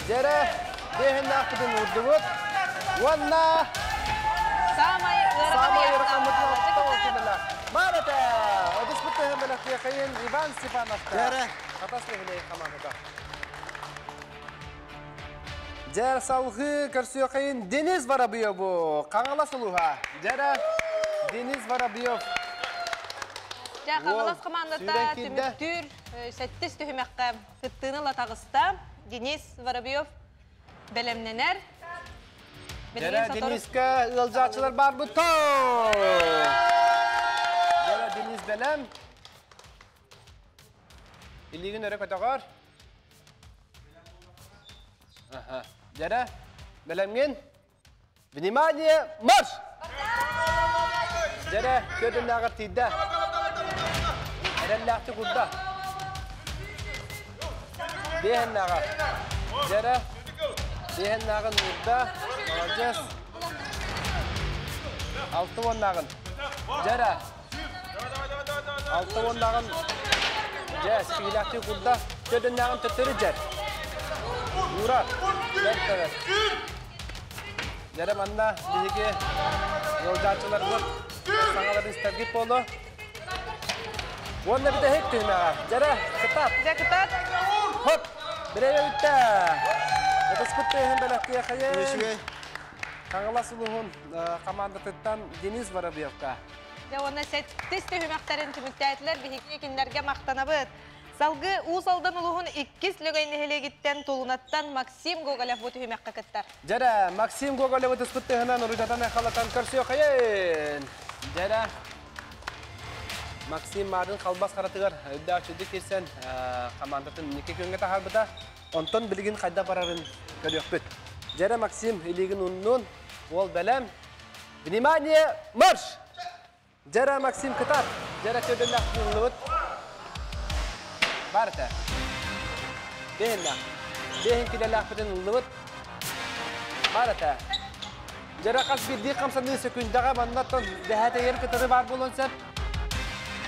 Дьэрэ, биэһиннээхпитин уурдубут. Уонна Саамай Саамай ыарахаммытын алта ол Баар этэ! Одуспут төһөн Иван Степановка. Дьэрэ. Хатас нэһилиэк хамаандата. Дьэр салгыы көрсүөххэйин Денис Воробьеву. Хаҥалас улууһа. Дьэрэ Денис Воробьев. Дьэ, Хаҥалас командата түмүктүүр сэттис түһүмэххэ кыттыыны ыла таҕыста. Денис Воробьев бэлэмнэнэр. Дьэрэ Дениска ыалдьааччылар барбыт Дьэрэ Денис бэлэм. Илиигин өрө көтөҕөр. Дьэрэ, бэлэмҥин? Внимание, марш! Дьэрэ, төрдүннээҕэр тиийдэ. Эрэллээхтик урда. Биэһиннээҕэр. Дьэрэ, биэһиннээҕин уурда. Молодец. Алты уоннааҕын. Дьэрэ. Алта уоннааҕын дьэ, ситиһиилээхтик урда. Төрдүннээҕин төттөрү дьэр. Уурар. Бэрт бэрт. Дьэрэ манна биһиги ыалдьааччыларбыт саҥаларын истэргит буолуо. Уонна бүтэһик түһүмэҕэ. Дьэрэ, кытаат. Дьэ, кытаат. Хоп! Бирэйэ бүттэ. Ытыспыт тыаһын бэлэхтиэхэйин. Хаҥалас улууһун командатыттан Денис Воробьевка. Дьэ уонна сэттис түһүмэхтэрин түмүктээтилэр биһиги кинилэргэ махтанабыт. Салгыы Уус Алдан улууһун иккис Лөгөй нэһилиэгиттэн Тулунаттан Максим Гоголев бу түһүмэххэ кыттар. Дьэрэ, Максим Гоголевы туспут тыһынан уруйдатан халатан көрсүөххэйин. Дьэрэ, Максим Марын халбас харатыгар өйдөөх чүдүк кирсэн командатын инники күҥҥэ таһаарбыта. Онтон билигин хайда барарын көрүөхпүт. Дьэрэ Максим илиигин уннун, уол бэлэм. Внимание, марш! Дьэрэ Максим кытаат. Дьэрэ төдөннөх буллубут. Бар этэ. Бэһиннэх. Бэһин килэлээхпитин ыллыбыт. Бар этэ. Дьэрэ хас биирдии хамсаныы сөкүндэҕэ маннаттан дэһээтэйэр кытары бар буолуон сөп.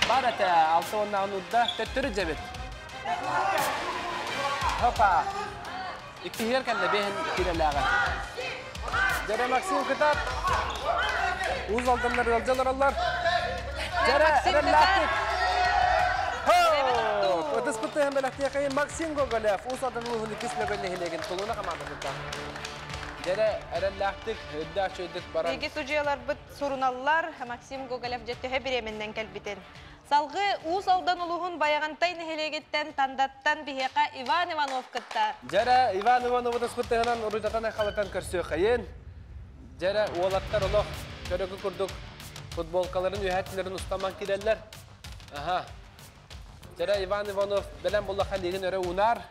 Бар этэ. Алта уоннааҕын урда. Төттөрү дьэбит. Хопа. Иккиһигэр кэллэ бэһин килэлээҕэ. Дьэрэ Максим кытаат. Уус Алданнар ыалдьалар аллар. Дьэрэ, эрэллээхтик. Ытыспыт тыһын бэлэхтиэхэйин Максим Гоголев Уус Алдан улууһун иккис Лөгөй нэһилиэгин Тулуна командатыттан. Дьэрэ, эрэллээхтик, үрдээх чөйдүк баран. Биһиги судьуйаларбыт суруналлар Максим Гоголев дьэ төһө бириэмэннэн кэлбитин. Салгыы Уус Алдан улууһун Байаҕантай нэһилиэгиттэн Тандаттан биһиэхэ Иван Иванов кыттар. Дьэрэ, Иван Иванов ытыспыт тыһынан уруйдатан айхалатан көрсүөххэйин. Дьэрэ, уолаттар олох көрөкү курдук футболкаларын үөһэттилэрин устаман киирэллэр. Аха. Дьэрэ, Иван Иванов бэлэм буллаха лигин өрө уунаар.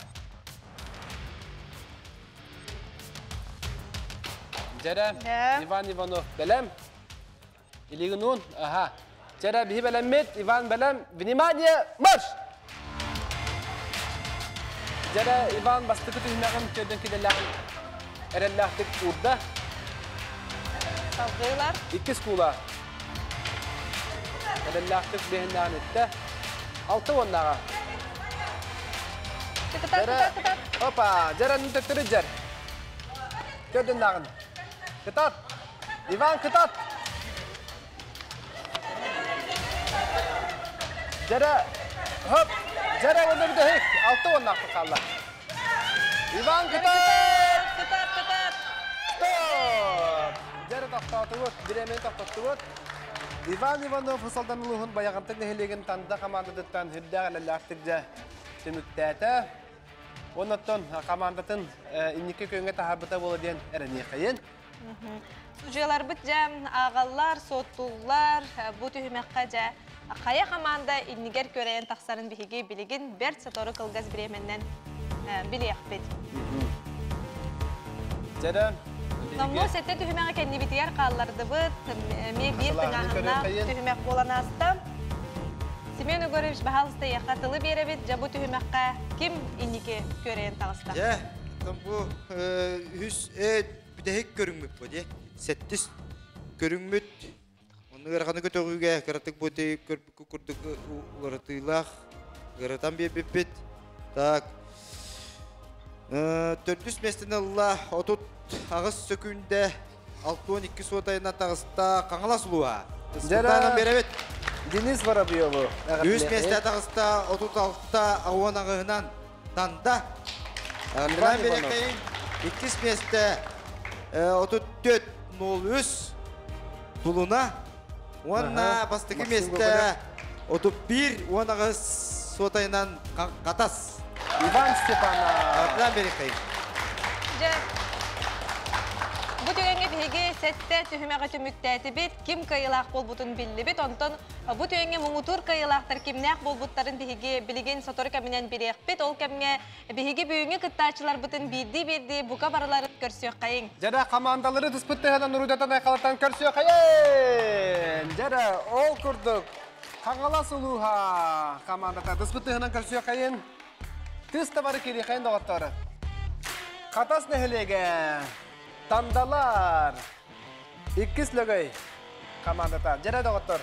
Дьэрэ, Иван Иванов бэлэм. Илигин уун. Аха. Чэрэ, биһи бэлэммит, Иван бэлэм. Внимание, марш! Дьэрэ, Иван бастакы түһүмэҕин төрдөн кидэлээҕин эрэллээхтик уурда. Салгыылар. Иккис куула. Эрэллээхтик биһиннэҕин иттэ. Алта уоннааҕа. Кытат, кытат, кытат. Опа, дьэрэ, төттөрү дьэр. Төрдүннээҕин. Кытат. Иван кытат! Дьэрэ, хоп! Дьэрэ уонна бүтэһик! Алта уоннаахпыт хаалла. Иван кытат! Кытат, кытат! Стоп! Дьэрэ тохтоотубут, бириэмэни тохтоттубут. Иван Иванов Усалдан улууһун Байаҕантай нэһилиэгин Танда хамаандатыттан үрдээх элэлээхтик дьэ түмүктээтэ. Оннуттан хамаандатын инники күөҥҥэ таһаарбыта буола диэн эрэниэхэйин. Судьуйаларбыт дьэ ааҕаллар, суоттууллар. Бу түһүмэххэ дьэ хайа хамаанда иннигэр күөрэйэн тахсарын биһиги билигин бэрт сотору кылгас бириэмэннэн билиэхпит. Дьэрэ, Номнуо сэттэ түһүмэҕи кэннибитигэр хааллардыбыт. Эмиэ биир тыҥааһыннаах түһүмэх буолан ааста. Семен Егорович, баһаалыста эйиэхэ тылы биэрэбит. Дьэ бу түһүмэххэ ким инники күөрэйэн таҕыста? Дьэ, бу үһүс бүтэһик көрүҥмүт бу дии. Сэттис көрүҥмүт. Онно ыараханы көтөҕүүгэ кыратык бу курдук уларытыылаах ыаратан биэрбиппит. Так, төрдүс миэстэни ылла 38 сөкүүндэ 62 суотайынан таҕыста Хаҥалас улууһа. Ыспытаанан биэрэбит. Денис Воробьеву. Үс миэстэ таҕыста 36 ауан аҕыһынан Танда. Иван Берекейин иккис миэстэ 34-03 Тулуна. Уонна бастакы миэстэ 31 18 суотайынан Хатас. Иван Степанов. Иван Берекейин. Дьэ, бу түгэҥҥэ биһиги сэттэ түһүмэҕи түмүктээтибит, ким кыайыылаах буолбутун биллибит. Онтон бу түгэҥҥэ муҥутуур кыайыылаахтар кимнээх буолбуттарын биһиги билигин сотору кэминэн билиэхпит. Ол кэмҥэ биһиги бүгүҥҥү кыттааччыларбытын биирдии-биирдии бука барыларын көрсүөххэйиҥ. Дьэрэ, хамаандалары тыспыт тыһынан урудатан айхалатан көрсүөххэйиҥ! Дьэрэ, ол курдук Хаҥалас улууһа хамаандата тыспыт тыһынан көрсүөххэйиҥ. Тыс табары кириэхэйин доҕоттору. Хатас нэһилиэгэ Тандалар иккис Лөгөй хамаандата. Дьэрэ доҕоттор.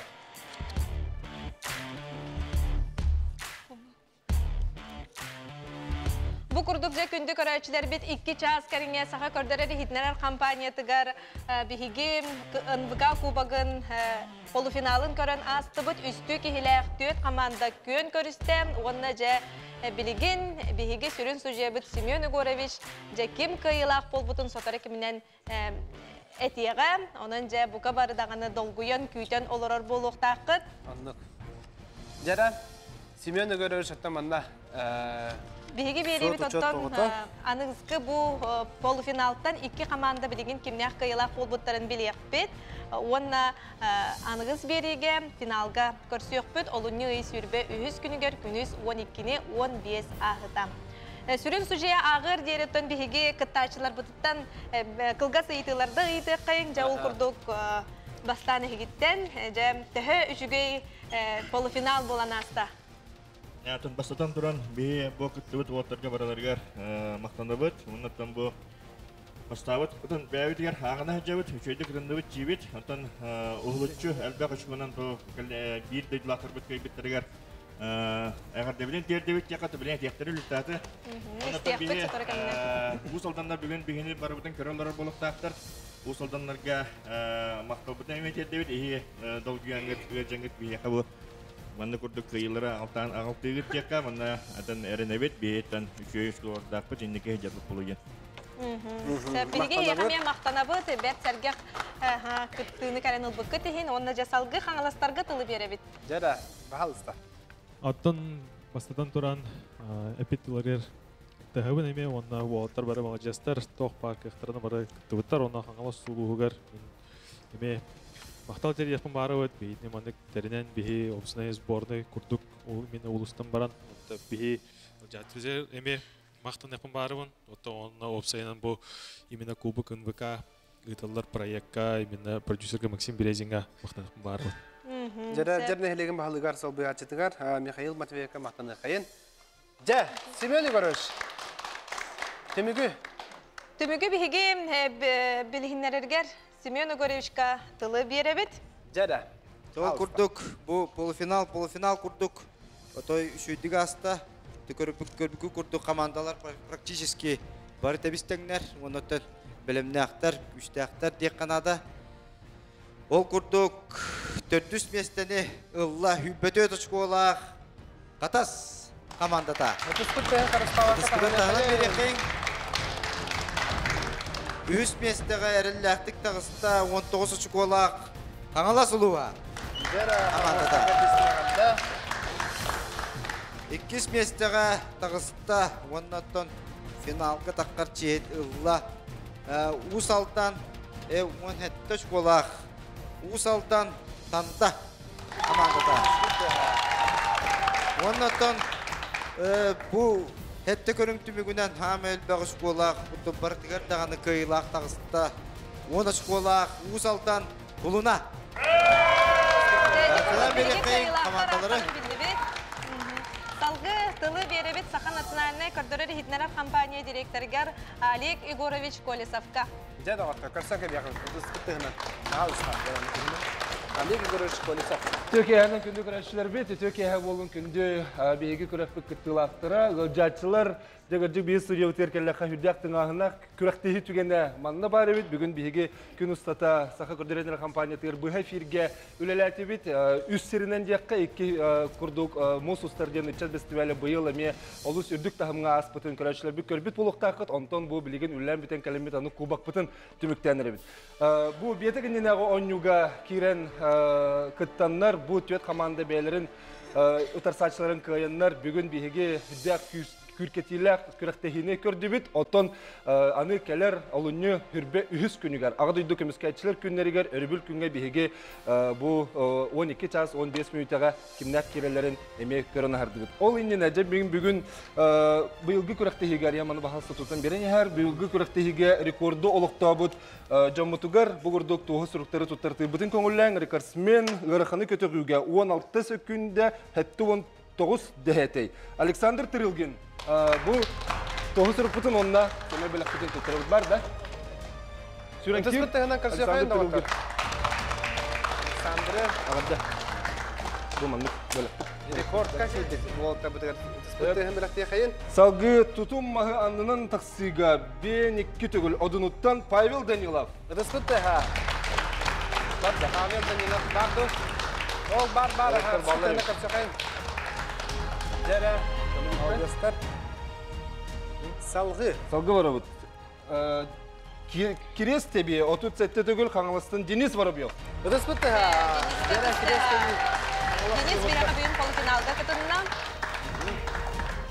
Бу курдук дьэ күндү көрөөччүлэрбит икки чаас кэриҥэ саха көрдөрөр иһитиннэрэр компаниятыгар биһиги НВК кубогын полуфиналын көрөн аастыбыт. Үстүү киһилээх түөрт команда күөн көрүстэ уонна дьэ билигин биһиги сүрүн судьуйабыт Семен Егорович дьэ ким кыайыылаах буолбутун сотору киминэн этиэҕэ. Онон дьэ бука бары даҕаны долгуйан күүтэн олорор буолуохтааххыт. Оннук. Дьэрэ, Семен Егорович оттон манна Биһиги биэриибит оттон аныгыскы бу полуфиналтан икки команда билигин кимнээх кыайыылаах буолбуттарын билиэхпит. Уонна аныгыс биэриигэ финалга көрсүөхпүт. Олунньу ый сүүрбэ үһүс күнүгэр күнүс 12-ни 15 ааһыта. Сүрүн судьуйа ааҕыар диэриттэн биһиги кыттааччыларбытыттан кылгас ыйытыыларда ыйытыаххайыҥ. Дьэ ол курдук бастаан эһигиттэн дьэ төһө үчүгэй полуфинал буолан ааста? Атын бастатан туран биһи бу кыттыбыт уолаттарга барыларыгар махтанабыт. Оннуттан бу бастаабыт отон бэйэбитигэр ааҕына сылдьабыт, үчүгэйдик кытынныбыт дьиибит. Онтон уһулуччу элбэх үчүгүнэн бу биир дойдулаахтарбыт кыайбыттарыгар Эҕэрдэбитин тиэрдэбит тиэхэ түбүлэн тиэхтэри үлүттааты. Истиэхпит сотору кэминэн. Уус Алданнар бүгүн биһини барыбытын көрө олорор буолуохтаахтар. Уус Алданнарга махталбытын эмиэ тиэрдэбит. Иһи долгуйаҥҥыт, ыалдьаҥҥыт биһиэхэ бу манна курдук кыайыылары алтаан аҕалтыыгыт диэххэ, манна атын эрэнэбит, биһиэттэн үчүгэй скордаахпыт, инники дьарбыт булуйан. Биһиги эһиэхэ махтанабыт, бэрт сэргэх кыттыыны кэлэн ылбыккыт иһин, уонна дьэ салгыы хаҥаластарга тылы биэрэбит. Дьэ да, баһалыста. Оттон бастатан туран эпит тыларыгар тыһабын эмиэ уонна уолаттар бары маладьыастар, туох баар кыахтарынан бары кыттыбыттар, уонна Хаҥалас улууһугар эмиэ махтал тириэхпин баарыбыт, биһини маннык тэринэн биһи обсунай сборный курдук мин улуустан баран биһи жаатыбызер эмиэ махтаныахпын баарыбын, оттон онно уопсайынан бу именно Кубок НВК ыытыллар проектка именно продюсерга Максим Березинга махтаныахпын баарыбын. Дьэрэ дьэр нэһилиэгин баһылыгар солбуйааччытыгар Михаил Матвеевка махтаныахайын. Дьэ, Семен Егорович, түмүгү. Түмүгү биһиги билиһиннэрэргэр Семен Егоровичка тылы биэрэбит. Дьэ Ол курдук бу полуфинал, полуфинал курдук отой үчүйдүк аста. Көрбүккү курдук командалар практически бары тэбистеңнер, онотон бэлэмнээхтэр, күстээхтэр диэх канада. Ол курдук төрдүс местени ылла хүббөтө очколаах Хатас командата. Үс местеге эрэллээхтик таҕыста 19 очколаах Хаҥалас улууһа командата. Иккис местеге таҕыста уоннаттан финалга таххар чиэт ылла Уус Алдан 17 очколаах Уус Алдан Танда командата. Уоннаттан бу хетте көрүҥ түмүгүнэн хаам элбэх очколаах барытыгар даҕаны кыайыылаах таҕыста 10 очколаах Уус Алдан Булуна. Командалары. Салгы тылы биэрэбит Саха национальнай көрдөрөр иһитиннэрэр компания директорыгар Олег Егорович Колесовка. Дьэ доҕоттор, көрсөн кэлиэхин, ытыспыт тыһынан. Олег Егорович Колесов. Төкеһэнен күндү көрәччилэрбит, төкеһэ болун күндү биһиги күрэхпит кыттыылаахтара, ыалдьааччылар, дьэ биир студиябытыгар кэллэххэ үрдээх тыҥааһынах күрэхтэһии түгэнэ манна баар эбит. Бүгүн биһиги күн устата Саха көрдөрөр компаниятыгар быһа эфиргэ үлэлээтибит. Үс сиринэн диэххэ икки курдук муус устар диэн ыччат фестивале быйыл эмиэ олус үрдүк таһымҥа ааспытын көрөөччүлэрбит көрбүт буолуохтааххыт. Онтон бу билигин үллээн бүтэн кэлэммит аны кубокпытын түмүктээн эрэбит. Бу биэте кининээҕи оонньууга киирэн кыттаннар, бу түөт команда бэйэлэрин утарсааччыларын кыайаннар бүгүн биһиги үрдээх күүс күркетиилээх күрэхтэһиини көрдүбүт. Оттон аны келер олунньу хүрбэ үһүс күнүгэр, аҕа дойду көмүскээччилэр күннэригэр өрөбүл күҥҥэ биһиги бу 12 час 15 мүнүүтэҕэ кимнээх киирэллэрин эмиэ көрөн аһардыбыт. Ол иннинэ дьэ бүгүн бүгүн быйылгы күрэхтэһиигэ Ариаманы баһалса тутан берен иһэр, быйылгы күрэхтэһиигэ рекорду олохтообут дьоммутугар бу курдук туоһу суруктары туттартыырбытын көҥүллээн рекордсмен ыараханы көтөҕүүгэ 16 сөкүндэ 79 дэһэтэй. Александр Тырылгин бу туоһу сурукпутун онна сэмэ бэлэхпитин туттарабыт бар да? Сүрэн Ытыспыт тыһынан көрсүөхайын доҕоттор. Александры Аҕарда. Бу маннык бэлэхпит. Рекордка киирбит уолаттарбытыгар ытыспыт тыһын бэлэхтиэхэйин. Салгыы тутум маһы аннынан тахсыыга бен икки төгүл одунуттан Павел Данилов. Ытыспыт тыһа. Павел Данилов бар ду. Ол бар бар. Баллар. Көрсүөхайын. Дьэрэ, молодецтар. Салгы. Салгы барабыт. Кирес тебе 37 төгүл Хаҥаластан Денис Воробьев. Ытыспыт тыһа. Дьэрэ, Кирес тебе. Денис бирэҕэ бүгүн полуфиналга кытынна.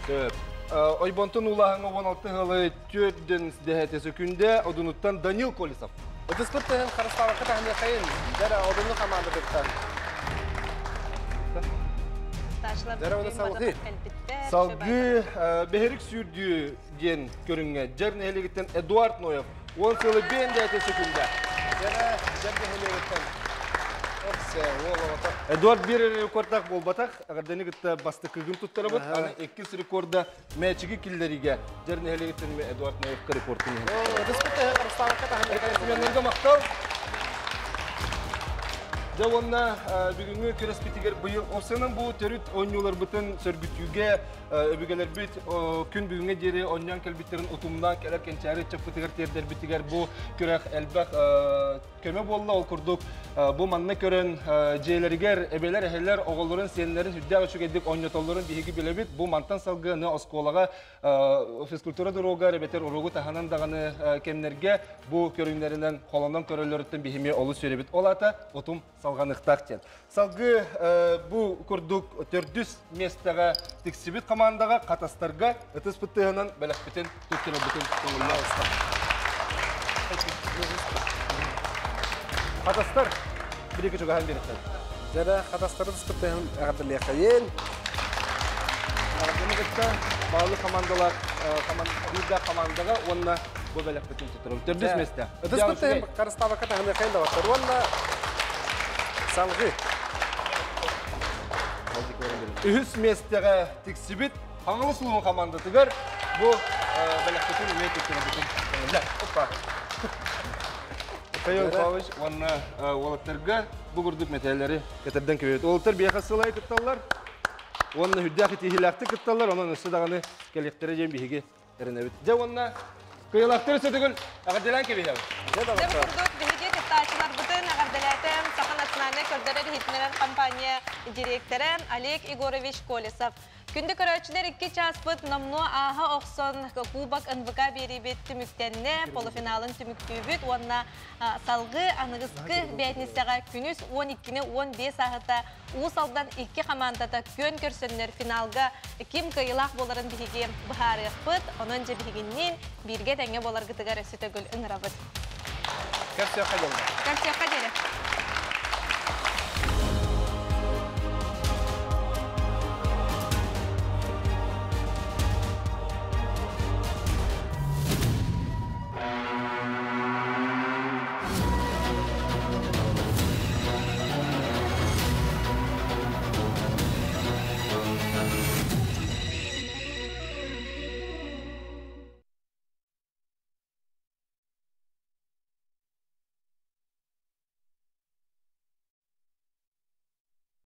Сөп. Ойбонтон улаһыңа 16 хылы төрден дэһэте сөкүндэ одунуттан Данил Колесов. Ытыспыт тыһын харыстаабакка таһыныахайын. Дьэрэ, одунну командатыттан. Ташлар Дьэрэ, оны салгы. Салгы бэһэрик сүүрдүү диэн көрүҥҥэ дьэр нэһилиэгиттэн Эдуард Ноев 10 сылы бен дэһэте сөкүндэ. Дьэрэ, дьэр нэһилиэгиттэн. Оксе, уол оҕото. Эдуард бир рекордтаах буолбатах, аҕарданы кытта бастакыгын туттарабыт, аны иккис рекорда мээчиги киллэригэ дьэр нэһилиэгиттэн Эдуард Ноевка рекордун иһин. Ытыспыт тыһын харыстаабакка таһыныахайын. Семеннерге мактал. Дьэ уонна бүгүҥҥү күрэспитигэр быйыл осынан бу төрүт оонньууларбытын сөргүтүүгэ өбүгэлэрбит күн бүгүҥҥэ диэри оонньоон кэлбиттэрин утумнаан кэлэр кэнчээри ыччаппытыгар тиэрдэрбитигэр бу күрэх элбэх көмө буолла. Ол курдук бу манна көрөн дьиэлэригэр эбэлэр, эһэлэр оҕолорун, сиэннэрин үрдээх үчүгэйдик оонньотоллорун биһиги билэбит. Бу мантан салгыаны оскуолаҕа физкультура дорогар эбэтэр уруогу таһынан даҕаны кэмнэргэ бу көрүҥнэринэн холонон көрөллөрүттэн биһими олус үөрэбит. Ол аата утум салҕаныахтаах диэн. Салгыы бу курдук төрдүс миэстэҕэ тиксибит командаҕа Хатастарга ытыс быттыһынан бэлэхпитин туттарабытын көҥүллээх. Хатастар бирики чугаһан биэреттер. Дьэрэ Хатастары ыспыттыһын эҕэрдэлиэхэйин. Эҕэрдэни кытта баалы командалар биирдээх командаҕа уонна бу бэлэхпитин туттарабыт. Төрдүс миэстэ. Ытыс быттыһын харыстаабакка таһыныахайын да баттар уонна салгыы. Үһүс миэстэҕэ тиксибит Хаҥалас улууһун командатыгар бу бэлэхпитин эмиэ туттарабытын көҥүллэр. Опа. Михаил Павлович уонна уолаттарга бу курдук мэтээллэри кэтэрдэн кэбиһэбит. Уолаттар биэхэ сылай кытталлар уонна үрдээх итиһиилээхтик кытталлар, онон өссө даҕаны кэлиэхтэрэ диэн биһиги эрэнэбит. Дьэ уонна кыайыылаахтары сөтөгүл эҕэрдэлээн кэбиһэбит. Дьэ бу курдук биһиги кыттааччыларбытын эҕэрдэлээтэ Саха национальнай көрдөрөр-иһитиннэрэр компания директора Олег Егорович Колесов. Күндү көрөөччүлэр икки чааспыт номнуо ааһа охсон Кубок НВК биэриибит түмүктэннэ, полуфиналын түмүктүүбүт уонна салгыы аныгыскы бээтиниссэҕэ күнүс 12-ни 15 ааһыта Уус Алдан икки хамаандата күөн көрсөннөр финалга ким кыайыылаах буоларын биһиги быһаарыахпыт. Онон дьэ биһигинниин бииргэ тэҥҥэ буоларгытыгар өссө төгүл ыҥырабыт. Көрсүөххэ диэри. Көрсүөххэ диэри.